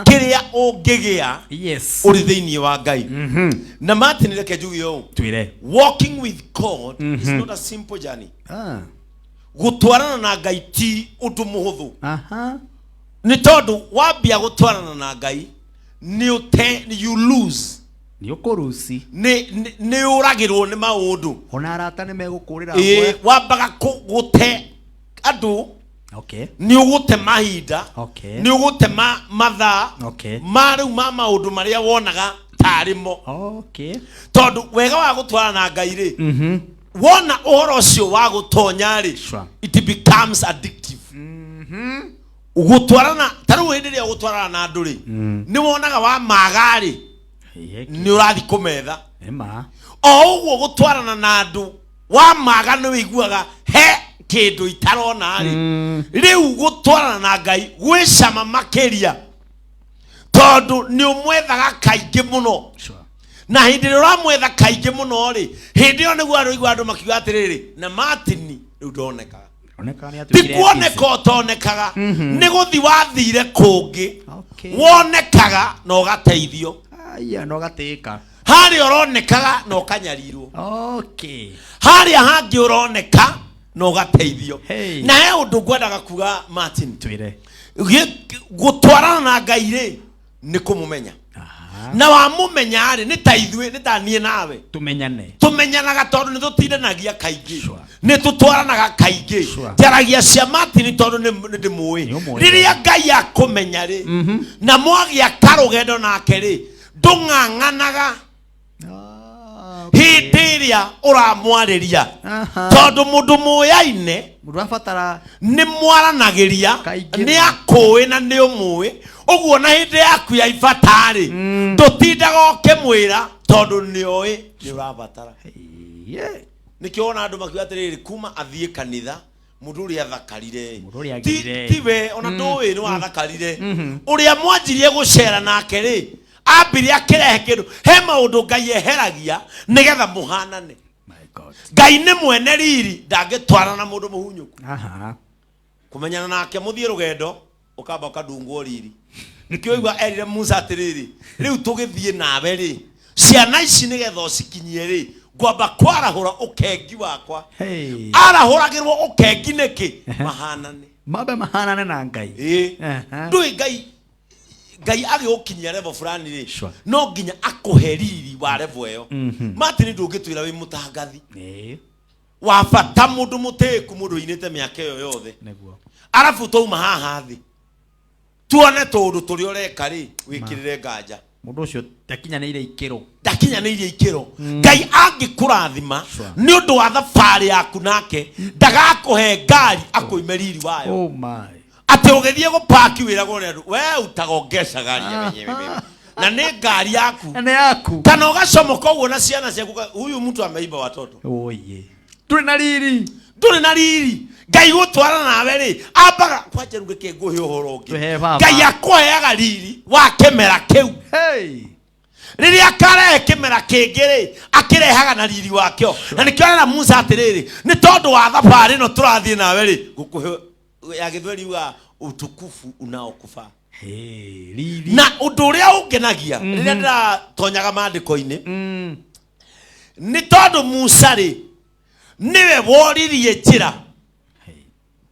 kĩrĩa ũngĩgĩa ũrĩ thĩinĩ wa Ngai. Na Martin, reke njuge ũũ: Twĩre. Walking with God is not a simple journey. Gũtwarana na Ngai ti ũndũ mũhũthũ, nĩ tondũ wambia gũtwarana na Ngai nĩ ũte, you lose. Nĩ ũkũruci. Nĩ ũragĩrwo nĩ maũndũ. Ona arata nĩ megũkũrĩra. Ĩĩ, wambaga gũte andũ, nĩ ũgũte mahinda, nĩ ũgũte mathaa ma rĩu ma maũndũ marĩa wonaga tarĩ mo. Tondũ wega wa gũtwarana na Ngai rĩ, wona ũhoro ũcio wa gũtonya rĩ, it becomes addictive. Gũtwarana ta rĩu, hĩndĩ ĩrĩa ũgũtwarana na andũ rĩ, nĩ wonaga wa maga rĩ, nĩ ũrathiĩ kũmetha. Nĩma. O ũguo gũtwarana na andũ wa maga nĩ wĩiguaga he kĩndũ itarona rĩ. Rĩu gũtwarana na Ngai gwĩ cama makĩria, tondũ nĩ ũmwethaga kaingĩ mũno, na hĩndĩ ĩrĩa ũramwetha kaingĩ mũno rĩ, hĩndĩ ĩyo nĩguo andũ igua andũ makiuga atĩrĩrĩ, na Martin rĩu ndonekaga. Oneka nĩ Ti atuĩkire. kuoneka ũtonekaga, nĩ gũthi wathire kũngĩ wonekaga na ũgateithio. Aya, na ũgatĩĩka. Harĩa ũronekaga na ũkanyarirwo, harĩa hangĩ ũroneka na ũgateithio. Na he ũndũ ngwendaga kuga, Martin. Twĩre. Gũtwarana na Ngai rĩ, nĩ kũmũmenya, na wamũmenya rĩ, nĩ ta ithuĩ, nĩ ta niĩ nawe. Tumenyane. Tũmenyanaga tondũ nĩ tũtindanagia kaingĩ, nĩ tũtwaranaga kaingĩ. Njaragia cia Martin tondũ nĩ ndĩmũĩ. Rĩrĩa Ngai akũmenya rĩ, na mwagĩa karũgendo nake rĩ, ndũng'ang'anaga hĩndĩ ĩrĩa ũramwarĩria, tondũ mũndũ mũyaine Mũndũ abatara nĩ mwaranagĩria, nĩ akũĩ na nĩ ũmũĩ ũguo, na hĩndĩ yaku ya ibata rĩ, ndũtindaga ũkĩmwĩra tondũ nĩ oĩ nĩ ũrabatara. Nĩkĩo wona andũ makiuga atĩrĩrĩ, kuma athiĩ kanitha mũndũ ũrĩa athakarire. Ũrĩa Ti agĩire. tiwe ona ndũĩ nĩ wathakarire. Ũrĩa mwanjirie gũcera nake rĩ, ambire akĩrehe kĩndũ. He maũndũ Ngai eheragia nĩgetha mũhanane. Ngai nĩ mwene riri, ndangĩtwarana na mũndũ mũhunyũku. Kũmenyana nake mũthiĩ rũgendo, ũkamba ũkandungwo riri. Nĩkĩo igua erire Musa atĩrĩrĩ, rĩu tũgĩthiĩ nawe rĩ, ciana ici nĩgetha ũcikinyie rĩ, ngwamba kwarahũra ũkengi wakwa. Hey. Arahũragĩrwo ũkengi nĩkĩ? Mahanane. Mambe mahanane na Ngai. Ĩĩ. Ndũĩ Ngai, Ngai agĩgũkinyia level fulani rĩ, no nginya akũhe riri wa level ĩyo. Martin, ndũngĩtwĩra wĩ mũtangathi wa bata, mũndũ mũtĩĩku, mũndũ ũinĩte mĩaka ĩyo yothe, Nĩguo. Arabu twauma haha thĩ tuone tũũndũ tũrĩa ũreka rĩ, wĩkĩrĩre nganja. Mũndũ ũcio ndakinyanĩire ikĩro. Ndakinyanĩirie ikĩro. Ngai angĩkũrathima nĩ ũndũ wa thabarĩ yaku nake, ndagakũhe ngari akũime riri wayo. Oh my. Atĩ ũgĩthiĩ gũpaki wĩragwo nĩ andũ, we utagongesha gari ya wenyewe wewe, na nĩ ngari yaku. Na nĩ yaku. Kana ũgacomoka ũguo na ciana ciaku, huyu mtu ameiba watoto. Oye, ndũrĩ na riri. Ndũrĩ na riri. Ngai gũtwarana nawe rĩ, ambaga kwanja. Rĩu reke ngũhe ũhoro ũngĩ. Tũhe, baba. Ngai akũheaga riri wa kĩmera kĩu. Hey. Rĩrĩa akarehe kĩmera kĩngĩ rĩ, akĩrehaga na riri wakĩo. Na nĩkĩo arera Musa atĩrĩrĩ, nĩ tondũ wa thabarĩ ĩno tũrathiĩ nawe rĩ, ngũkũhe ya gĩthweri yuga utukufu unaokufaa. Hey, riri. Na ũndũ ũrĩa ũngenagia rĩrĩa ndĩratonyaga maandĩko-inĩ nĩ tondũ Musa rĩ, nĩwe woririe njĩra.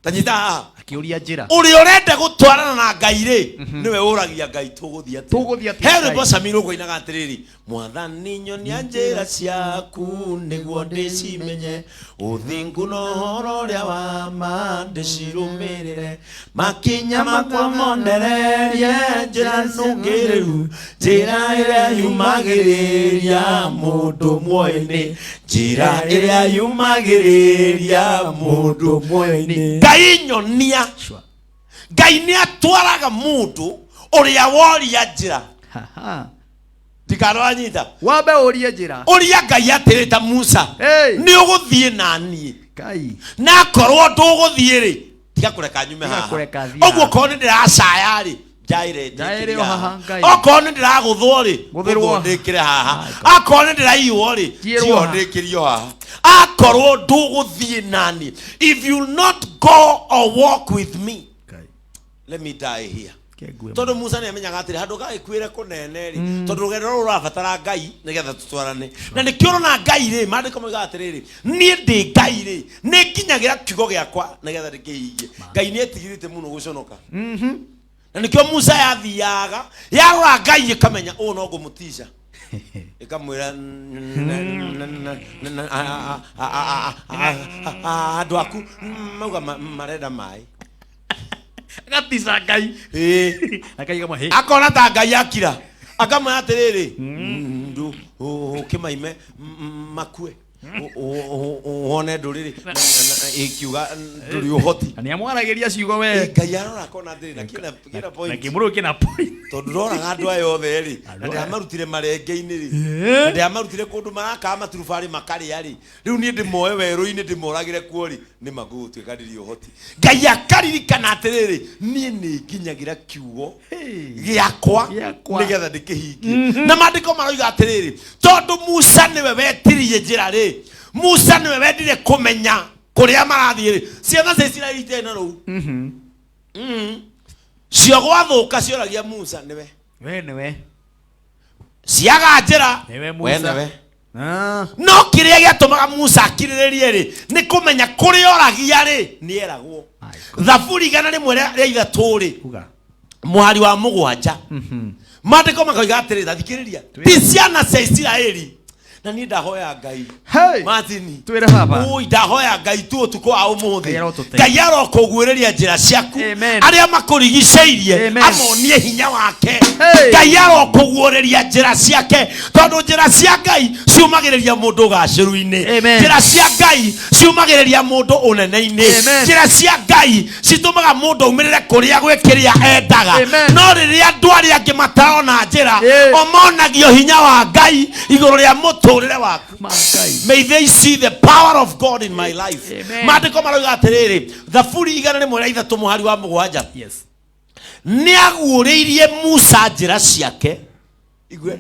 Tanyita haha. Akĩũria njĩra. Ũrĩa ũrenda gũtwarana na Ngai rĩ, nĩwe ũragia Ngai, tũgũthiĩ atĩa? Tũgũthiĩ atĩa, He Ngai? rwĩmbo Samiri ũkũinaga atĩrĩrĩ, Mwathani nyonia njĩra ciaku nĩguo ndĩcimenye, ũthingu na ũhoro ũrĩa wa ma ndĩcirũmĩrĩre, makinya makwa monererie njĩra nũngĩrĩru, njĩra ĩrĩa yumagĩrĩria mũndũ muoyo-inĩ. Njĩra ĩrĩa yumagĩrĩria mũndũ muoyo-inĩ. Ngai nyonia. Ngai nĩ atwaraga mũndũ ũrĩa woria njĩra. Ndikanawanyita. Wambe ũrie njĩra. Ũria Ngai atĩrĩ ta Musa, nĩ ũgũthiĩ na niĩ? Ngai. Na akorwo ndũgũthiĩ rĩ, tiga kũreka nyume Tiga haha. kũreka thiĩ Ũguo haha. korwo nĩ ndĩracaya rĩ, njaĩre Njaĩre ndĩkĩrie o haha, Ngai. Okorwo nĩ ndĩragũthwo rĩ, Gũthĩrwo gũthwo haha. ndĩkĩre haha. Akorwo nĩ ndĩraiywo rĩ, Njiĩrwo njiywo haha. ndĩkĩrio haha. Akorwo ndũgũthiĩ nani, if you not go or walk with me, let me die here. Tondũ Musa nĩ amenyaga atĩrĩ, handũ gagĩkuĩre kũnene rĩ, tondũ rũgendo rũrũ rũrabatara Ngai nĩgetha tũtwarane. Na nĩkĩo ũrona Ngai rĩ, maandĩko moigaga atĩrĩrĩ, niĩ ndĩ Ngai rĩ, nĩ nginyagĩra kiugo gĩakwa nĩgetha ndĩkĩhingie. Ngai nĩ etigĩrĩte mũno gũconoka. Na nĩkĩo Musa yathiaga, yarora Ngai ĩkamenya ũũ no ngũmũtica. Ĩkamwĩra andũ aku mauga marenda maĩ. Agatica Ngai. Ĩĩ. Akaiga mahi. Akona ta Ngai akira. Akamwĩra atĩrĩrĩ, ndũ ũkĩmaime makue. Wone ndũrĩrĩ ĩkiuga ndũrĩ ũhoti. Na nĩamwaragĩria ciugo we. Ngai arora akona atĩrĩ, na kĩna kĩna point. Na kĩmũrũ kĩna point. Tondũ ndoraga andũ aya othe rĩ, na ndĩramarutire marenge-inĩ rĩ, na ndĩramarutire kũndũ marakaga maturubarĩ makarĩa rĩ, rĩu niĩ ndĩmoe werũ-inĩ ndĩmoragĩre kuo rĩ, nĩ ma gũgũtuĩka ndirĩ ũhoti. Ngai akaririkana atĩrĩrĩ, niĩ nĩ nginyagĩra kiugo gĩakwa nĩgetha ndĩkĩhingie. Na maandĩko maroiga atĩrĩrĩ, tondũ Musa nĩwe wetirie njĩra rĩ, Musa nĩwe wendire kũmenya kũrĩa marathiĩ rĩ, ciana cia Isiraeli itarĩ na rũu. Cio gwathũka cioragia Musa nĩwe. We nĩwe. Ciaga njĩra, Nĩwe we Musa. nĩwe. No kĩrĩa gĩatũmaga Musa akirĩrĩrie rĩ, nĩ kũmenya kũrĩa oragia rĩ, nĩ eragwo. Thaburi 103 rĩ, mũhari wa 7, maandĩko makoiga atĩrĩ, ta thikĩrĩria, ti ciana cia Isiraeli. Na niĩ ndahoya Ngai. Martin, Twĩre baba. Ui, ndahoya Ngai tu ũtukũ wa ũmũthĩ. Ngai arotũteithia. Ngai arokũguũrĩria njĩra ciaku. Arĩa makũrigicĩirie amonie hinya wake. Ngai arokũguũrĩria njĩra ciake, tondũ njĩra cia Ngai ciumagĩrĩria mũndũ ũgacĩru-inĩ. Njĩra cia Ngai ciumagĩrĩria mũndũ ũnene-inĩ. Njĩra cia Ngai citũmaga mũndũ aumĩrĩre kũrĩa gwĩ kĩrĩa endaga. No rĩrĩa andũ arĩa angĩ matarona njĩra, o monagio hinya wa Ngai igũrũ rĩa mũtũrĩre waku. May they see the power of God in my life. Maandĩko maroiga atĩrĩrĩ, Thaburi 103 mũhari wa 7. Nĩ aguũrĩirie Musa njĩra ciake. Igue.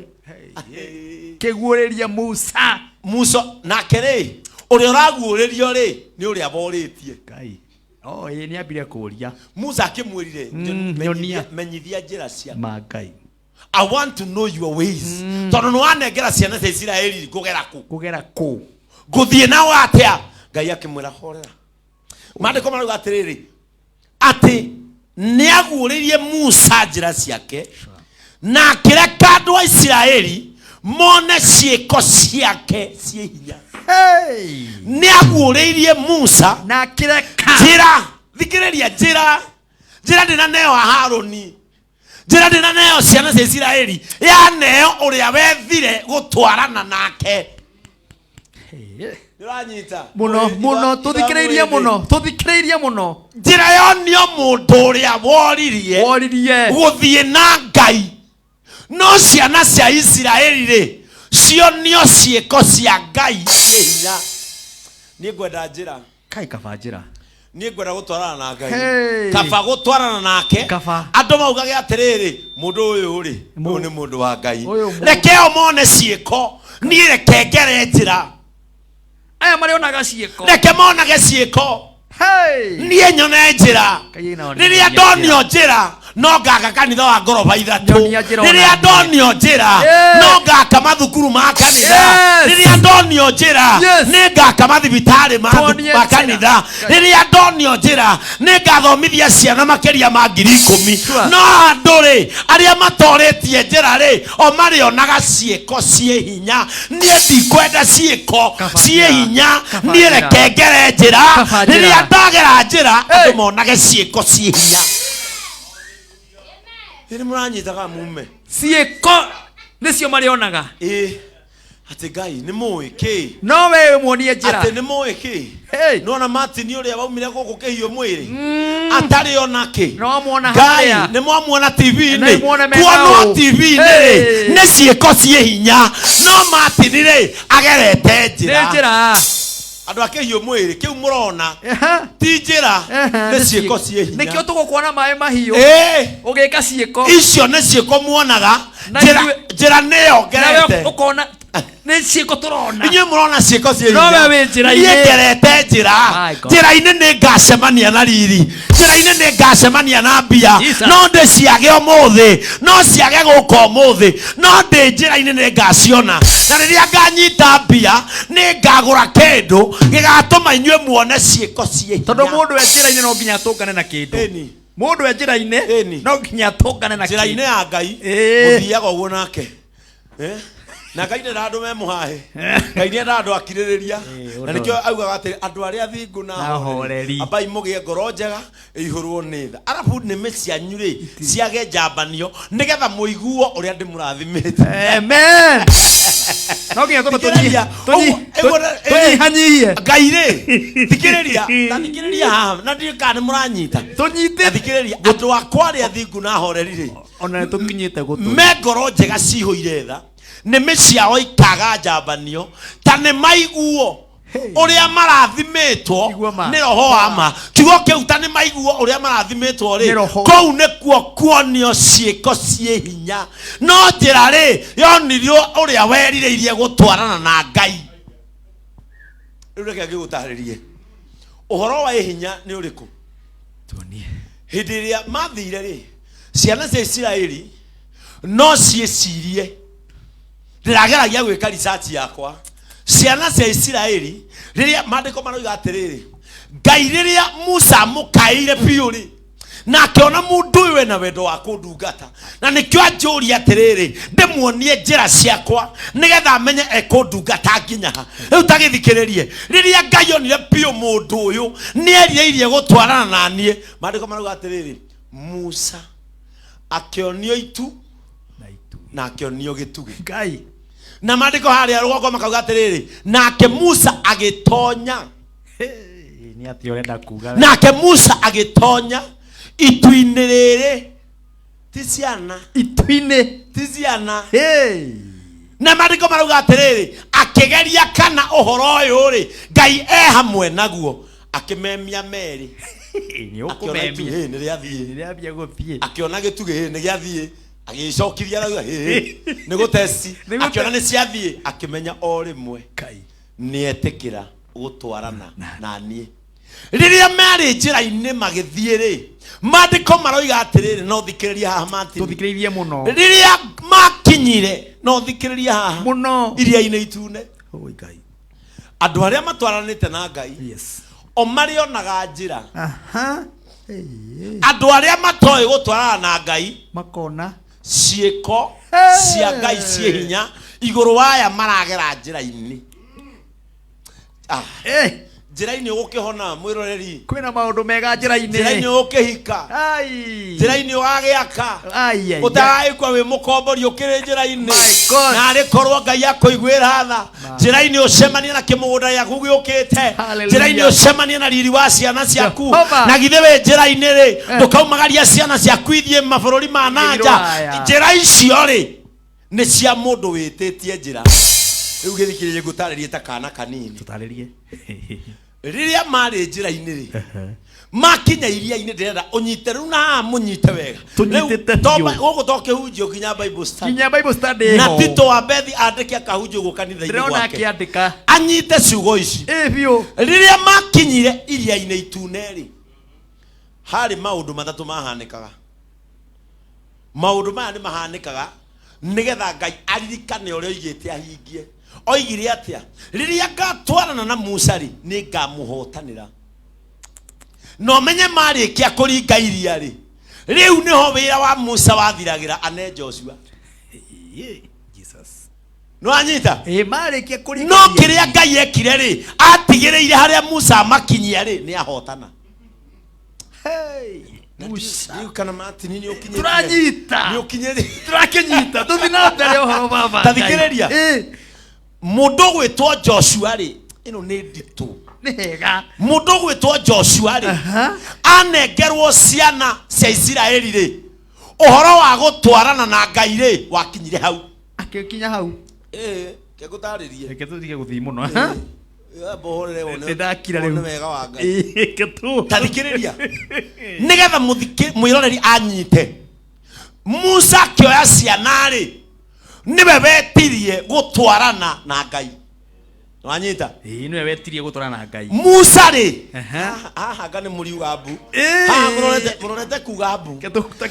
Kĩguũrĩrie Musa. Musa nake rĩ, ũrĩa ũraguũrĩrio rĩ, nĩ ũrĩa worĩtie. Ngai. Oh, ĩĩ nĩ ambire kũũria. Musa akĩmwĩrire, Nyonia. menyithia njĩra ciaku. Ma Ngai. I want to know your ways. Tondũ nĩ wanengera ciana cia Isiraeli ngũgera kũ? Ngũgera kũ? Ngũthiĩ nao atĩa? Ngai akĩmwĩra horera. Maandĩko marauga atĩrĩrĩ, atĩ nĩ aguũrĩirie Musa njĩra ciake na akĩreka andũ a Isiraeli mone ciĩko ciake ciĩ hinya. Nĩ aguũrĩirie Musa na akĩreka njĩra, thikĩrĩria, njĩra, njĩra ndĩnaneo Harũni, njĩra ndĩnaneo ciana cia Isiraeli, yaneo ũrĩa wethire gũtwarana nake. Nĩũranyita? Mũno mũno, tũthikĩrĩirie mũno, tũthikĩrĩirie mũno. Njĩra yonio mũndũ ũrĩa woririe woririe gũthiĩ na Ngai. No ciana cia Isiraeli rĩ, cionio ciĩko cia Ngai ciĩ hinya. Niĩ ngwenda njĩra. Kai kaba njĩra. Niĩ ngwenda gũtwarana na Ngai. Hey. Kaba gũtwarana nake. Kaba. Andũ maugage atĩrĩrĩ, mũndũ ũyũ rĩ, ũyũ nĩ mũndũ wa Ngai. Ũyũ mũndũ. Reke o mone ciĩko, niĩ reke ngere njĩra. Aya marĩonaga ciĩko. Reke monage ciĩko. Hey. Niĩ nyone njĩra. Ngai ĩna Rĩrĩa ndonio njĩra, no ngaka kanitha wa ngoroba 3. Nyonia njĩra Rĩrĩa ona niĩ. ndonio njĩra, Yes. no ngaka mathukuru ma kanitha. Yes. Rĩrĩa ndonio njĩra, Yes. nĩ ngaka mathibitarĩ Tuonie ma njĩra. kanitha. Rĩrĩa ndonio njĩra, nĩ ngathomithia ciana makĩria ma 10,000. Sure. No andũ rĩ, arĩa matorĩtie njĩra rĩ, o marĩonaga ciĩko ciĩ hinya. Niĩ ndikwenda ciĩko Kaba ciĩ njĩra. hinya, Kaba niĩ njĩra. reke ngere njĩra. Kaba njĩra. Rĩrĩa ndagera njĩra, andũ monage ciĩko ciĩ hinya. Nĩ mũranyitaga mume. Ciĩko nĩcio marĩonaga. Ĩĩ. Atĩ Ngai nĩ mũĩ kĩ? No we muonie njĩra. Atĩ nĩ mũĩ kĩ? Nĩwona Martin ũrĩa waumire gũkũ kĩhiũ mwĩrĩ atarĩ ona kĩ? No muona Ngai harĩa. nĩ mwamuona TV-inĩ. Na imuone mena Kuonwo ũũ. TV-inĩ Hey. rĩ nĩ ciĩko ciĩ hinya, no Martin rĩ agerete njĩra. Nĩ njĩra. Andũ a kĩhiũ mwĩrĩ kĩu mũrona ti njĩra, nĩ ciĩko ciĩ hinya. Nĩkĩo tũgũkuona maĩ mahiũ. Ĩĩ. Ũgĩka ciĩko. Icio nĩ ciĩko muonaga. Na Njĩra ithuĩ- njĩra nĩyo Nawe ngerete. ũkona nĩ ciĩko tũrona. Inyuĩ mũrona ciĩko ciĩ No hinya. we wĩ njĩra-inĩ. Niĩ ngerete njĩra. My God. Njĩra-inĩ nĩ ngacemania na riri, njĩra-inĩ nĩ ngacemania na mbia. Jesus. No ndĩciage ũmũthĩ, no ciage gũka ũmũthĩ, no ndĩ njĩra-inĩ nĩ ngaciona. Na rĩrĩa nganyita mbia nĩ ngagũra kĩndũ gĩgatũma inyuĩ muone ciĩko ciĩ hinya. Tondũ mũndũ e njĩra-inĩ no nginya atũngane na kĩndũ. Mũndũ e njĩra-inĩ no nginya atũngane na njĩra-inĩ kĩndũ. ya Ngai Ĩĩ. mũthiaga ũguo nake. Eh? Na Ngai ndendaga andũ me mũhahe, Ngai nĩendaga andũ akirĩrĩria, na nĩkĩo augaga atĩ andũ arĩa athingu na Na ahoreri. ambai mũgĩe ngoro njega ĩihũrwo nĩ tha, arabu nĩmĩ cianyu rĩ ciage njambanio nĩgetha mũiguo ũrĩa ndĩmũrathimĩte. Amen. No nginya tũmbe Thikĩrĩria. Tũnyihanyihie. Ngai rĩ, thikĩrĩria, ta thikĩrĩria haha, na ndiũĩ kana nĩ mũranyita. Tũnyite. Thikĩrĩria, andũ akwa arĩa athingu na ahoreri rĩ, Ona nĩ tũkinyĩte gũtũ. Me ngoro njega cihũire tha, nĩmĩ ciao ikaga njambanio, ta nĩ maiguo ũrĩa marathimĩtwo nĩ roho wa ma. Kiugo kĩu ta nĩ maiguo ũrĩa marathimĩtwo rĩ, Nĩ roho. kũu nĩkuo kuonio ciĩko ciĩ hinya. No njĩra rĩ yonirio ũrĩa werirĩirie gũtwarana na Ngai. Rĩu reke ngĩgũtarĩrie ũhoro wa hinya nĩ ũrĩkũ. Hĩndĩ ĩrĩa mathire rĩ, ciana cia Isiraeli no ciĩcirie, ndĩrageragia gwĩka research yakwa. Ciana cia Isiraeli rĩrĩa maandĩko maroiga atĩrĩrĩ, Ngai rĩrĩa Musa amũkaĩire biũ rĩ, na akĩona mũndũ ũyũ ena wendo wa kũndungata, na nĩkĩo anjũria atĩrĩrĩ, ndĩmuonie njĩra ciakwa nĩgetha amenye ekũndungata nginya ha. Rĩu ta gĩthikĩrĩrie, rĩrĩa Ngai onire biũ mũndũ ũyũ nĩerirĩirie gũtwarana na niĩ, maandĩko marauga atĩrĩrĩ, Musa akĩonio itu na akĩonio gĩtugĩ. Ngai. Na maandĩko harĩa rũgongo makauga atĩrĩrĩ, nake Musa agĩtonya. Nĩ atĩa ũrenda kuga? Nake Musa agĩtonya itu-inĩ rĩrĩ, ti ciana, itu-inĩ, ti ciana. Na maandĩko marauga atĩrĩrĩ, akĩgeria kana ũhoro ũyũ rĩ Ngai e hamwe naguo, akĩmemia merĩ. Nĩ Akĩona itu, ũkũmemia. hĩ, nĩ rĩathiĩ. Nĩ rĩambia gũthiĩ. Akĩona gĩtugĩ, hĩ, nĩ gĩathiĩ. Agĩcokithia arauga, hĩ, nĩ gũtesti. Nĩ gũte- Akĩona nĩ ciathiĩ, akĩmenya o rĩmwe nĩ etĩkĩra gũtwarana na niĩ. Rĩrĩa marĩ njĩra-inĩ magĩthiĩ rĩ, maandĩko maroiga atĩrĩrĩ, no thikĩrĩrie haha Martin. Tũthikĩrĩrie mũno. Rĩrĩa makinyire, no thikĩrĩrie haha mũno, iria-inĩ itune. Oi Ngai. Andũ arĩa matwaranĩte na Ngai, o marĩonaga njĩra. Aha. Andũ arĩa matoĩ gũtwarana na Ngai makona ciĩko cia Ngai ciĩ hinya igũrũ waya maragera njĩra-inĩ. Njĩra-inĩ ũgũkĩhona mwĩroreri, kwĩna maũndũ mega njĩra-inĩ. Njĩra-inĩ ũgũkĩhika, njĩra-inĩ ũgagĩaka, Ai, ai, ai. ũtagagĩkua wĩ mũkombori ũkĩrĩ njĩra-inĩ. My God. Na arĩ korwo Ngai akũiguĩra tha, njĩra-inĩ ũcemanie na kĩmũgũnda gĩaku gĩũkĩte, Hallelujah. njĩra-inĩ ũcemanie na riri wa ciana ciaku. Jehovah. Na githĩ wĩ njĩra-inĩ rĩ, ndũkaumagaria ciana ciaku ithiĩ mabũrũri ma na nja. Rũraya. Njĩra icio rĩ nĩ cia mũndũ wĩtĩtie njĩra. Rĩu gĩthikĩrĩrie ngũtarĩrie ta kana kanini. Tũtarĩrie. Rĩrĩa marĩ njĩra-inĩ rĩ, makinya iria-inĩ, ndĩrenda ũnyite rĩu na haha mũnyite wega. Tũnyitĩte Rĩu, to biũ. gũkũ to kĩhunjio nginya Bible study. Nginya Bible study Na ĩho. Tito wa Bethi andĩke akahunjio gũkũ kanitha-inĩ Ndĩrona gwake. akĩandĩka. Anyite ciugo ici. Ĩ biũ. Rĩrĩa makinyire iria-inĩ itune rĩ, harĩ maũndũ matatũ mahanĩkaga. Maũndũ maya nĩ mahanĩkaga nĩgetha Ngai aririkane ũrĩa oigĩte ahingie. Oigire atĩa? Rĩrĩa ngatwarana na Musa rĩ, nĩ ngamũhotanĩra. Na ũmenye marĩkia kũringa iria rĩ, rĩu nĩho wĩra wa Musa wathiragĩra ane Joshua. Jesus. Nĩwanyita? Ĩ marĩkia kũringa No iria. kĩrĩa Ngai ekire rĩ, atigĩrĩire harĩa Musa amakinyia rĩ, nĩ ahotana. Musa. Rĩu kana Martin nĩ ũkinyĩtie. Tũranyita. Nĩ ũkinyĩtie. Tũrakĩnyita. Tũthiĩ na mbere ũhoro baba. Ta thikĩrĩria. Ĩ. Mũndũ ũgwĩtwo Joshua rĩ, ĩno nĩ nditũ. Nĩ hega. Mũndũ ũgwĩtwo Joshua rĩ, anengerwo ciana cia Isiraeli rĩ, ũhoro wa gũtwarana na Ngai rĩ, wakinyire hau. Akĩkinya hau. Ĩĩ, reke ngũtarĩrie. Reke tũtige gũthiĩ mũno. Amba ũhorere wone. Nĩndakira rĩu. Wone wega wa Ngai. Reke tu. Ta thikĩrĩria. Nĩgetha mwĩroreri anyite. Musa akĩoya ciana rĩ, nĩwe wetirie gũtwarana na Ngai. Wanyita? Ĩĩ, nĩwe wetirie gũtwarana na Ngai. Musa rĩ, haha nga nĩ mũriuga mbu. Haha mũrorete kuga mbu.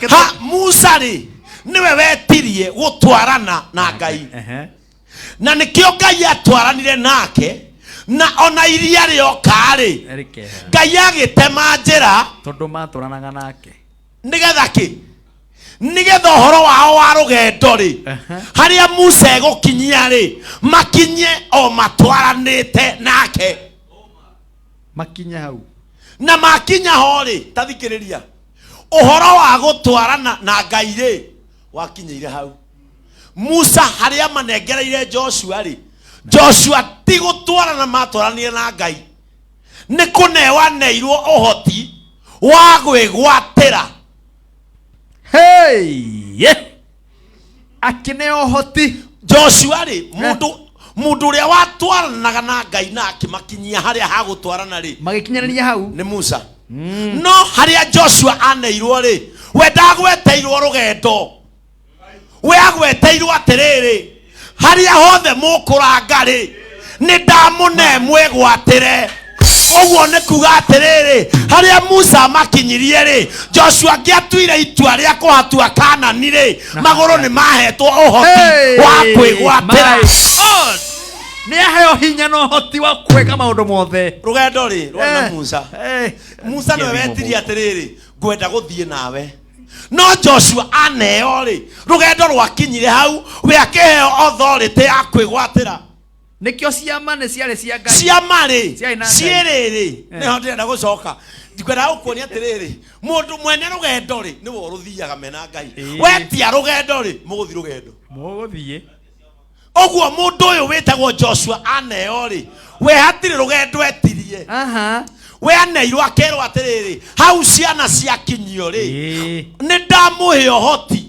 Ha, Musa rĩ, nĩwe wetirie gũtwarana na Ngai. Na nĩkĩo Ngai atwaranire nake, na ona iria rĩoka rĩ, Rĩkehera. Ngai agĩtema njĩra Tondũ matwaranaga nake. nĩgetha kĩ? Nĩgetha ũhoro wao wa rũgendo rĩ, harĩa Musa egũkinyia rĩ, makinye o matwaranĩte nake. Makinye hau. Na makinya ho rĩ, ta thikĩrĩria, ũhoro wa gũtwarana na Ngai rĩ, wakinyĩire hau. Musa harĩa manengereire Joshua rĩ, Joshua ti gũtwarana matwaranire na Ngai, nĩ kũnewaneirwo ũhoti wa gwĩgwatĩra. Hey! Yeah. Akĩneo ũhoti. Joshua rĩ, mũndũ ũrĩa watwaranaga na Ngai na akĩmakinyia harĩa hagũtwarana rĩ, magĩkinyanĩria hau nĩ Musa. No harĩa Joshua aneirwo rĩ, we ndagweteirwo rũgendo, we agweteirwo atĩrĩrĩ, harĩa hothe mũkũranga rĩ, nĩ ndamũne mwĩgwatĩre. Ũguo nĩ kuga atĩrĩrĩ, harĩa Musa amakinyirie rĩ, Joshua angĩatuire itua rĩa kũhatua Kanani rĩ, magũrũ nĩ mahetwo ũhoti wa kwĩgwatĩra. My God! Nĩ aheo hinya na ũhoti wa kwĩka maũndũ mothe. Rũgendo rĩ, rwarĩ na Musa. Musa nĩwe wetirie atĩrĩrĩ, ngwenda gũthiĩ nawe. No Joshua aneo rĩ, rũgendo rwakinyire hau, we akĩheo authority ya kwĩgwatĩra. Nĩkĩo ciama nĩ ciarĩ cia Ngai. Ciama rĩ, Ciarĩ na Ngai. ciĩrĩrĩ, nĩho ndĩrenda gũcoka. Ndikwenda gũkuonia atĩrĩrĩ, mũndũ mwene rũgendo rĩ, nĩwe ũrũthiaga mena Ngai. Wetia rũgendo rĩ, mũgũthiĩ rũgendo. Mũgũthiĩ. Ũguo mũndũ ũyũ wĩtagwo Joshua aneo rĩ, we hatirĩ rũgendo etirie. We aneirwo akerwo atĩrĩrĩ, hau ciana ciakinyio rĩ, nĩ ndamũhe ũhoti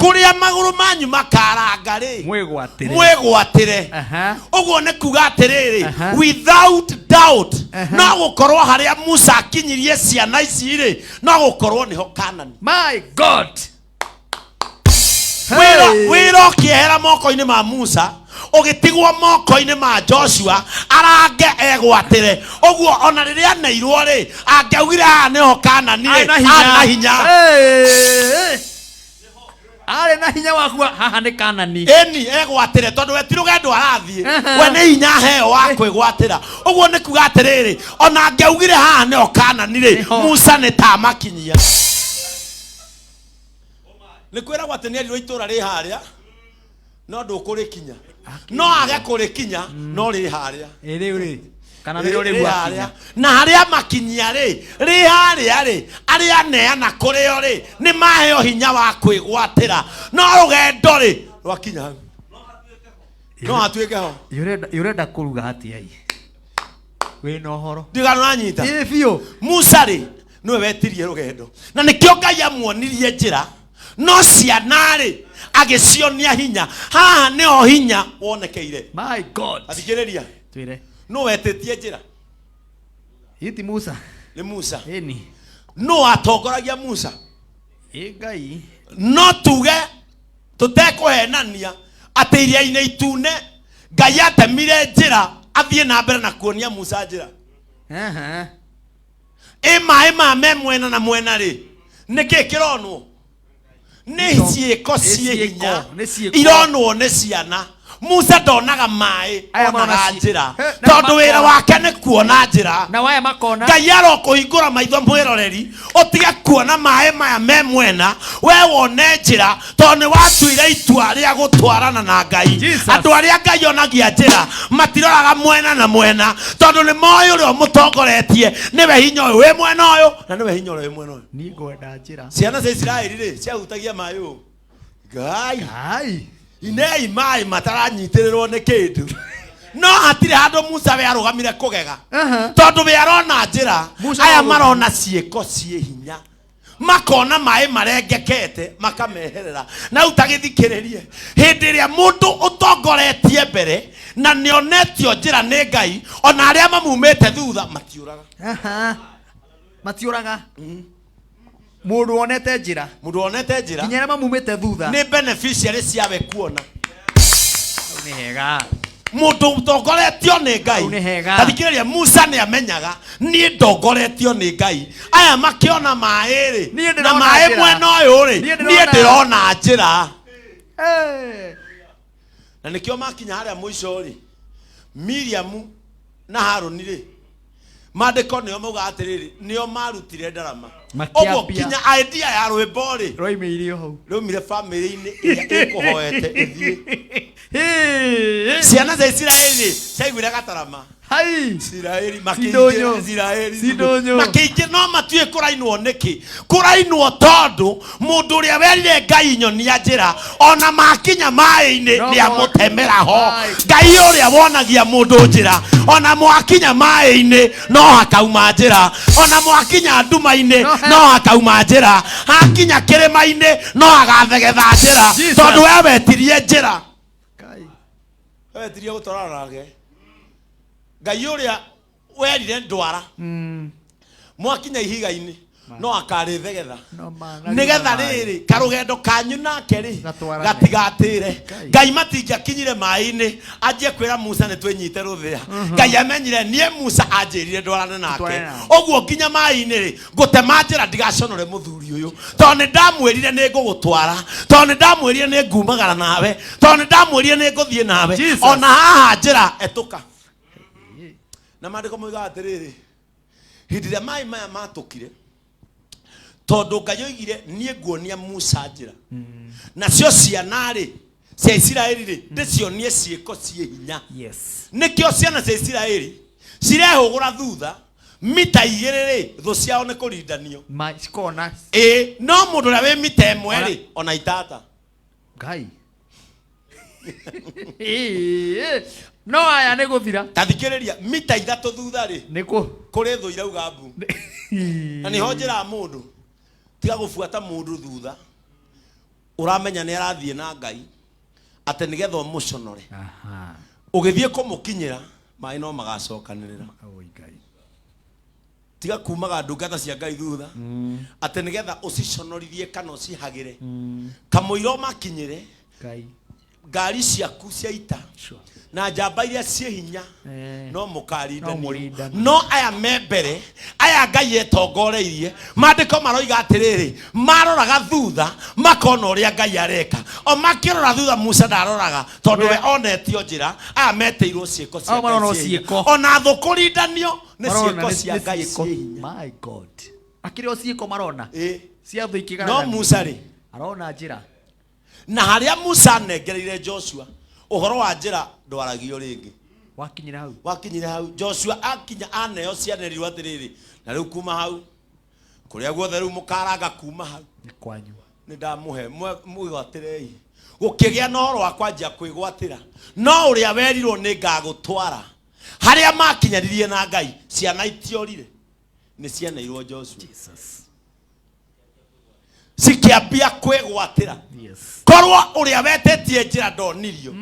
kũrĩa magũrũ manyu makaranga rĩ, Mwĩgwatĩre. mwĩgwatĩre. Ũguo nĩ kuga atĩrĩrĩ, without doubt, no gũkorwo harĩa Musa akinyirie ciana ici rĩ, no gũkorwo nĩho Kanani. My God! Wĩra ũkĩehera moko-inĩ ma Musa, ũgĩtigwo moko-inĩ ma Joshua, arange egwatĩre. Ũguo ona rĩrĩa aneirwo rĩ, angĩaugire haha nĩho Kanani rĩ, Arĩ na hinya. arĩ na hinya. Hey! Arĩ na hinya wa kuga haha nĩ Kanani. Ĩni egwatĩre tondũ we ti rũgendo arathiĩ, we nĩ hinya aheo wa kwĩgwatĩra. Ũguo nĩ kuga atĩrĩrĩ, ona angĩaugire haha nĩho Kanani rĩ, Musa nĩ ta amakinyia. Nĩ kwĩragwo atĩ nĩ erirwo itũũra rĩ harĩa, no ndũkũrĩkinya. No age kũrĩkinya, no rĩ harĩa. Ĩ rĩu rĩ, kana nĩrĩo Rĩ rĩu harĩa. akinya. Na harĩa makinyia rĩ, rĩ harĩa rĩ, arĩa aneana kũrĩo rĩ, nĩ maheo hinya wa kwĩgwatĩra. No rũgendo rĩ, rwakinya hau. No hatuĩke ho. Ũrenda kũruga atĩa ĩ? Wĩna ũhoro. Ndigano nanyita. Ĩ biũ. Musa rĩ, nĩwe wetirie rũgendo. Na nĩkĩo Ngai amuonirie njĩra. No ciana rĩ, agĩcionia hinya. Haha nĩho hinya wonekeire. My God. Athikĩrĩria. Twĩre. Nũ wetĩtie njĩra? Ĩ ti Musa. Nĩ Musa. Ĩni. Nũ watongoragia Musa? Ĩ Ngai. No tuge tũtekũhenania atĩ iria-inĩ itune Ngai atemire njĩra athiĩ na mbere na kuonia Musa njĩra. Ĩ maĩ ma me mwena na mwena rĩ, nĩkĩ kĩronwo? Nĩ ciĩko ciĩ hinya nĩ ciĩko. ironwo nĩ ciana. Musa ndonaga maĩ, Aya onaga marona njĩra. He, na Tondũ wĩra makona. wake nĩ kuona njĩra. Na waya makona. Ngai arokũhingũra maitho mwĩroreri, ũtige kuona maĩ maya me mwena, we wone njĩra, tondũ nĩ watuire itua rĩa gũtwarana na Ngai. Andũ arĩa Ngai onagia njĩra matiroraga mwena na mwena, tondũ nĩ moĩ ũrĩa ũmũtongoretie nĩwe hinya ũyũ wĩ mwena ũyũ na nĩwe hinya ũrĩa wĩ mwena ũyũ. Niĩ ngwenda njĩra. Ciana cia Isiraeli rĩ, ciahutagia maĩ ũũ. Ngai. Ngai. Inei maĩ mataranyitĩrĩrwo nĩ kĩndũ. No hatirĩ handũ Musa we arũgamire kũgega. Tondũ we arona njĩra, Musa aya arũgamire. marona ciĩko ciĩ hinya. Makona maĩ marengekete makameherera. Na rĩu ta gĩthikĩrĩrie, hĩndĩ ĩrĩa mũndũ ũtongoretie mbere na nĩonetio njĩra nĩ Ngai, ona arĩa mamumĩte thutha matiũraga. Aha. Matiũraga. Mũndũ wonete njĩra. Mũndũ wonete njĩra. Nginya arĩa mamumĩte thutha. Nĩ beneficiary ciawe kuona. Hau nĩ hega. Mũndũ ũtongoretio nĩ Ngai. Hau nĩ hega. Ta thikĩrĩria, Musa nĩ amenyaga niĩ ndongoretio nĩ Ngai. Aya makĩona maĩ rĩ, Niĩ ndĩrona na maĩ njĩra. mwena ũyũ rĩ, Niĩ niĩ ndĩrona- ndĩrona njĩra. Eh. Na nĩkĩo makinya harĩa mũico rĩ, Miriamu na Harũni rĩ, maandĩko nĩo maugaga atĩrĩrĩ, nĩo marutire ndarama. Makĩambia. Ũguo kinya idea ya rwĩmbo rĩ, Rwaimĩire o hau. rwaumire famĩlĩ-inĩ ĩrĩa ĩkũhoete ĩthiĩ. Ciana cia Isiraeli ciaiguire gatarama. Hai. Isiraeli Sidonyo. makĩingĩra Isiraeli Sidonyo. makĩingĩ no matiũĩ kũrainwo nĩkĩ. Kũrainwo tondũ mũndũ ũrĩa werire Ngai nyonia njĩra ona makinya maĩ-inĩ No nĩ amũtemera ho. Ai. Ngai ũrĩa wonagia mũndũ njĩra ona mwakinya maĩ-inĩ no hakauma njĩra, ona mwakinya nduma-inĩ no hakauma njĩra, hakinya kĩrĩma-inĩ no hagathegetha njĩra, Jesus. tondũ we wetirie njĩra. We wetirie gũtwarana nake. Ngai ũrĩa werire ndwara mwakinya ihiga-inĩ no akarĩthegetha No ma- nĩgetha rĩrĩ karũgendo kanyu nake rĩ Gatwarane. gatigatĩre. Ngai matingĩakinyire maĩ-inĩ anjie kwĩra Musa nĩ twĩnyite rũthĩa. Ngai amenyire niĩ Musa anjĩrire ndwarane nake, Twarane nake. ũguo nginya maĩ-inĩ rĩ ngũtema njĩra ndigaconore mũthuri ũyũ, tondũ nĩ ndamwĩrire nĩ ngũgũtwara, tondũ nĩ ndamwĩrire nĩ ngumagara nawe, tondũ nĩ ndamwĩrire nĩ ngũthiĩ nawe. Jesus. Ona haha njĩra etũka. Na maandĩko moigaga atĩrĩrĩ, hĩndĩ ĩrĩa maĩ maya matũkire, tondũ Ngai oigire niĩ nguonia Musa njĩra, nacio ciana rĩ cia Isiraeli rĩ ndĩcionie ciĩko ciĩ hinya. Yes. Nĩkĩo ciana cia Isiraeli cirehũgũra thutha mita igĩrĩ rĩ, thũ ciao nĩ kũrindanio. Ma cikona. Ĩĩ, no mũndũ ũrĩa wĩ mita ĩmwe rĩ, ona itata. Ngai. No aya nĩ gũthira. Ta thikĩrĩria, mita ithatũ thutha rĩ, Nĩkũ? kũrĩ thũ irauga mbu. Na nĩho njĩraga mũndũ, tiga gũbuata mũndũ thutha ũramenya nĩ arathiĩ na Ngai, atĩ nĩgetha ũmũconore. Aha. Ũgĩthiĩ kũmũkinyĩra, maĩ no magacokanĩrĩra. Oi Ngai. Tiga kumaga ndungata cia Ngai thutha atĩ nĩgetha ũciconorithie kana ũcihagĩre. Kamũira ũmakinyĩre, Ngai. ngari ciaku cia ita na njamba iria ciĩ hinya Eh. no No mũkarindanio. mũrindanio. No aya me mbere, aya Ngai etongoreirie, maandĩko maroiga atĩrĩrĩ, maroraga thutha makona ũrĩa Ngai areka. O makĩrora thutha, Musa ndaroraga tondũ we onetio njĩra. Aya metĩirwo ciĩko cia Ao Ngai marona ciĩ hinya. ciĩko. Ona thũ kũrindanio nĩ Marona ciĩko nĩ- cia nĩ Ngai ciĩko. ciĩ hinya. My God. Akĩrĩ o ciĩko marona. Ĩ. Cia thũ ikĩgaragania. No Musa rĩ, Arona njĩra. na harĩa Musa anengereire Joshua ũhoro wa njĩra ndwaragio rĩngĩ. Wakinyire hau. Wakinyire hau. Joshua akinya aneo cianerirwo atĩrĩrĩ, na rĩu kuma hau kũrĩa guothe rĩu mũkaranga kuma hau Nĩ kwanyu. nĩ ndamũhe mwĩgwatĩrei. Gũkĩgĩa na ũhoro wa kwanjia kwĩgwatĩra, no ũrĩa werirwo nĩ ngagũtwara harĩa makinyanirie na Ngai, ciana itiorire, nĩ cianeirwo Joshua. Cikĩambia kwĩgwatĩra. Yes. Korwo ũrĩa wetĩtie njĩra ndonirio,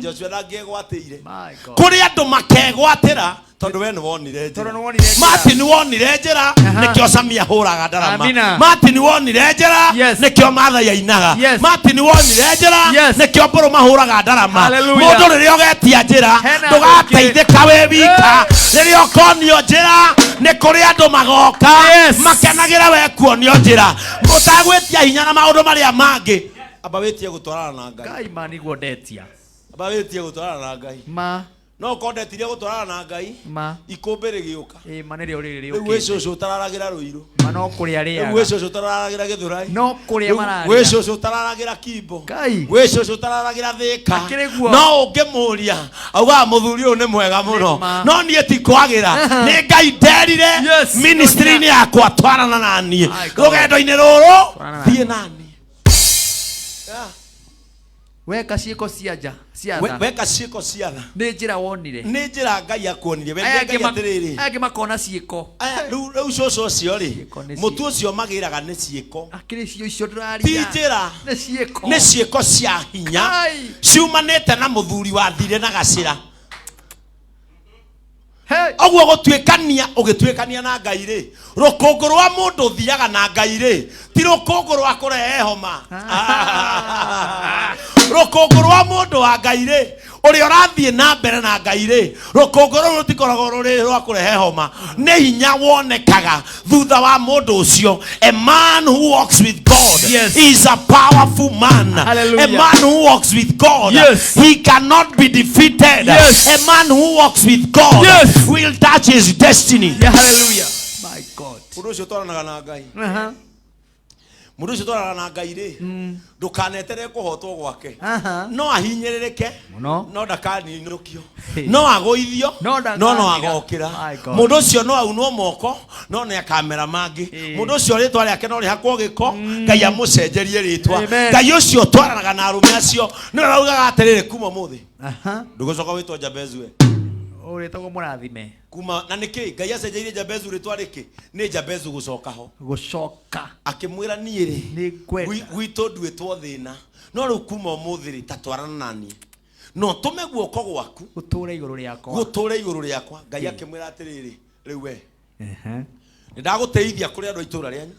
Joshua ndangĩegwatĩire. My God. Kũrĩ andũ makegwatĩra tondũ we nĩ wonire Tondũ njĩra. nĩ wonire njĩra. Martin wonire njĩra, nĩkĩo Samia hũraga ndarama. Amina. Martin wonire njĩra, Yes. nĩkĩo Maathai ainaga. Yes. Martin wonire njĩra, Yes. nĩkĩo Mbũrũ mahũraga ndarama. Hallelujah. Mũndũ rĩrĩa ũgetia njĩra, Hena ndũgateithĩka wĩ wika. Rĩrĩa ũkonio njĩra, nĩ kũrĩ andũ magoka Yes. makenagĩra we kuonio njĩra, ũtagwĩtia hinya na maũndũ marĩa mangĩ. Amba wĩtie gũtwarana na Ngai. Ngai ma nĩguo ndetia. Amba wĩtie gũtwarana na Ngai. Ma. No ũkorwo ndetirie gũtwarana na Ngai, Ma. ikũmbĩ rĩgĩũka. Ĩ ma nĩrĩo rĩrĩ Rĩu gwĩ rĩũkĩte. cũcũ ũtararagĩra Rũirũ. Ma no kũrĩa Rĩu gwĩ rĩaga. cũcũ ũtararagĩra Gĩthũrai. No kũrĩa Rĩu mararĩa. gwĩ cũcũ ũtararagĩra Kimbo. Ngai. Gwĩ cũcũ ũtararagĩra Thĩka. Akĩrĩ guo. No ũngĩmũria augaga mũthuri ũyũ nĩ mwega mũno, ma. no niĩ ti kwagĩra, nĩ Ngai nderire Yes. ministry-inĩ yakwa twarana na niĩ My God. rũgendo-inĩ rũrũ, Twarana na thiĩ na niĩ. Weka ciĩko cia nja cia tha. Weka ciĩko cia tha. Nĩ njĩra wonire. Nĩ njĩra Ngai akuonirie. Aya Werire angĩ Ngai atĩrĩrĩ. Aya angĩ makona ciĩko. Aya, rĩu cũcũ ũcio rĩ, nĩ mũtu ũcio magĩraga nĩ ciĩko. Akĩrĩ cio icio ndĩraria. Ti njĩra. Nĩ ciĩko. Nĩ ciĩko cia hinya Kai. ciumanĩte na mũthuri wathire na gacĩra. Ũguo gũtuĩkania ũgĩtuĩkania na Ngai rĩ, rũkũngũ rwa mũndũ ũthiaga na Ngai rĩ, ti rũkũngũ rwa kũrehe homa. Rũkũngũ rwa mũndũ wa Ngai rĩ, ũrĩa ũrathiĩ na mbere na Ngai rĩ, rũkũngũ rũu rũtikoragwo rũrĩ rwa kũrehe homa. Nĩ hinya wonekaga thutha wa mũndũ ũcio. A man who walks with God Yes. is a powerful man. Hallelujah. A man who walks with God, Yes. he cannot be defeated. Yes. A man who walks with God Yes. will touch his destiny. Yeah, hallelujah. My God. Mũndũ ũcio ũtwaranaga na Ngai. Aha. Mũndũ ũcio ũtwaranaga na Ngai rĩ, ndũkaneterere kũhotwo gwake. Aha. No ahinyĩrĩrĩke, Mũno. no ndakaninũkio. No agũithio, No no no ndakanira. agokĩra. My God. Mũndũ ũcio no aunwo moko, no nĩ akamera mangĩ. Mũndũ ũcio rĩtwa rĩake no rĩhakwo gĩko, Ngai amũcenjerie rĩtwa. Amen. Ngai ũcio ũtwaranaga na arũme acio, nĩwe ũraugaga atĩrĩrĩ kuma ũmũthĩ. Aha. Ndũgũcoka wĩtwo Jabezu we. Ũrĩtagwo mũrathime. Kuma na nĩkĩ Ngai acenjeirie Jabezu rĩtwa rĩkĩ? Nĩ Jabezu gũcoka ho. Gũcoka. Akĩmwĩra niĩ rĩ, Nĩ ngwenda. gwitũ nduĩtwo thĩna, no rĩu kuma ũmũthĩ rĩ, ta twarana na niĩ. No tũme guoko gwaku Gũtũũre igũrũ rĩakwa. gũtũũre igũrũ rĩakwa. Ngai akĩmwĩra atĩrĩrĩ, rĩu we nĩ ndagũtĩithia kũrĩ andũ a itũũra rĩanyu,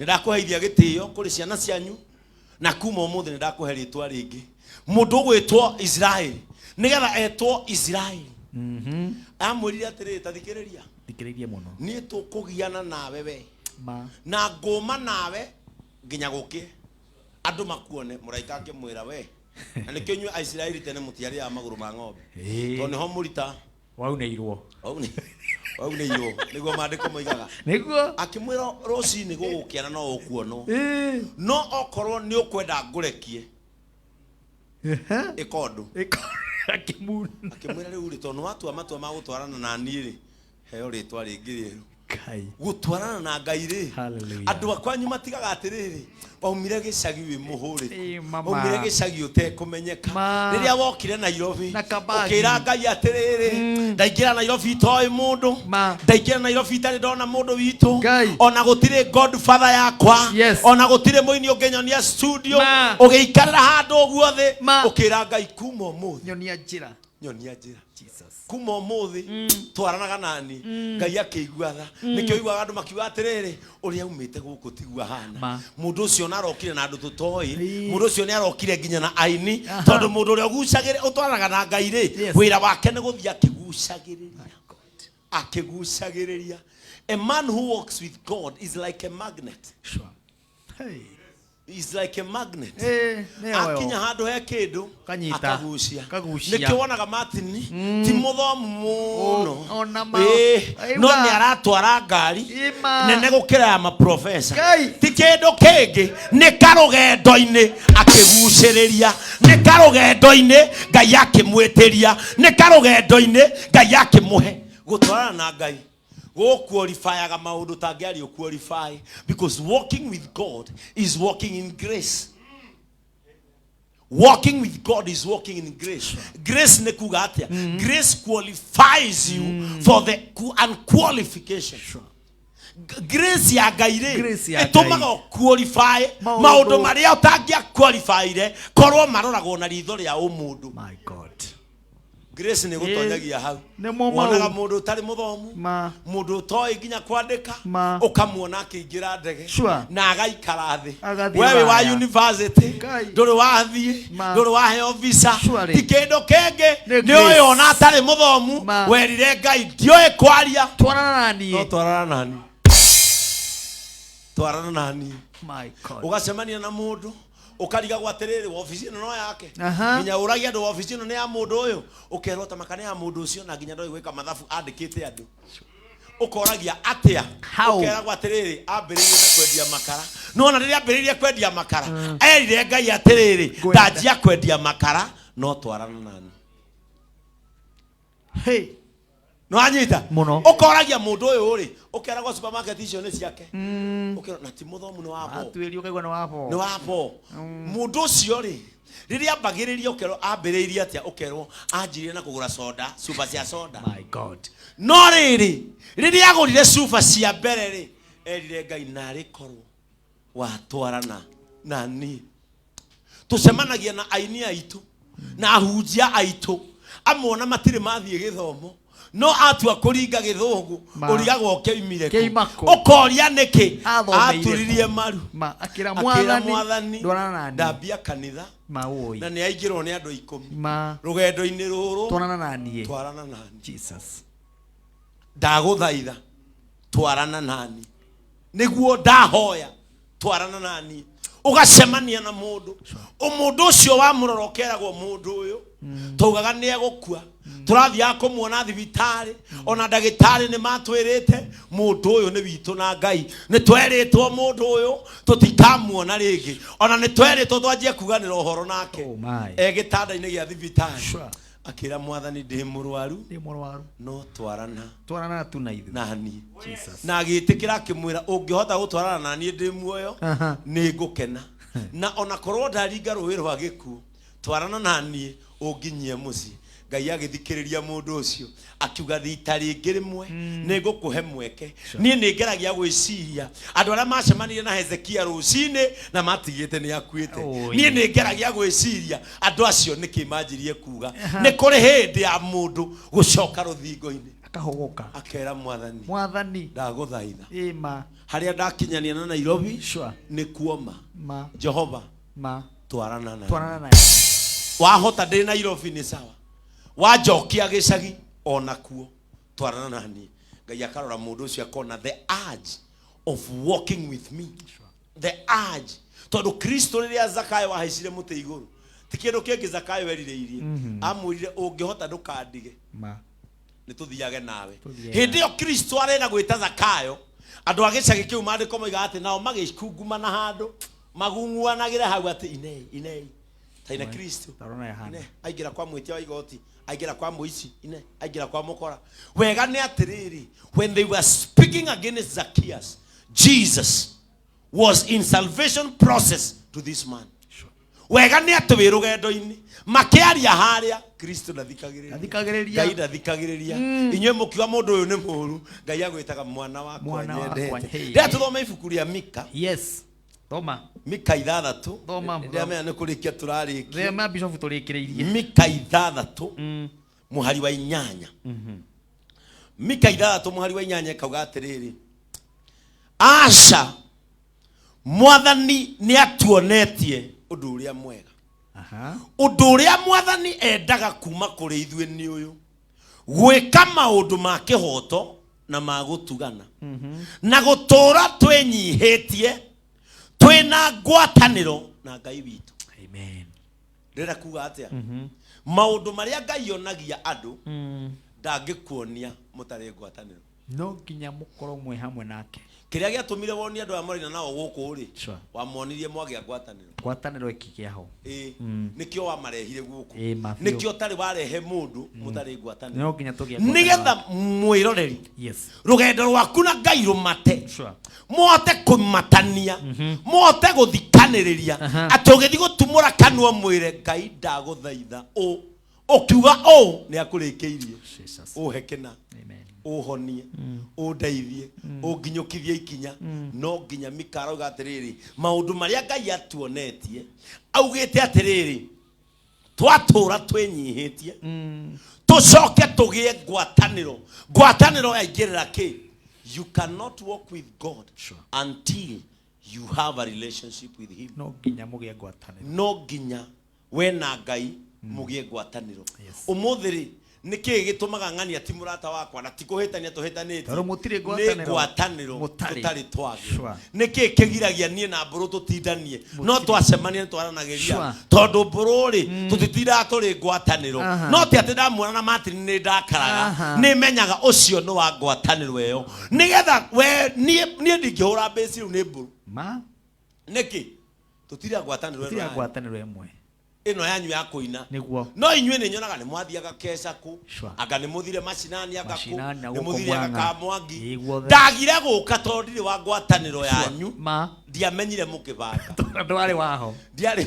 nĩ ndakũheithia gĩtĩo kũrĩ ciana cianyu, na kuma ũmũthĩ nĩ ndakũhe rĩtwa rĩngĩ, mũndũ ũgwĩtwo Isiraeli, nĩgetha etwo Isiraeli. Amwĩrire atĩrĩrĩ, ta thikĩrĩria, Thikĩrĩrie mũno. niĩ tũkũgiana nawe we Ma. na ngũma nawe nginya gũkĩe andũ makuone. Mũraika akĩmwĩra we, na nĩkĩo inyuĩ Aisiraeli tene mũtiarĩaga magũrũ ma ng'ombe, Ĩĩ. tondũ nĩho mũrita Waunĩirwo. Waunĩirwo nĩguo maandĩko moigaga. Nĩguo. Akĩmwĩra rũcinĩ gũgũkĩana no ũkuonwo, Ĩĩ. no okorwo nĩ ũkwenda ngũrekie ĩka ũndũ. Akĩmuna. Akĩmwĩra rĩu rĩ, tondũ nĩwatua matua ma gũtwarana na niĩ rĩ, heo rĩtwa rĩngĩ rĩerũ. Kai. Gũtwarana na Ngai rĩ, Hallelujah. andũ a kwanyu matigaga atĩrĩrĩ, waumire gĩcagi wĩ mũhũrĩku, Ĩ, mama. waumire gĩcagi ũtekũmenyeka, Ma. rĩrĩa wokire Nairobi Na kabagi. ũkĩra Ngai atĩrĩrĩ, ndaingĩra Nairobi itoĩ mũndũ, ndaingĩra Nairobi itarĩ ndona mũndũ witũ, ona gũtirĩ godfather yakwa, Yes. ona gũtirĩ mũini ũngĩnyonia studio, Ma. ũgĩikarĩra handũ ũguo thĩ, ũkĩra Ngai kuma ũmũthĩ Nyonia njĩra. Nyonia njĩra. Kuma ũmũthĩ twaranaga nani. Ngai akĩigua tha. Nĩkĩo iguaga andũ makiuga atĩrĩrĩ, ũrĩa aumĩte gũkũ tiguo ahana. Ma. Mũndũ ũcio nĩarokire na andũ tũtoĩ, mũndũ ũcio nĩarokire nginya na aini, tondũ mũndũ ũrĩa ũgucagĩrĩ ũtwaranaga na Ngai rĩ, wĩra wake nĩ gũthiĩ akĩgucagĩrĩria, akĩgucagĩrĩria. A man who walks with God is like a magnet. Sure. Hey. Is like a magnet. Eh, nĩyo yo. Akinya handũ he kĩndũ Kanyita. akagucia. Kagucia. Nĩkĩo wonaga Martin ti mũthomu mũno. Ona ma. Ĩĩ, no Aigua. nĩ aratwara ngari Ima. nene gũkĩra ya maprofesa. Ngai. Ti kĩndũ kĩngĩ, nĩ karũgendo-inĩ akĩgucĩrĩria, nĩ karũgendo-inĩ Ngai akĩmwĩtĩria, nĩ karũgendo-inĩ Ngai akĩmũhe. Gũtwarana na Ngai gũqualifyaga maũndũ tangĩaria qualify, because walking with God is walking in grace. Walking with God is walking in grace. Grace nĩ kuga atĩa? Grace qualifies you for the unqualification. Grace ya Ngai rĩ, Grace ya ĩtũmaga Ngai. ũqualify Maũndũ. maũndũ marĩa ũtangĩa qualifyire korwo maroragwo na ritho rĩa ũmũndũ. My God. Grace nĩ gũtonyagia hau. Nĩ mo mau. Wonaga mũndũ ũtarĩ mũthomu, Ma. mũndũ ũtoĩ nginya kwandĩka, Ma. ũkamuona akĩingĩra ndege Sure. na agaikara thĩ. Agathiĩ We wĩ wa Rũraya. university, Ngai. ndũrĩ wathiĩ, Ma. ndũrĩ waheo visa, Surely. ti kĩndũ kĩngĩ, Nĩ nĩ grace. ũyũ ona atarĩ mũthomu, Ma. werire Ngai ndiũĩ kwaria, Twarana na niĩ. no twarana na niĩ, twarana na niĩ. My God. Ũgacemania na mũndũ ũkarigagwo atĩrĩrĩ, wabici ĩno no yake? Aha. Nginya ũragia andũ, wabici ĩno nĩ ya mũndũ ũyũ? Ũkerwo ta maka nĩ ya mũndũ ũcio, na nginya ndoĩ gwĩka mathabu andĩkĩte andũ. Ũkoragia atĩa? How? Ũkeragwo atĩrĩrĩ, ambĩrĩirie na kwendia makara. Nĩwona rĩrĩa ambĩrĩirie kwendia makara, erire Ngai atĩrĩrĩ, ndanjia kwendia makara no twarana nani. Hey. Nĩwanyita? Mũno. Ũkoragia mũndũ ũyũ rĩ, ũkeragwo supermarket icio nĩ ciake. Ũkerwo na ti mũthomu, nĩ wabo. Atuĩria ũkaigua nĩ wabo. Nĩ wabo. Mũndũ ũcio rĩ, Rĩrĩa ambagĩrĩria ũkerwo ambĩrĩirie atĩa, ũkerwo anjirie na kũgũra soda, cuba cia soda. My God. No rĩrĩ, rĩrĩa agũrire cuba cia mbere rĩ, erire Ngai narĩ korwo watwarana na niĩ. Tũcemanagia na aini aitũ na ahunjia aitũ, amwe ona matirĩ mathiĩ gĩthomo, no atua kũringa gĩthũngũ Ma. ũrigagwo kĩoimire kũ. Kĩoima kũ? Ũkoria nĩkĩ Athomeire aturirie kũ? maru. Ma, akĩra Akĩra mwathani mwathani ndwarana na niĩ. ndambia kanitha Ma woi. na nĩ aingĩrwo nĩ andũ 10 Ma. rũgendo-inĩ rũrũ Twarana na niĩ. Twarana na niĩ. Jesus. Ndagũthaitha twarana nani, nĩguo ndahoya twarana nani. Ũgacemania na mũndũ, mũndũ ũcio wamũrora ũkeragwo mũndũ ũyũ taugaga nĩ egũkua, tũrathiaga kũmuona thibitarĩ, ona ndagĩtarĩ nĩ matwĩrĩte mũndũ ũyũ nĩ witũ na Ngai, nĩ twerĩtwo mũndũ ũyũ tũtikamuona rĩngĩ, ona nĩ twerĩtwo twanjie kuganĩra ũhoro nake. Oh my. E gĩtanda-inĩ gĩa thibitarĩ. Sure. Akĩra mwathani ndĩ mũrwaru. Ndĩ mũrwaru. No twarana. Twarana tu na ithuĩ. Na niĩ. Jesus. Na agĩtĩkĩra akĩmwĩra ũngĩhota gũtwarana na niĩ ndĩ muoyo Aha. nĩ ngũkena, na ona korwo ndaringa rũĩ rwa gĩkuũ twarana na niĩ ũnginyie mũciĩ. Ngai agĩthikĩrĩria mũndũ ũcio akiuga rita rĩngĩ rĩmwe nĩ ngũkũhe mweke. Niĩ nĩ ngeragia gwĩciria andũ arĩa macemanirie na Hezekia rũcinĩ na matigĩte nĩ akuĩte. Oi. Niĩ nĩ ngeragia gwĩciria andũ acio nĩkĩ manjirie kuga. Nĩ kũrĩ hĩndĩ ya mũndũ gũcoka rũthingo-inĩ Akahũgũka. Akera mwathani, Mwathani ndagũthaitha Ĩma. harĩa ndakinyania na Nairobi Sure. nĩ kuoma. Ma. Jehova Ma. twarana na Twarana na wahota ndĩ Nairobi nĩ sawa, wanjokia gĩcagi ona kuo twarana na niĩ. Ngai akarora mũndũ ũcio akona the urge of walking with me, the urge, tondũ Kristo rĩrĩa Zakayo ahaicire mũtĩ igũrũ ti kĩndũ kĩngĩ Zakayo erirĩirie. Amwĩrire ũngĩhota ndũkandige. Ma. Nĩ tũthiage nawe. Tũthiage. Hĩndĩ ĩyo Kristo arenda gwĩta Zakayo, andũ a gĩcagi kĩu maandĩko moigaga atĩ nao magĩkungumana handũ magung'uanagĩra hau atĩ inei inei taina Kristo. Tarona ya hana. Ine, aingĩra kwa mwĩtia wa igoti, aingĩra kwa mũici, ine aingĩra kwa mũkora. Wega nĩ atĩrĩrĩ, when they were speaking against Zacchaeus, Jesus was in salvation process to this man. Wega nĩ atĩ wĩ rũgendo-inĩ makĩaria harĩa Kristo ndathikagĩrĩria. Ndathikagĩrĩria. Ngai ndathikagĩrĩria. Inyuĩ mũkiuga mũndũ ũyũ nĩ mũũru, Ngai agwĩtaga mwana wakwa Mwana wakwa, nyendete. hey. Rĩrĩa tũthome ibuku rĩa Mika. Yes. Thoma. Mika 6. Thoma. Ndĩramenya nĩ kũrĩkia tũrarĩkia. Thema Bishop tũrĩkĩrĩirie. Mika 6 mũhari wa 8. Mika 6 mũhari wa 8 ĩkauga atĩrĩrĩ, aca mwathani nĩ atuonetie ũndũ ũrĩa mwega. Aha. Ũndũ ũrĩa mwathani endaga kuma kũrĩ ithuĩ nĩ ũyũ, gwĩka maũndũ ma kĩhoto na ma gũtugana, na gũtũũra twĩnyihĩtie twĩna ngwatanĩro na Ngai witũ. Amen. Ndĩrenda kuga atĩa? Maũndũ marĩa Ngai onagia andũ ndangĩkuonia mũtarĩ ngwatanĩro. No nginya mũkorwo mwĩ hamwe nake. Kĩrĩa gĩatũmire wonie andũ aya mũraina nao gũkũ rĩ, Sure. wamonirie mwagĩa ngwatanĩro. Ngwatanĩro ĩkĩgĩa ho. Ĩĩ, nĩkĩo wamarehire gũkũ. Ĩĩ, ma biũ. Nĩkĩo ũtarĩ warehe mũndũ mũtarĩ ngwatanĩro. No nginya tũgĩe ngwatanĩro. Nĩgetha mwĩroreri Yes. rũgendo rwaku na Ngai rũmate. Sure. Mũhote kũmatania, mũhote gũthikanĩrĩria, atĩ ũgĩthiĩ gũtumũra kanua mwĩre Ngai ndagũthaitha ũ ũkiuga ũ nĩ akũrĩkĩirie, ũhe kĩna, ũhonie, ũndeithie, ũnginyũkithie ikinya. No nginya Mika arauga atĩrĩrĩ, maũndũ marĩa Ngai atuonetie augĩte atĩrĩrĩ, twatũra twĩnyihĩtie tũcoke tũgĩe ngwatanĩro. Ngwatanĩro yaingĩrĩra kĩ? You cannot walk with God until you have a relationship with him. No nginya mũgĩe ngwatanĩro. No nginya we na Ngai mũgĩe ngwatanĩro. Ũmũthĩ rĩ, nĩ kĩĩ gĩtũmaga ng'ania ti mũrata wakwa na ti kũhĩtania tũhĩtanĩtie? Tondũ mũtirĩ Nĩ ngwatanĩro. ngwatanĩro Mũtarĩ. tũtarĩ twagĩa. Sure. Nĩ kĩĩ kĩgiragia niĩ na mbũrũ tũtindanie? No twacemania nĩ twaranagĩria. Sure. Tondũ mbũrũ rĩ, tũtitindaga tũrĩ ngwatanĩro. Aha. No ti atĩ ndamuona na Martin nĩ ndakaraga. Aha. Nĩ menyaga ũcio nĩ wa ngwatanĩro ĩyo. Nĩgetha we niĩ ndingĩhũra mbĩci rĩu nĩ mbũrũ. Ma. Nĩkĩ? Tũtirĩ a ngwatanĩro ĩno Tũtirĩ a yanyu. ngwatanĩro ĩmwe. Ĩno yanyu ya kũina. Nĩguo. No inyuĩ nĩ nyonaga nĩ mwathiaga keca kũ, Sure. anga nĩ mũthire macinani anga kũ, Macinani na nĩ gũkũ mũthire anga Murang'a. Kamwangi. Ĩĩ, guothe. Ndagire gũka tondũ ndirĩ wa ngwatanĩro yanyu. Ma. Ndiamenyire mũkĩbanga. Ndwarĩ waho. Ndiarĩ.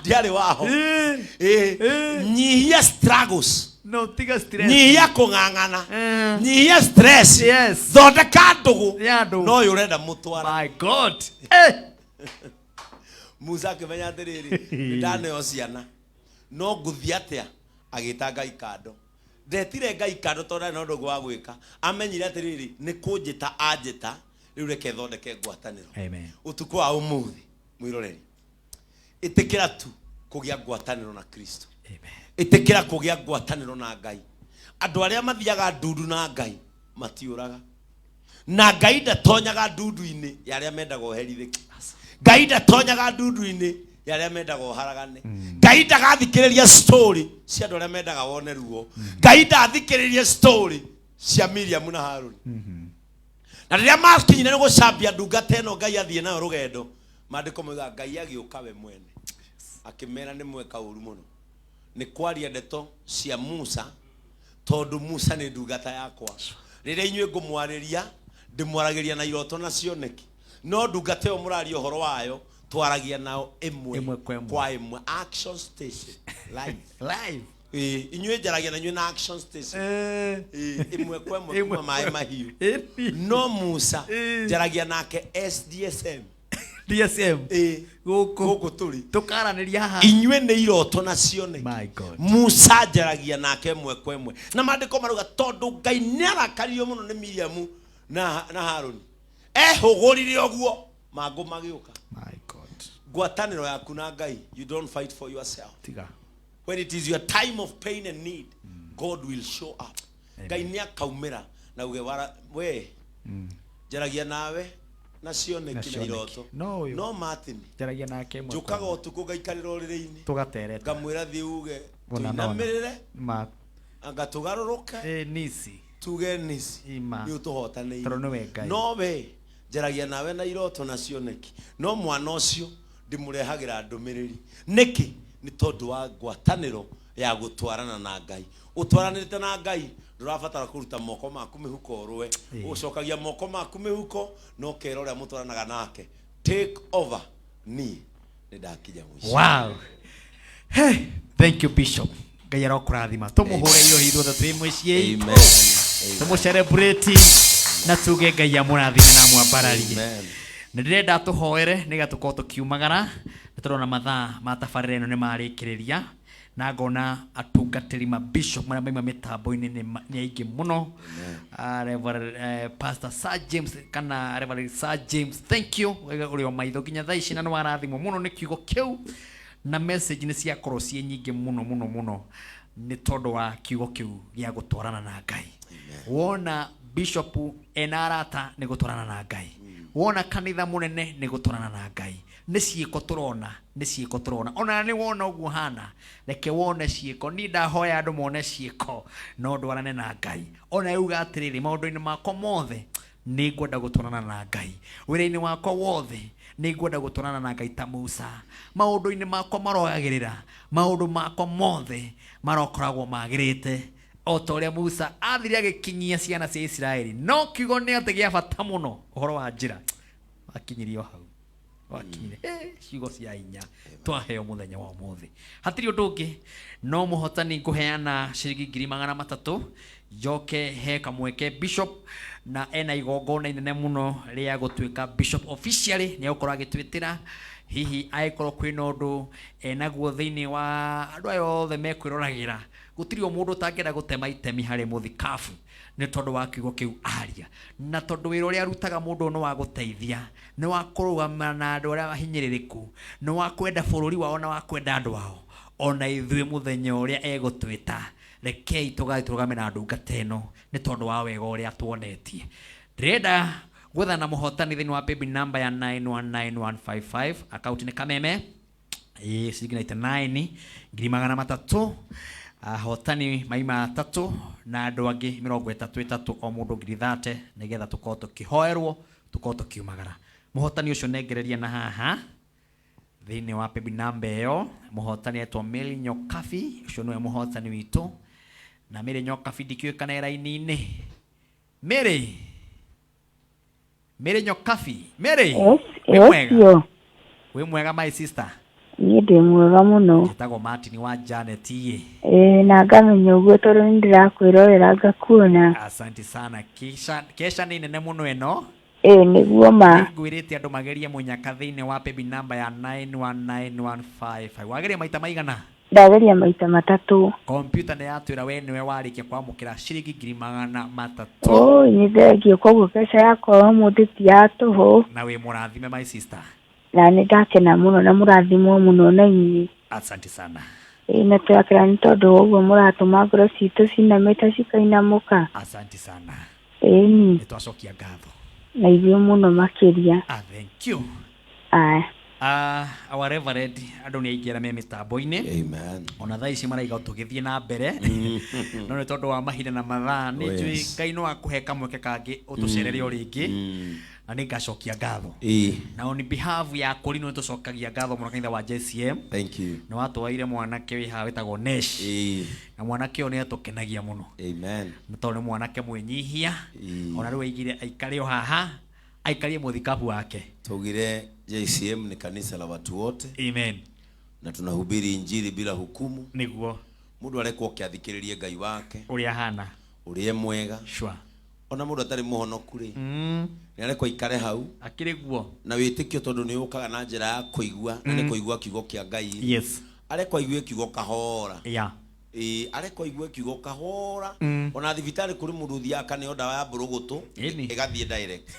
Ndiarĩ waho. Ĩ, nyihia struggles. No tiga stress. Nyihia kũng'ang'ana, nyihia stress. Yes. Thondeka ndũgũ Ya ndũgũ. No ũyũ ũrenda mũtwara. My God. Musa akĩmenya atĩrĩrĩ, nĩ ndaneo ciana, no ngũthiĩ atĩa? Agĩta Ngai kando. Ndetire Ngai kando tondũ ndarĩ na ũndũ ũngĩ wa gwĩka. Amenyire atĩrĩrĩ, nĩ kũnjĩta anjĩta, rĩu reke thondeke ngwatanĩro. Amen. Ũtukũ wa ũmũthĩ, mwĩroreri, ĩtĩkĩra tu kũgĩa ngwatanĩro na Kristo, ĩtĩkĩra kũgĩa ngwatanĩro na Ngai. Andũ arĩa mathiaga ndundu na Ngai matiũraga, na Ngai ndatonyaga ndundu-inĩ ya arĩa mendaga ũherithĩke. Ngai ndatonyaga ndundu-inĩ ya arĩa mendaga ũharagane. Ngai ndagathikĩrĩria story cia andũ arĩa mendaga wone ruo. Ngai ndathikĩrĩria story cia Miriam na Haruni. Na rĩrĩa makinyire nĩ gũcambia ndungata ĩno Ngai athiĩ nayo rũgendo, maandĩko moigaga Ngai agĩũka we mwene, akĩmera nĩ mweka ũru mũno nĩ kwaria ndeto cia Musa, tondũ Musa nĩ ndungata yakwa. Rĩrĩa inyuĩ ngũmwarĩria, ndĩmwaragĩria na iroto na cioneki, no ndungata ĩyo mũraria ũhoro wayo, twaragia nao ĩmwe Ĩmwe kwa ĩmwe. kwa ĩmwe. Action station live. Live. Ĩĩ, inyuĩ njaragia na inyuĩ na action station. Ĩĩ, ĩmwe kwa ĩmwe Ĩmwe kuma maĩ kwa- mahiũ. Ĩni. No Musa njaragia nake SDSM. DSM. Ĩĩ. Gũkũ. Gũkũ tũrĩ. Tũkaranĩria haha. Inyuĩ nĩ iroto na cioneki. My God. Musa njaragia nake ĩmwe kwa ĩmwe. Na maandĩko marauga tondũ Ngai nĩ arakaririo mũno nĩ Miriamu na Haruni, ehũgũrire ũguo, mangũ magĩũka. My God. Ngwatanĩro yaku na Ngai, you don't fight for yourself. Tiga. When it is your time of pain and need, God will show up. Ngai nĩ akaumĩra na uge wara we njaragia nawe na cioneki Na na cioneki. iroto. No ũyũ. No Martin, Njaragia nake ĩmwe kwa njũkaga ĩmwe. ũtukũ ngaikarĩra ũrĩrĩ-inĩ, Tũgatereta. ngamwĩra thiĩ uge Ona nona. tũinamĩrĩre, Ma. anga tũgarũrũke. Ĩ, nisi. Tuge nisi. Ima. Nĩ ũtũhotanĩire. Tondũ nĩwe Ngai. No we njaragia nawe na iroto na cioneki, no mwana ũcio ndĩmũrehagĩra ndũmĩrĩri. Nĩkĩ? Nĩ tondũ wa ngwatanĩro ya gũtwarana na Ngai. Ũtwaranĩte na Ngai, ndũrabatara kũruta moko maku mĩhuko ũrũe. Ĩĩ. Ũcokagia moko maku mĩhuko na ũkera ũrĩa mũtwaranaga nake, take over, niĩ nĩ ndakinya mũico. Wow. Hey, thank you, Bishop. Ngai arokũrathima. Tũmũhũre irohi ithuothe twĩ mũciĩ itũ. Amen. Tũmũ-celebrate na tuge Ngai amũrathime na amwambararie. Amen. Nĩ ndĩrenda tũhoere nĩgetha tũkorwo tũkiumagara. Nĩ tũrona mathaa ma tabarĩra ĩno nĩ marĩkĩrĩria, na ngona atungatĩri ma bishop marĩa maima mĩtambo-inĩ nĩ aingĩ mũno. Reverend, Pastor Sir James kana Reverend Sir James, thank you. Ũrĩ o maitho nginya thaa ici na nĩ warathimwo mũno nĩ kiugo kĩu, na message nĩ ciakorwo ciĩ nyingĩ mũno mũno mũno nĩ tondũ wa kiugo kĩu gĩa gũtwarana na Ngai. Wona bishop ena arata nĩ gũtwarana na Ngai, wona kanitha mũnene nĩ gũtwarana na Ngai. Nĩ ciĩko tũrona, nĩ ciĩko tũrona. Ona nĩ wona ũguo hana, reke wone ciĩko. Niĩ ndahoya andũ mone ciĩko, no ndwarane na Ngai. Ona yuga atĩrĩrĩ, maũndũ-inĩ makwa mothe nĩ ngwenda gũtwarana na Ngai, wĩra-inĩ wakwa wothe nĩ ngwenda gũtwarana na Ngai ta Musa, maũndũ-inĩ makwa marogagĩrĩra, maũndũ makwa mothe marokoragwo magĩrĩte o ta ũrĩa Musa athire agĩkinyia ciana cia Isiraeli. No kiugo nĩ atĩ gĩa bata mũno, ũhoro wa njĩra wakinyirio hau, wakinyire. Ciugo cia hinya twaheo mũthenya wa ũmũthĩ. Hatirĩ ũndũ ũngĩ, no mũhotani ngũheana ciringi 300,000, njoke he kamweke bishop, na ena igongona inene mũno rĩa gũtuĩka bishop officially. Nĩ egũkorwo agĩtwĩtĩra, hihi angĩkorwo kwĩna ũndũ enaguo thĩinĩ wa andũ aya othe mekwĩroragĩra, gũtirĩ o mũndũ ũtangĩenda gũtema itemi harĩ mũthikabu nĩ tondũ wa kiugo kĩu aria, na tondũ wĩra ũrĩa arutaga mũndũ ũyũ nĩ wa gũteithia, nĩ wa kũrũgama na andũ arĩa ahinyĩrĩrĩku, nĩ wa kwenda bũrũri wao na wa kwenda andũ ao. Ona ithuĩ mũthenya ũrĩa egũtwĩta, rekei tũgathiĩ tũrũgame na ndungata ĩno nĩ tondũ wa wega ũrĩa tuonetie. Ndĩrenda gwethana mũhotani thĩinĩ wa paybill number ya 919155, akaunti nĩ Kameme, ĩĩ, ciringi 99, 300,000. Ahotani maima atatũ na andũ angĩ mĩrongo ĩtatũ ĩtatũ, o mũndũ 30,000, nĩgetha tũkorwo tũkĩhoerwo, tũkorwo tũkiumagara. Mũhotani ũcio nengereria na haha thĩinĩ wa paybill number ĩyo. Mũhotani etwo Mary Nyokabi, ũcio nĩwe mũhotani witũ. Na Mary Nyokabi ndikĩũĩ kana e raini-inĩ. Mary, Mary Nyokabi, Mary. Yes, Wĩ yes, mwega? yo. Wĩ mwega, my sister? Niĩ ndĩ mwega mũno. Njĩtagwo Martin wa Janet ĩ. Ĩĩ na ngamenya ũguo tondũ nĩ ndĩrakwĩrorera ngakuona. Asante sana. Kesha, kesha nĩ nene mũno ĩno. Ĩĩ nĩguo ma. Ngwĩrĩte andũ magerie mũnyaka thĩinĩ wa paybill number ya 919155. Wageria maita maigana? Ndageria maita matatũ. Kompyuta nĩ yatwĩra we nĩwe warĩkia kwamũkĩra ciringi 300,000. Ũĩ nĩ thengio koguo keca yakwa ũmũthĩ ti ya tũhũ. Na wĩ mũrathime my sister. Na nĩ ndakena mũno na mũrathimwo mũno na inyuĩ. Asante sana. Ĩĩ na tũrakena nĩ tondũ wa ũguo mũratũma ngoro citũ cinamĩte cikainamũka. Asante sana. Ĩni. Nĩ twacokia ngatho. Na ithuĩ mũno makĩria. Ah, thank you. Aya. Our reverend andũ nĩ aingĩ arĩa me mĩtambo-inĩ. Amen. Ona thaa ici maraiga tũgĩthiĩ na mbere no nĩ tondũ wa mahinda na mathaa nĩ Oh, njũĩ yes. Ngai no akũhe kamweke kangĩ ũtũcerere o rĩngĩ na nĩ ngacokia ngatho. Ĩĩ. Na on behalf ya Kũrinũ nĩ tũcokagia ngatho mũno kanitha wa JCM. Thank you. Nĩ watwaire mwanake wĩ haha wĩtagwo Nesh. Ĩĩ. Na mwanake ũyũ nĩ atũkenagia mũno. Amen. Nĩ tondũ nĩ mwanake mwĩnyihia. Ĩĩ. Ona rĩu aigire aikare o haha aikarie mũthikabu wake. Tugire JCM ni kanisa la watu wote. Amen. Na tunahubiri injili bila hukumu. Niguo. Mundu arekwo kĩathikĩrĩrie Ngai wake. Ũrĩa ahana. Ũrĩa e mwega. Sure. Ona mũndũ atarĩ mũhonoku rĩ. Nĩ arekwo aikare hau. Akĩrĩ guo. Na wĩtĩkio tondũ nĩ ũkaga na njĩra ya kũigua na nĩ kũigua kiugo kĩa Ngai. Yes. Arekwo aigue kiugo kahora. Yeah. Ĩĩ arekwo aigue kiugo kahora. Ona thibitarĩ kũrĩ mũndũ ũthiaga akaneo ndawa ya mbũrũgũtũ ĩgathiĩ direct.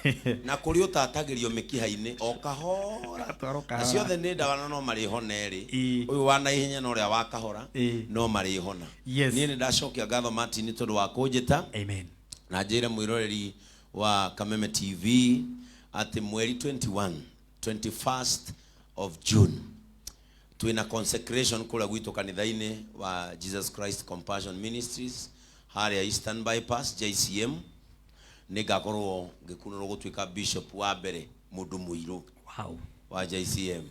Na kũrĩ ũtatagĩrio mĩkiha-inĩ o kahora. Na ciothe nĩ ndawa na no marĩhona erĩ. Ũyũ wa naihenya na ũrĩa wa kahora no marĩhona. Yes. Niĩ nĩ ndacokia ngatho Martin tondũ wa kũnjĩta. Amen. Na njĩre mwĩroreri wa Kameme TV atĩ mweri 21 21st of June twina consecration kũrĩa gwitũ kanitha-inĩ wa Jesus Christ Compassion Ministries harĩa Eastern Bypass JCM. Nĩ ngakorwo ngĩkunũrwo gũtuĩka bishop wa mbere mũndũ mũirũ. Wow. Wa JCM.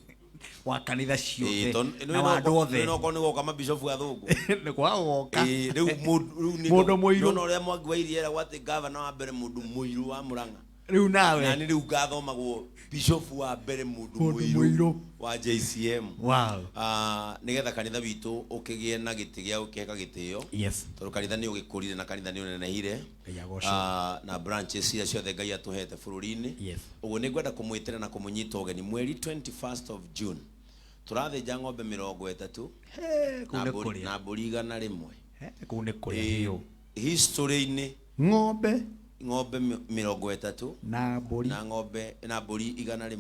Wa kanitha Ĩĩ, ciothe tondũ- na wa andũ othe. no korwo nĩ goka mabishopu athũngũ. Nĩ kwagoka. Ĩĩ, rĩu mũndũ rĩu nĩ Mũndũ mũirũ. Nĩwona ũrĩa Mwangi wa Iria eragwo atĩ gavana wa mbere mũndũ mũirũ wa Murang'a. Rĩu nawe. Na nĩ rĩu ngathomagwo bishop wa mbere mũndũ Mũndũ mũirũ mũirũ. wa JCM. Wow. Nĩgetha kanitha witũ ũkĩgĩe na gĩtĩ gĩa gũkĩheka gĩtĩo. Yes. Tondũ kanitha nĩ ũgĩkũrire na kanitha nĩ ũnenehire. Ngai agocwo. Na branches iria ciothe Ngai atũhete bũrũri-inĩ. Yes. Ũguo nĩ ngwenda kũmwĩtĩra na kũmũnyita ũgeni mweri 21st of June. Tũrathĩnja ng'ombe 30 kũu nĩ kũrĩa. na mbũri 100. Kũu nĩ kũrĩa Ĩĩ, biũ. history-inĩ Ng'ombe ng'ombe 30 na mbũri na ng'ombe na mbũri 100.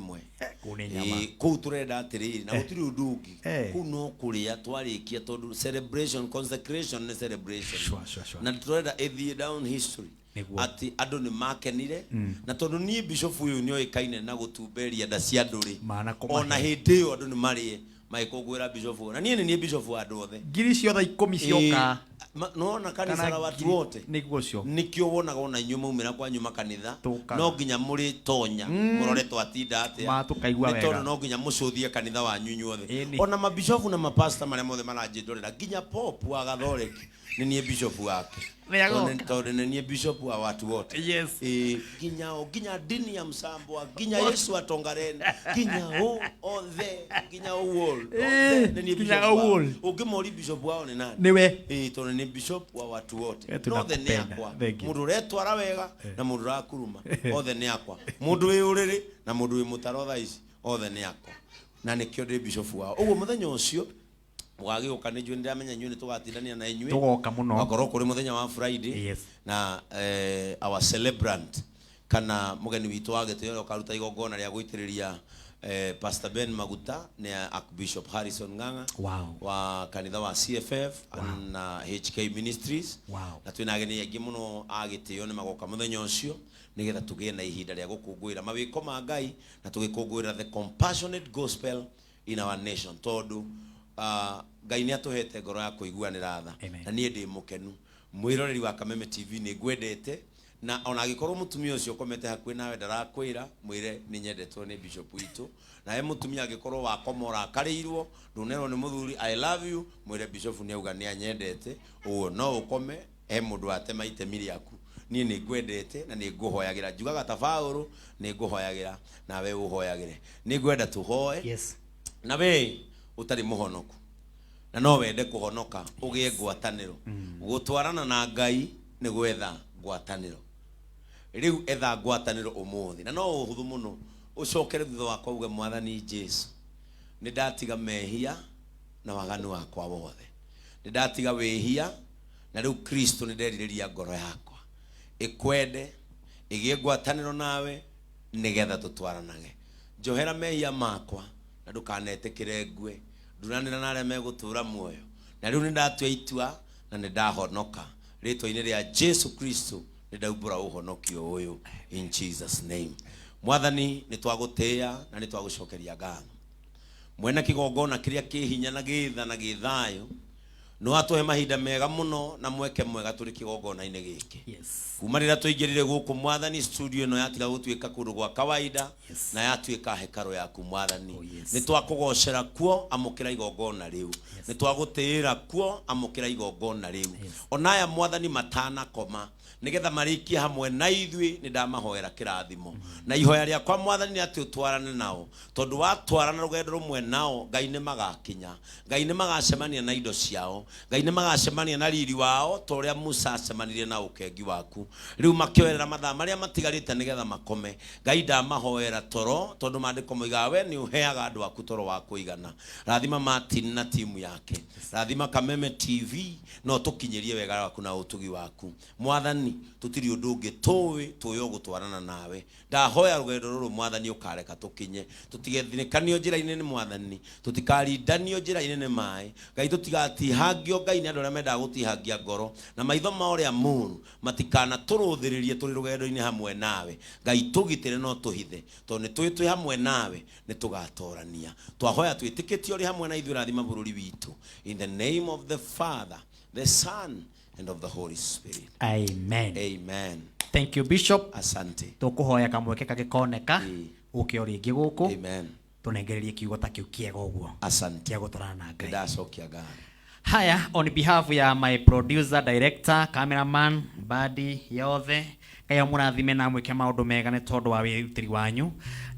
Kũu nĩ nyama. Ĩĩ, kũu tũrenda atĩrĩrĩ na gũtirĩ ũndũ ũngĩ. Eh. Kũu no kũrĩa twarĩkia tondũ celebration consecration nĩ celebration. Sure, sure, sure. Na tũrenda ĩthiĩ down history. Nĩguo. Atĩ andũ nĩ makenire na tondũ niĩ bishop ũyũ nĩ oĩkaine na gũtumberia nda cia andũ rĩ. Mana kũmahe. Ona hĩndĩ ĩyo andũ nĩ marĩe magĩkũngũĩra bishop ũyũ. Na niĩ nĩ niĩ bishop wa andũ othe. Ngiri ciothe 10 cioka. Nĩwona kanitha Kana la watu ngiri- wote. Nĩguo ũcio. Nĩkĩo wonaga ona inyuĩ maumĩra kwanyu makanitha Tũkaga. no nginya mũrĩtonya mũrore twatinda atĩa. Ma tũkaigua Nĩ wega. tondũ no nginya mũcũthie kanitha wanyu inyuothe. Ĩni. Ona mabishofu na mapasta marĩa mothe maranjĩndorera nginya pope wa Gathoreki nĩ niĩ bishop wake. Nĩ agoka. Tondũ nĩ niĩ bishop wa watu wote. Yes. Ĩĩ, nginya o nginya dini ya msambwa nginya Yesu atongarene nginya o othe nginya world Ĩĩ, othe nĩ niĩ nginya bishop wao. world. Ũngĩmori bishop wao nĩ nani? Nĩwe. Ĩĩ, tondũ nĩ bishop wa watu wote. Eh, No othe nĩ tunakupenda. akwa. Thank you. Mũndũ ũretwara wega na mũndũ ũrakuruma othe nĩ akwa. Mũndũ wĩ ũrĩrĩ na mũndũ wĩ mũtaro thaa ici othe nĩ akwa. Na nĩkĩo ndĩ bishop wao. Ũguo mũthenya ũcio mũgagĩũka nĩ njũĩ nĩndĩramenya inyuĩ nĩ tũgatindania na inyuĩ. Tũgoka mũno. Akorwo kũrĩ mũthenya wa Friday. Yes. Na our celebrant kana mũgeni witũ wa gĩtĩo ũrĩa ũkaruta igongona rĩa gũitĩrĩria Pastor Ben Maguta nĩ Archbishop Harrison Ng'ang'a Wow. wa kanitha wa CFF na HK Ministries. Wow. Na twĩna ageni aingĩ mũno a gĩtĩo nĩ magoka mũthenya ũcio nĩgetha tũgĩe na ihinda rĩa gũkũngũĩra mawĩko ma Ngai na tũgĩkũngũĩra the compassionate gospel in our nation tondũ Ngai nĩ atũhete ngoro ya kũiguanĩra tha na niĩ ndĩ mũkenu. Mwĩroreri wa Kameme TV nĩ ngwendete na ona angĩkorwo mũtumia ũcio ũkomete hakuhĩ nawe ndarakwĩra mwĩre nĩ nyendetwo nĩ bishop witũ. Nawe mũtumia angĩkorwo wakoma ũrakarĩirwo ndũnerwo nĩ mũthuri I love you mwĩre bishop nĩ auga nĩ anyendete ũguo no ũkome he mũndũ watema itemi rĩaku. Niĩ nĩ ngwendete na nĩ ngũhoyagĩra njugaga ta Paũlũ nĩ ngũhoyagĩra nawe ũhoyagĩre. Nĩ ngwenda tũhoe. Yes. Na we Ũtarĩ mũhonoku na no wende kũhonoka, ũgĩe ngwatanĩro. Gũtwarana na Ngai nĩ gwetha ngwatanĩro. Rĩu etha ngwatanĩro ũmũthĩ, na no ũhũthũ mũno, ũcokere thutha wakwa uge, Mwathani Jesu, nĩ ndatiga mehia na waganu wakwa wothe, nĩ ndatiga wĩhia, na rĩu Kristo nĩ nderirĩria ngoro yakwa ĩkwende, ĩgĩe ngwatanĩro nawe, nĩgetha tũtwaranage. Njohera mehia makwa na ndũkanetĩkĩre ngue. Nduranĩra na arĩa megũtũũra muoyo, na rĩu nĩ ndatua itua na nĩ ndahonoka. Rĩtwa-inĩ rĩa Jesu Kristo nĩ ndaumbũra ũhonokio ũyũ, in Jesus name. Mwathani, nĩ twagũtĩĩa na nĩ twagũcokeria ngatho. Mwene kĩgongona kĩrĩa kĩ hinya na gĩtha na gĩthayũ, nĩ watũhe mahinda mega mũno na mweke mwega tũrĩ kĩgongona-inĩ gĩkĩ. Kuma rĩrĩa tũingĩrire gũkũ, Mwathani, studio ĩno yatiga gũtuĩka kũndũ gwa kawaida na yatuĩka hekarũ yaku. Mwathani, nĩ twakũgocera kuo, amũkĩra igongona rĩu. Nĩ twagũtĩĩra kuo, amũkĩra igongona rĩu. Onaya, Mwathani, matanakoma, nĩgetha marĩkie hamwe na ithuĩ, nĩ ndamahoera kĩrathimo, na ihoya rĩakwa, Mwathani, nĩ atĩ ũtwarane nao, tondũ watwarana rũgendo rũmwe nao, Ngai, nĩ magakinya, Ngai, nĩ magacemania na indo ciao, Ngai, nĩ magacemania na riri wao, ta ũrĩa Musa acemanirie na ũkengi waku. Rĩu makĩoerera mathaa marĩa matigarĩte nĩgetha makome, Ngai, ndamahoera toro, tondũ maandĩko moigaga we nĩ ũheaga andũ aku toro wa kũigana. Rathima Martin na timu yake, rathima Kameme TV, no tũkinyĩrie wega waku na ũtugi waku. Mwathani, tũtirĩ ũndũ ũngĩ tũĩ, tũĩ o gũtwarana nawe. Ndahoya rũgendo rũrũ, Mwathani, ũkareka tũkinye, tũtigethinĩkanio njĩra-inĩ nĩ Mwathani, tũtikarindanio njĩra-inĩ nĩ maĩ, Ngai, tũtigatihangio, Ngai, nĩ andũ arĩa mendaga gũtihangia ngoro na maitho ma ũrĩa mũũru matikanatũrũthĩrĩrie tũrĩ rũgendo-inĩ hamwe nawe. Ngai, tũgitĩre no tũhithe, tondũ nĩ tũĩ twĩ hamwe nawe nĩ tũgatorania. Twahoya twĩtĩkĩtie ũrĩ hamwe na ithuĩ. Rathima bũrũri witũ, in the name of the Father, the Son and of the Holy Spirit. Amen. Amen. Thank you, Bishop. Asante. Tũkũhoya kamweke kangĩkoneka ũke o rĩngĩ gũkũ. Amen. Tũnengererie kiugo ta kĩu kĩega ũguo. Asante. Kĩa gũtwarana na Ngai. Ndacokia ngatho. Haya, on behalf ya my producer, director, cameraman, bandi yothe, Ngai amũrathime na amwĩke maũndũ mega nĩ tondũ wa wĩrutĩri wanyu,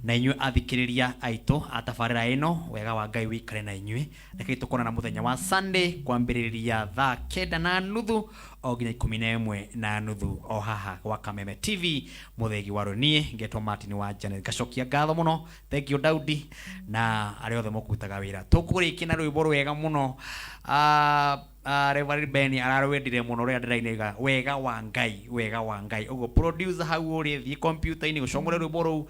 na inyuĩ athikĩrĩria aitũ a tabarĩra ĩno, wega wa Ngai wĩikare na inyuĩ. Rekei tũkonana mũthenya wa Sunday kwambĩrĩria thaa 9:30 o nginya 11:30 o haha gwa Kameme TV. Mũthegi wa rũniĩ ngetwo Martin wa Janet, ngacokia ngatho mũno. Thank you, Daudi, na arĩa othe mũkutaga wĩra. Tũkũrĩkia na rwĩmbo rwega mũno. Reverend Ben ararwendire mũno, rũrĩa ndĩrainĩga, Wega wa Ngai, Wega wa Ngai. Ũguo producer, hau ũrĩ, thiĩ kompiuta-inĩ ũcomore rwĩmbo rũu,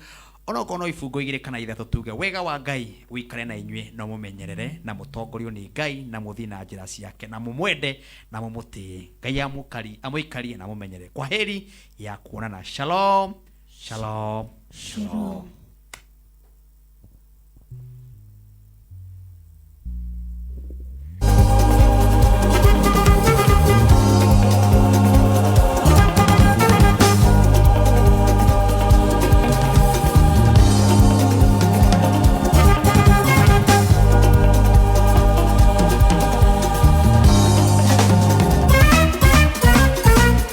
onokorwo no ibungo igĩrĩ kana ithatũ, tuge wega wa Ngai wĩikare na inyuĩ, no mũmenyerere na mũtongorio nĩ Ngai, na mũthiĩ na njĩra ciake, na mũmwende na mũmũtĩe. Ngai amũkari amũikarie na mũmenyerere. Kwa heri ya kuonana. Shalom, shalom, shalom.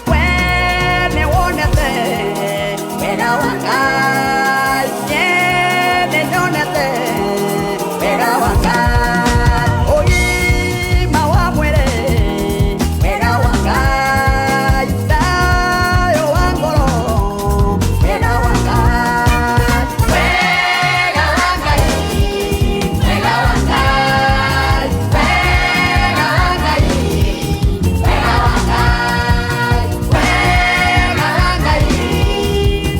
Wene wonete wega wa Ngai, nyene nyonete wega wa Ngai, ũgima wa mwĩrĩ, wega wa Ngai, thayũ wa ngoro, wega wa Ngai, wega wa Ngai, wega wa Ngai, wega wa Ngai, wega wa Ngai, wega wa Ngai,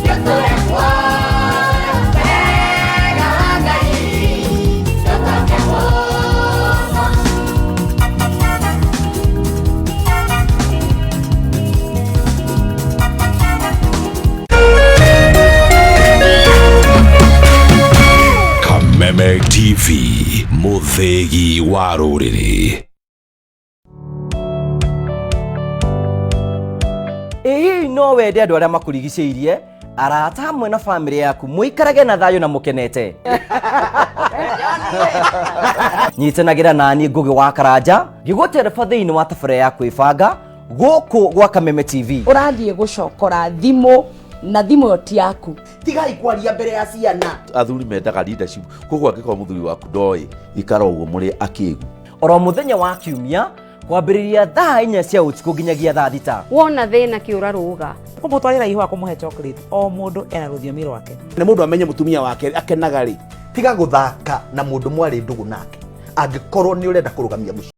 nĩtũre muoyo, wega wa Ngai, tũtoke mũno. Kameme TV, mũthĩgi wa rũrĩrĩ. Ĩ hihi no wende andũ arĩa makũrigicĩirie, arata hamwe na bamĩrĩ yaku, mũikarage na thayũ na mũkenete? Nyitanagĩra naniĩ Ngũgĩ wa Karanja ngĩgũtereba thĩinĩ wa tabarĩra ya Kwĩbanga gũkũ gwa Kameme TV. Ũrathiĩ gũcokora thimũ Na thimũ ĩyo ti yaku. Tigai kwaria mbere ya ciana. Athuri mendaga leadership, koguo angĩkorwo mũthuri waku ndoĩ, ikara ũguo mũrĩ akĩgu. Oro mũthenya wa kiumia kwambĩrĩria thaa 4 cia ũtukũ nginyagia thaa 6. Wona thĩna kĩũra rũga. Kũmũtwarĩra ihũa, kũmũhe chocolate, o mũndũ ena rũthiomi rwake. Nĩ mũndũ amenye mũtumia wake akenaga rĩ. Tiga gũthaka na mũndũ mwarĩ ndũgũ nake angĩkorwo nĩ ũrenda kũrũgamia mũciĩ.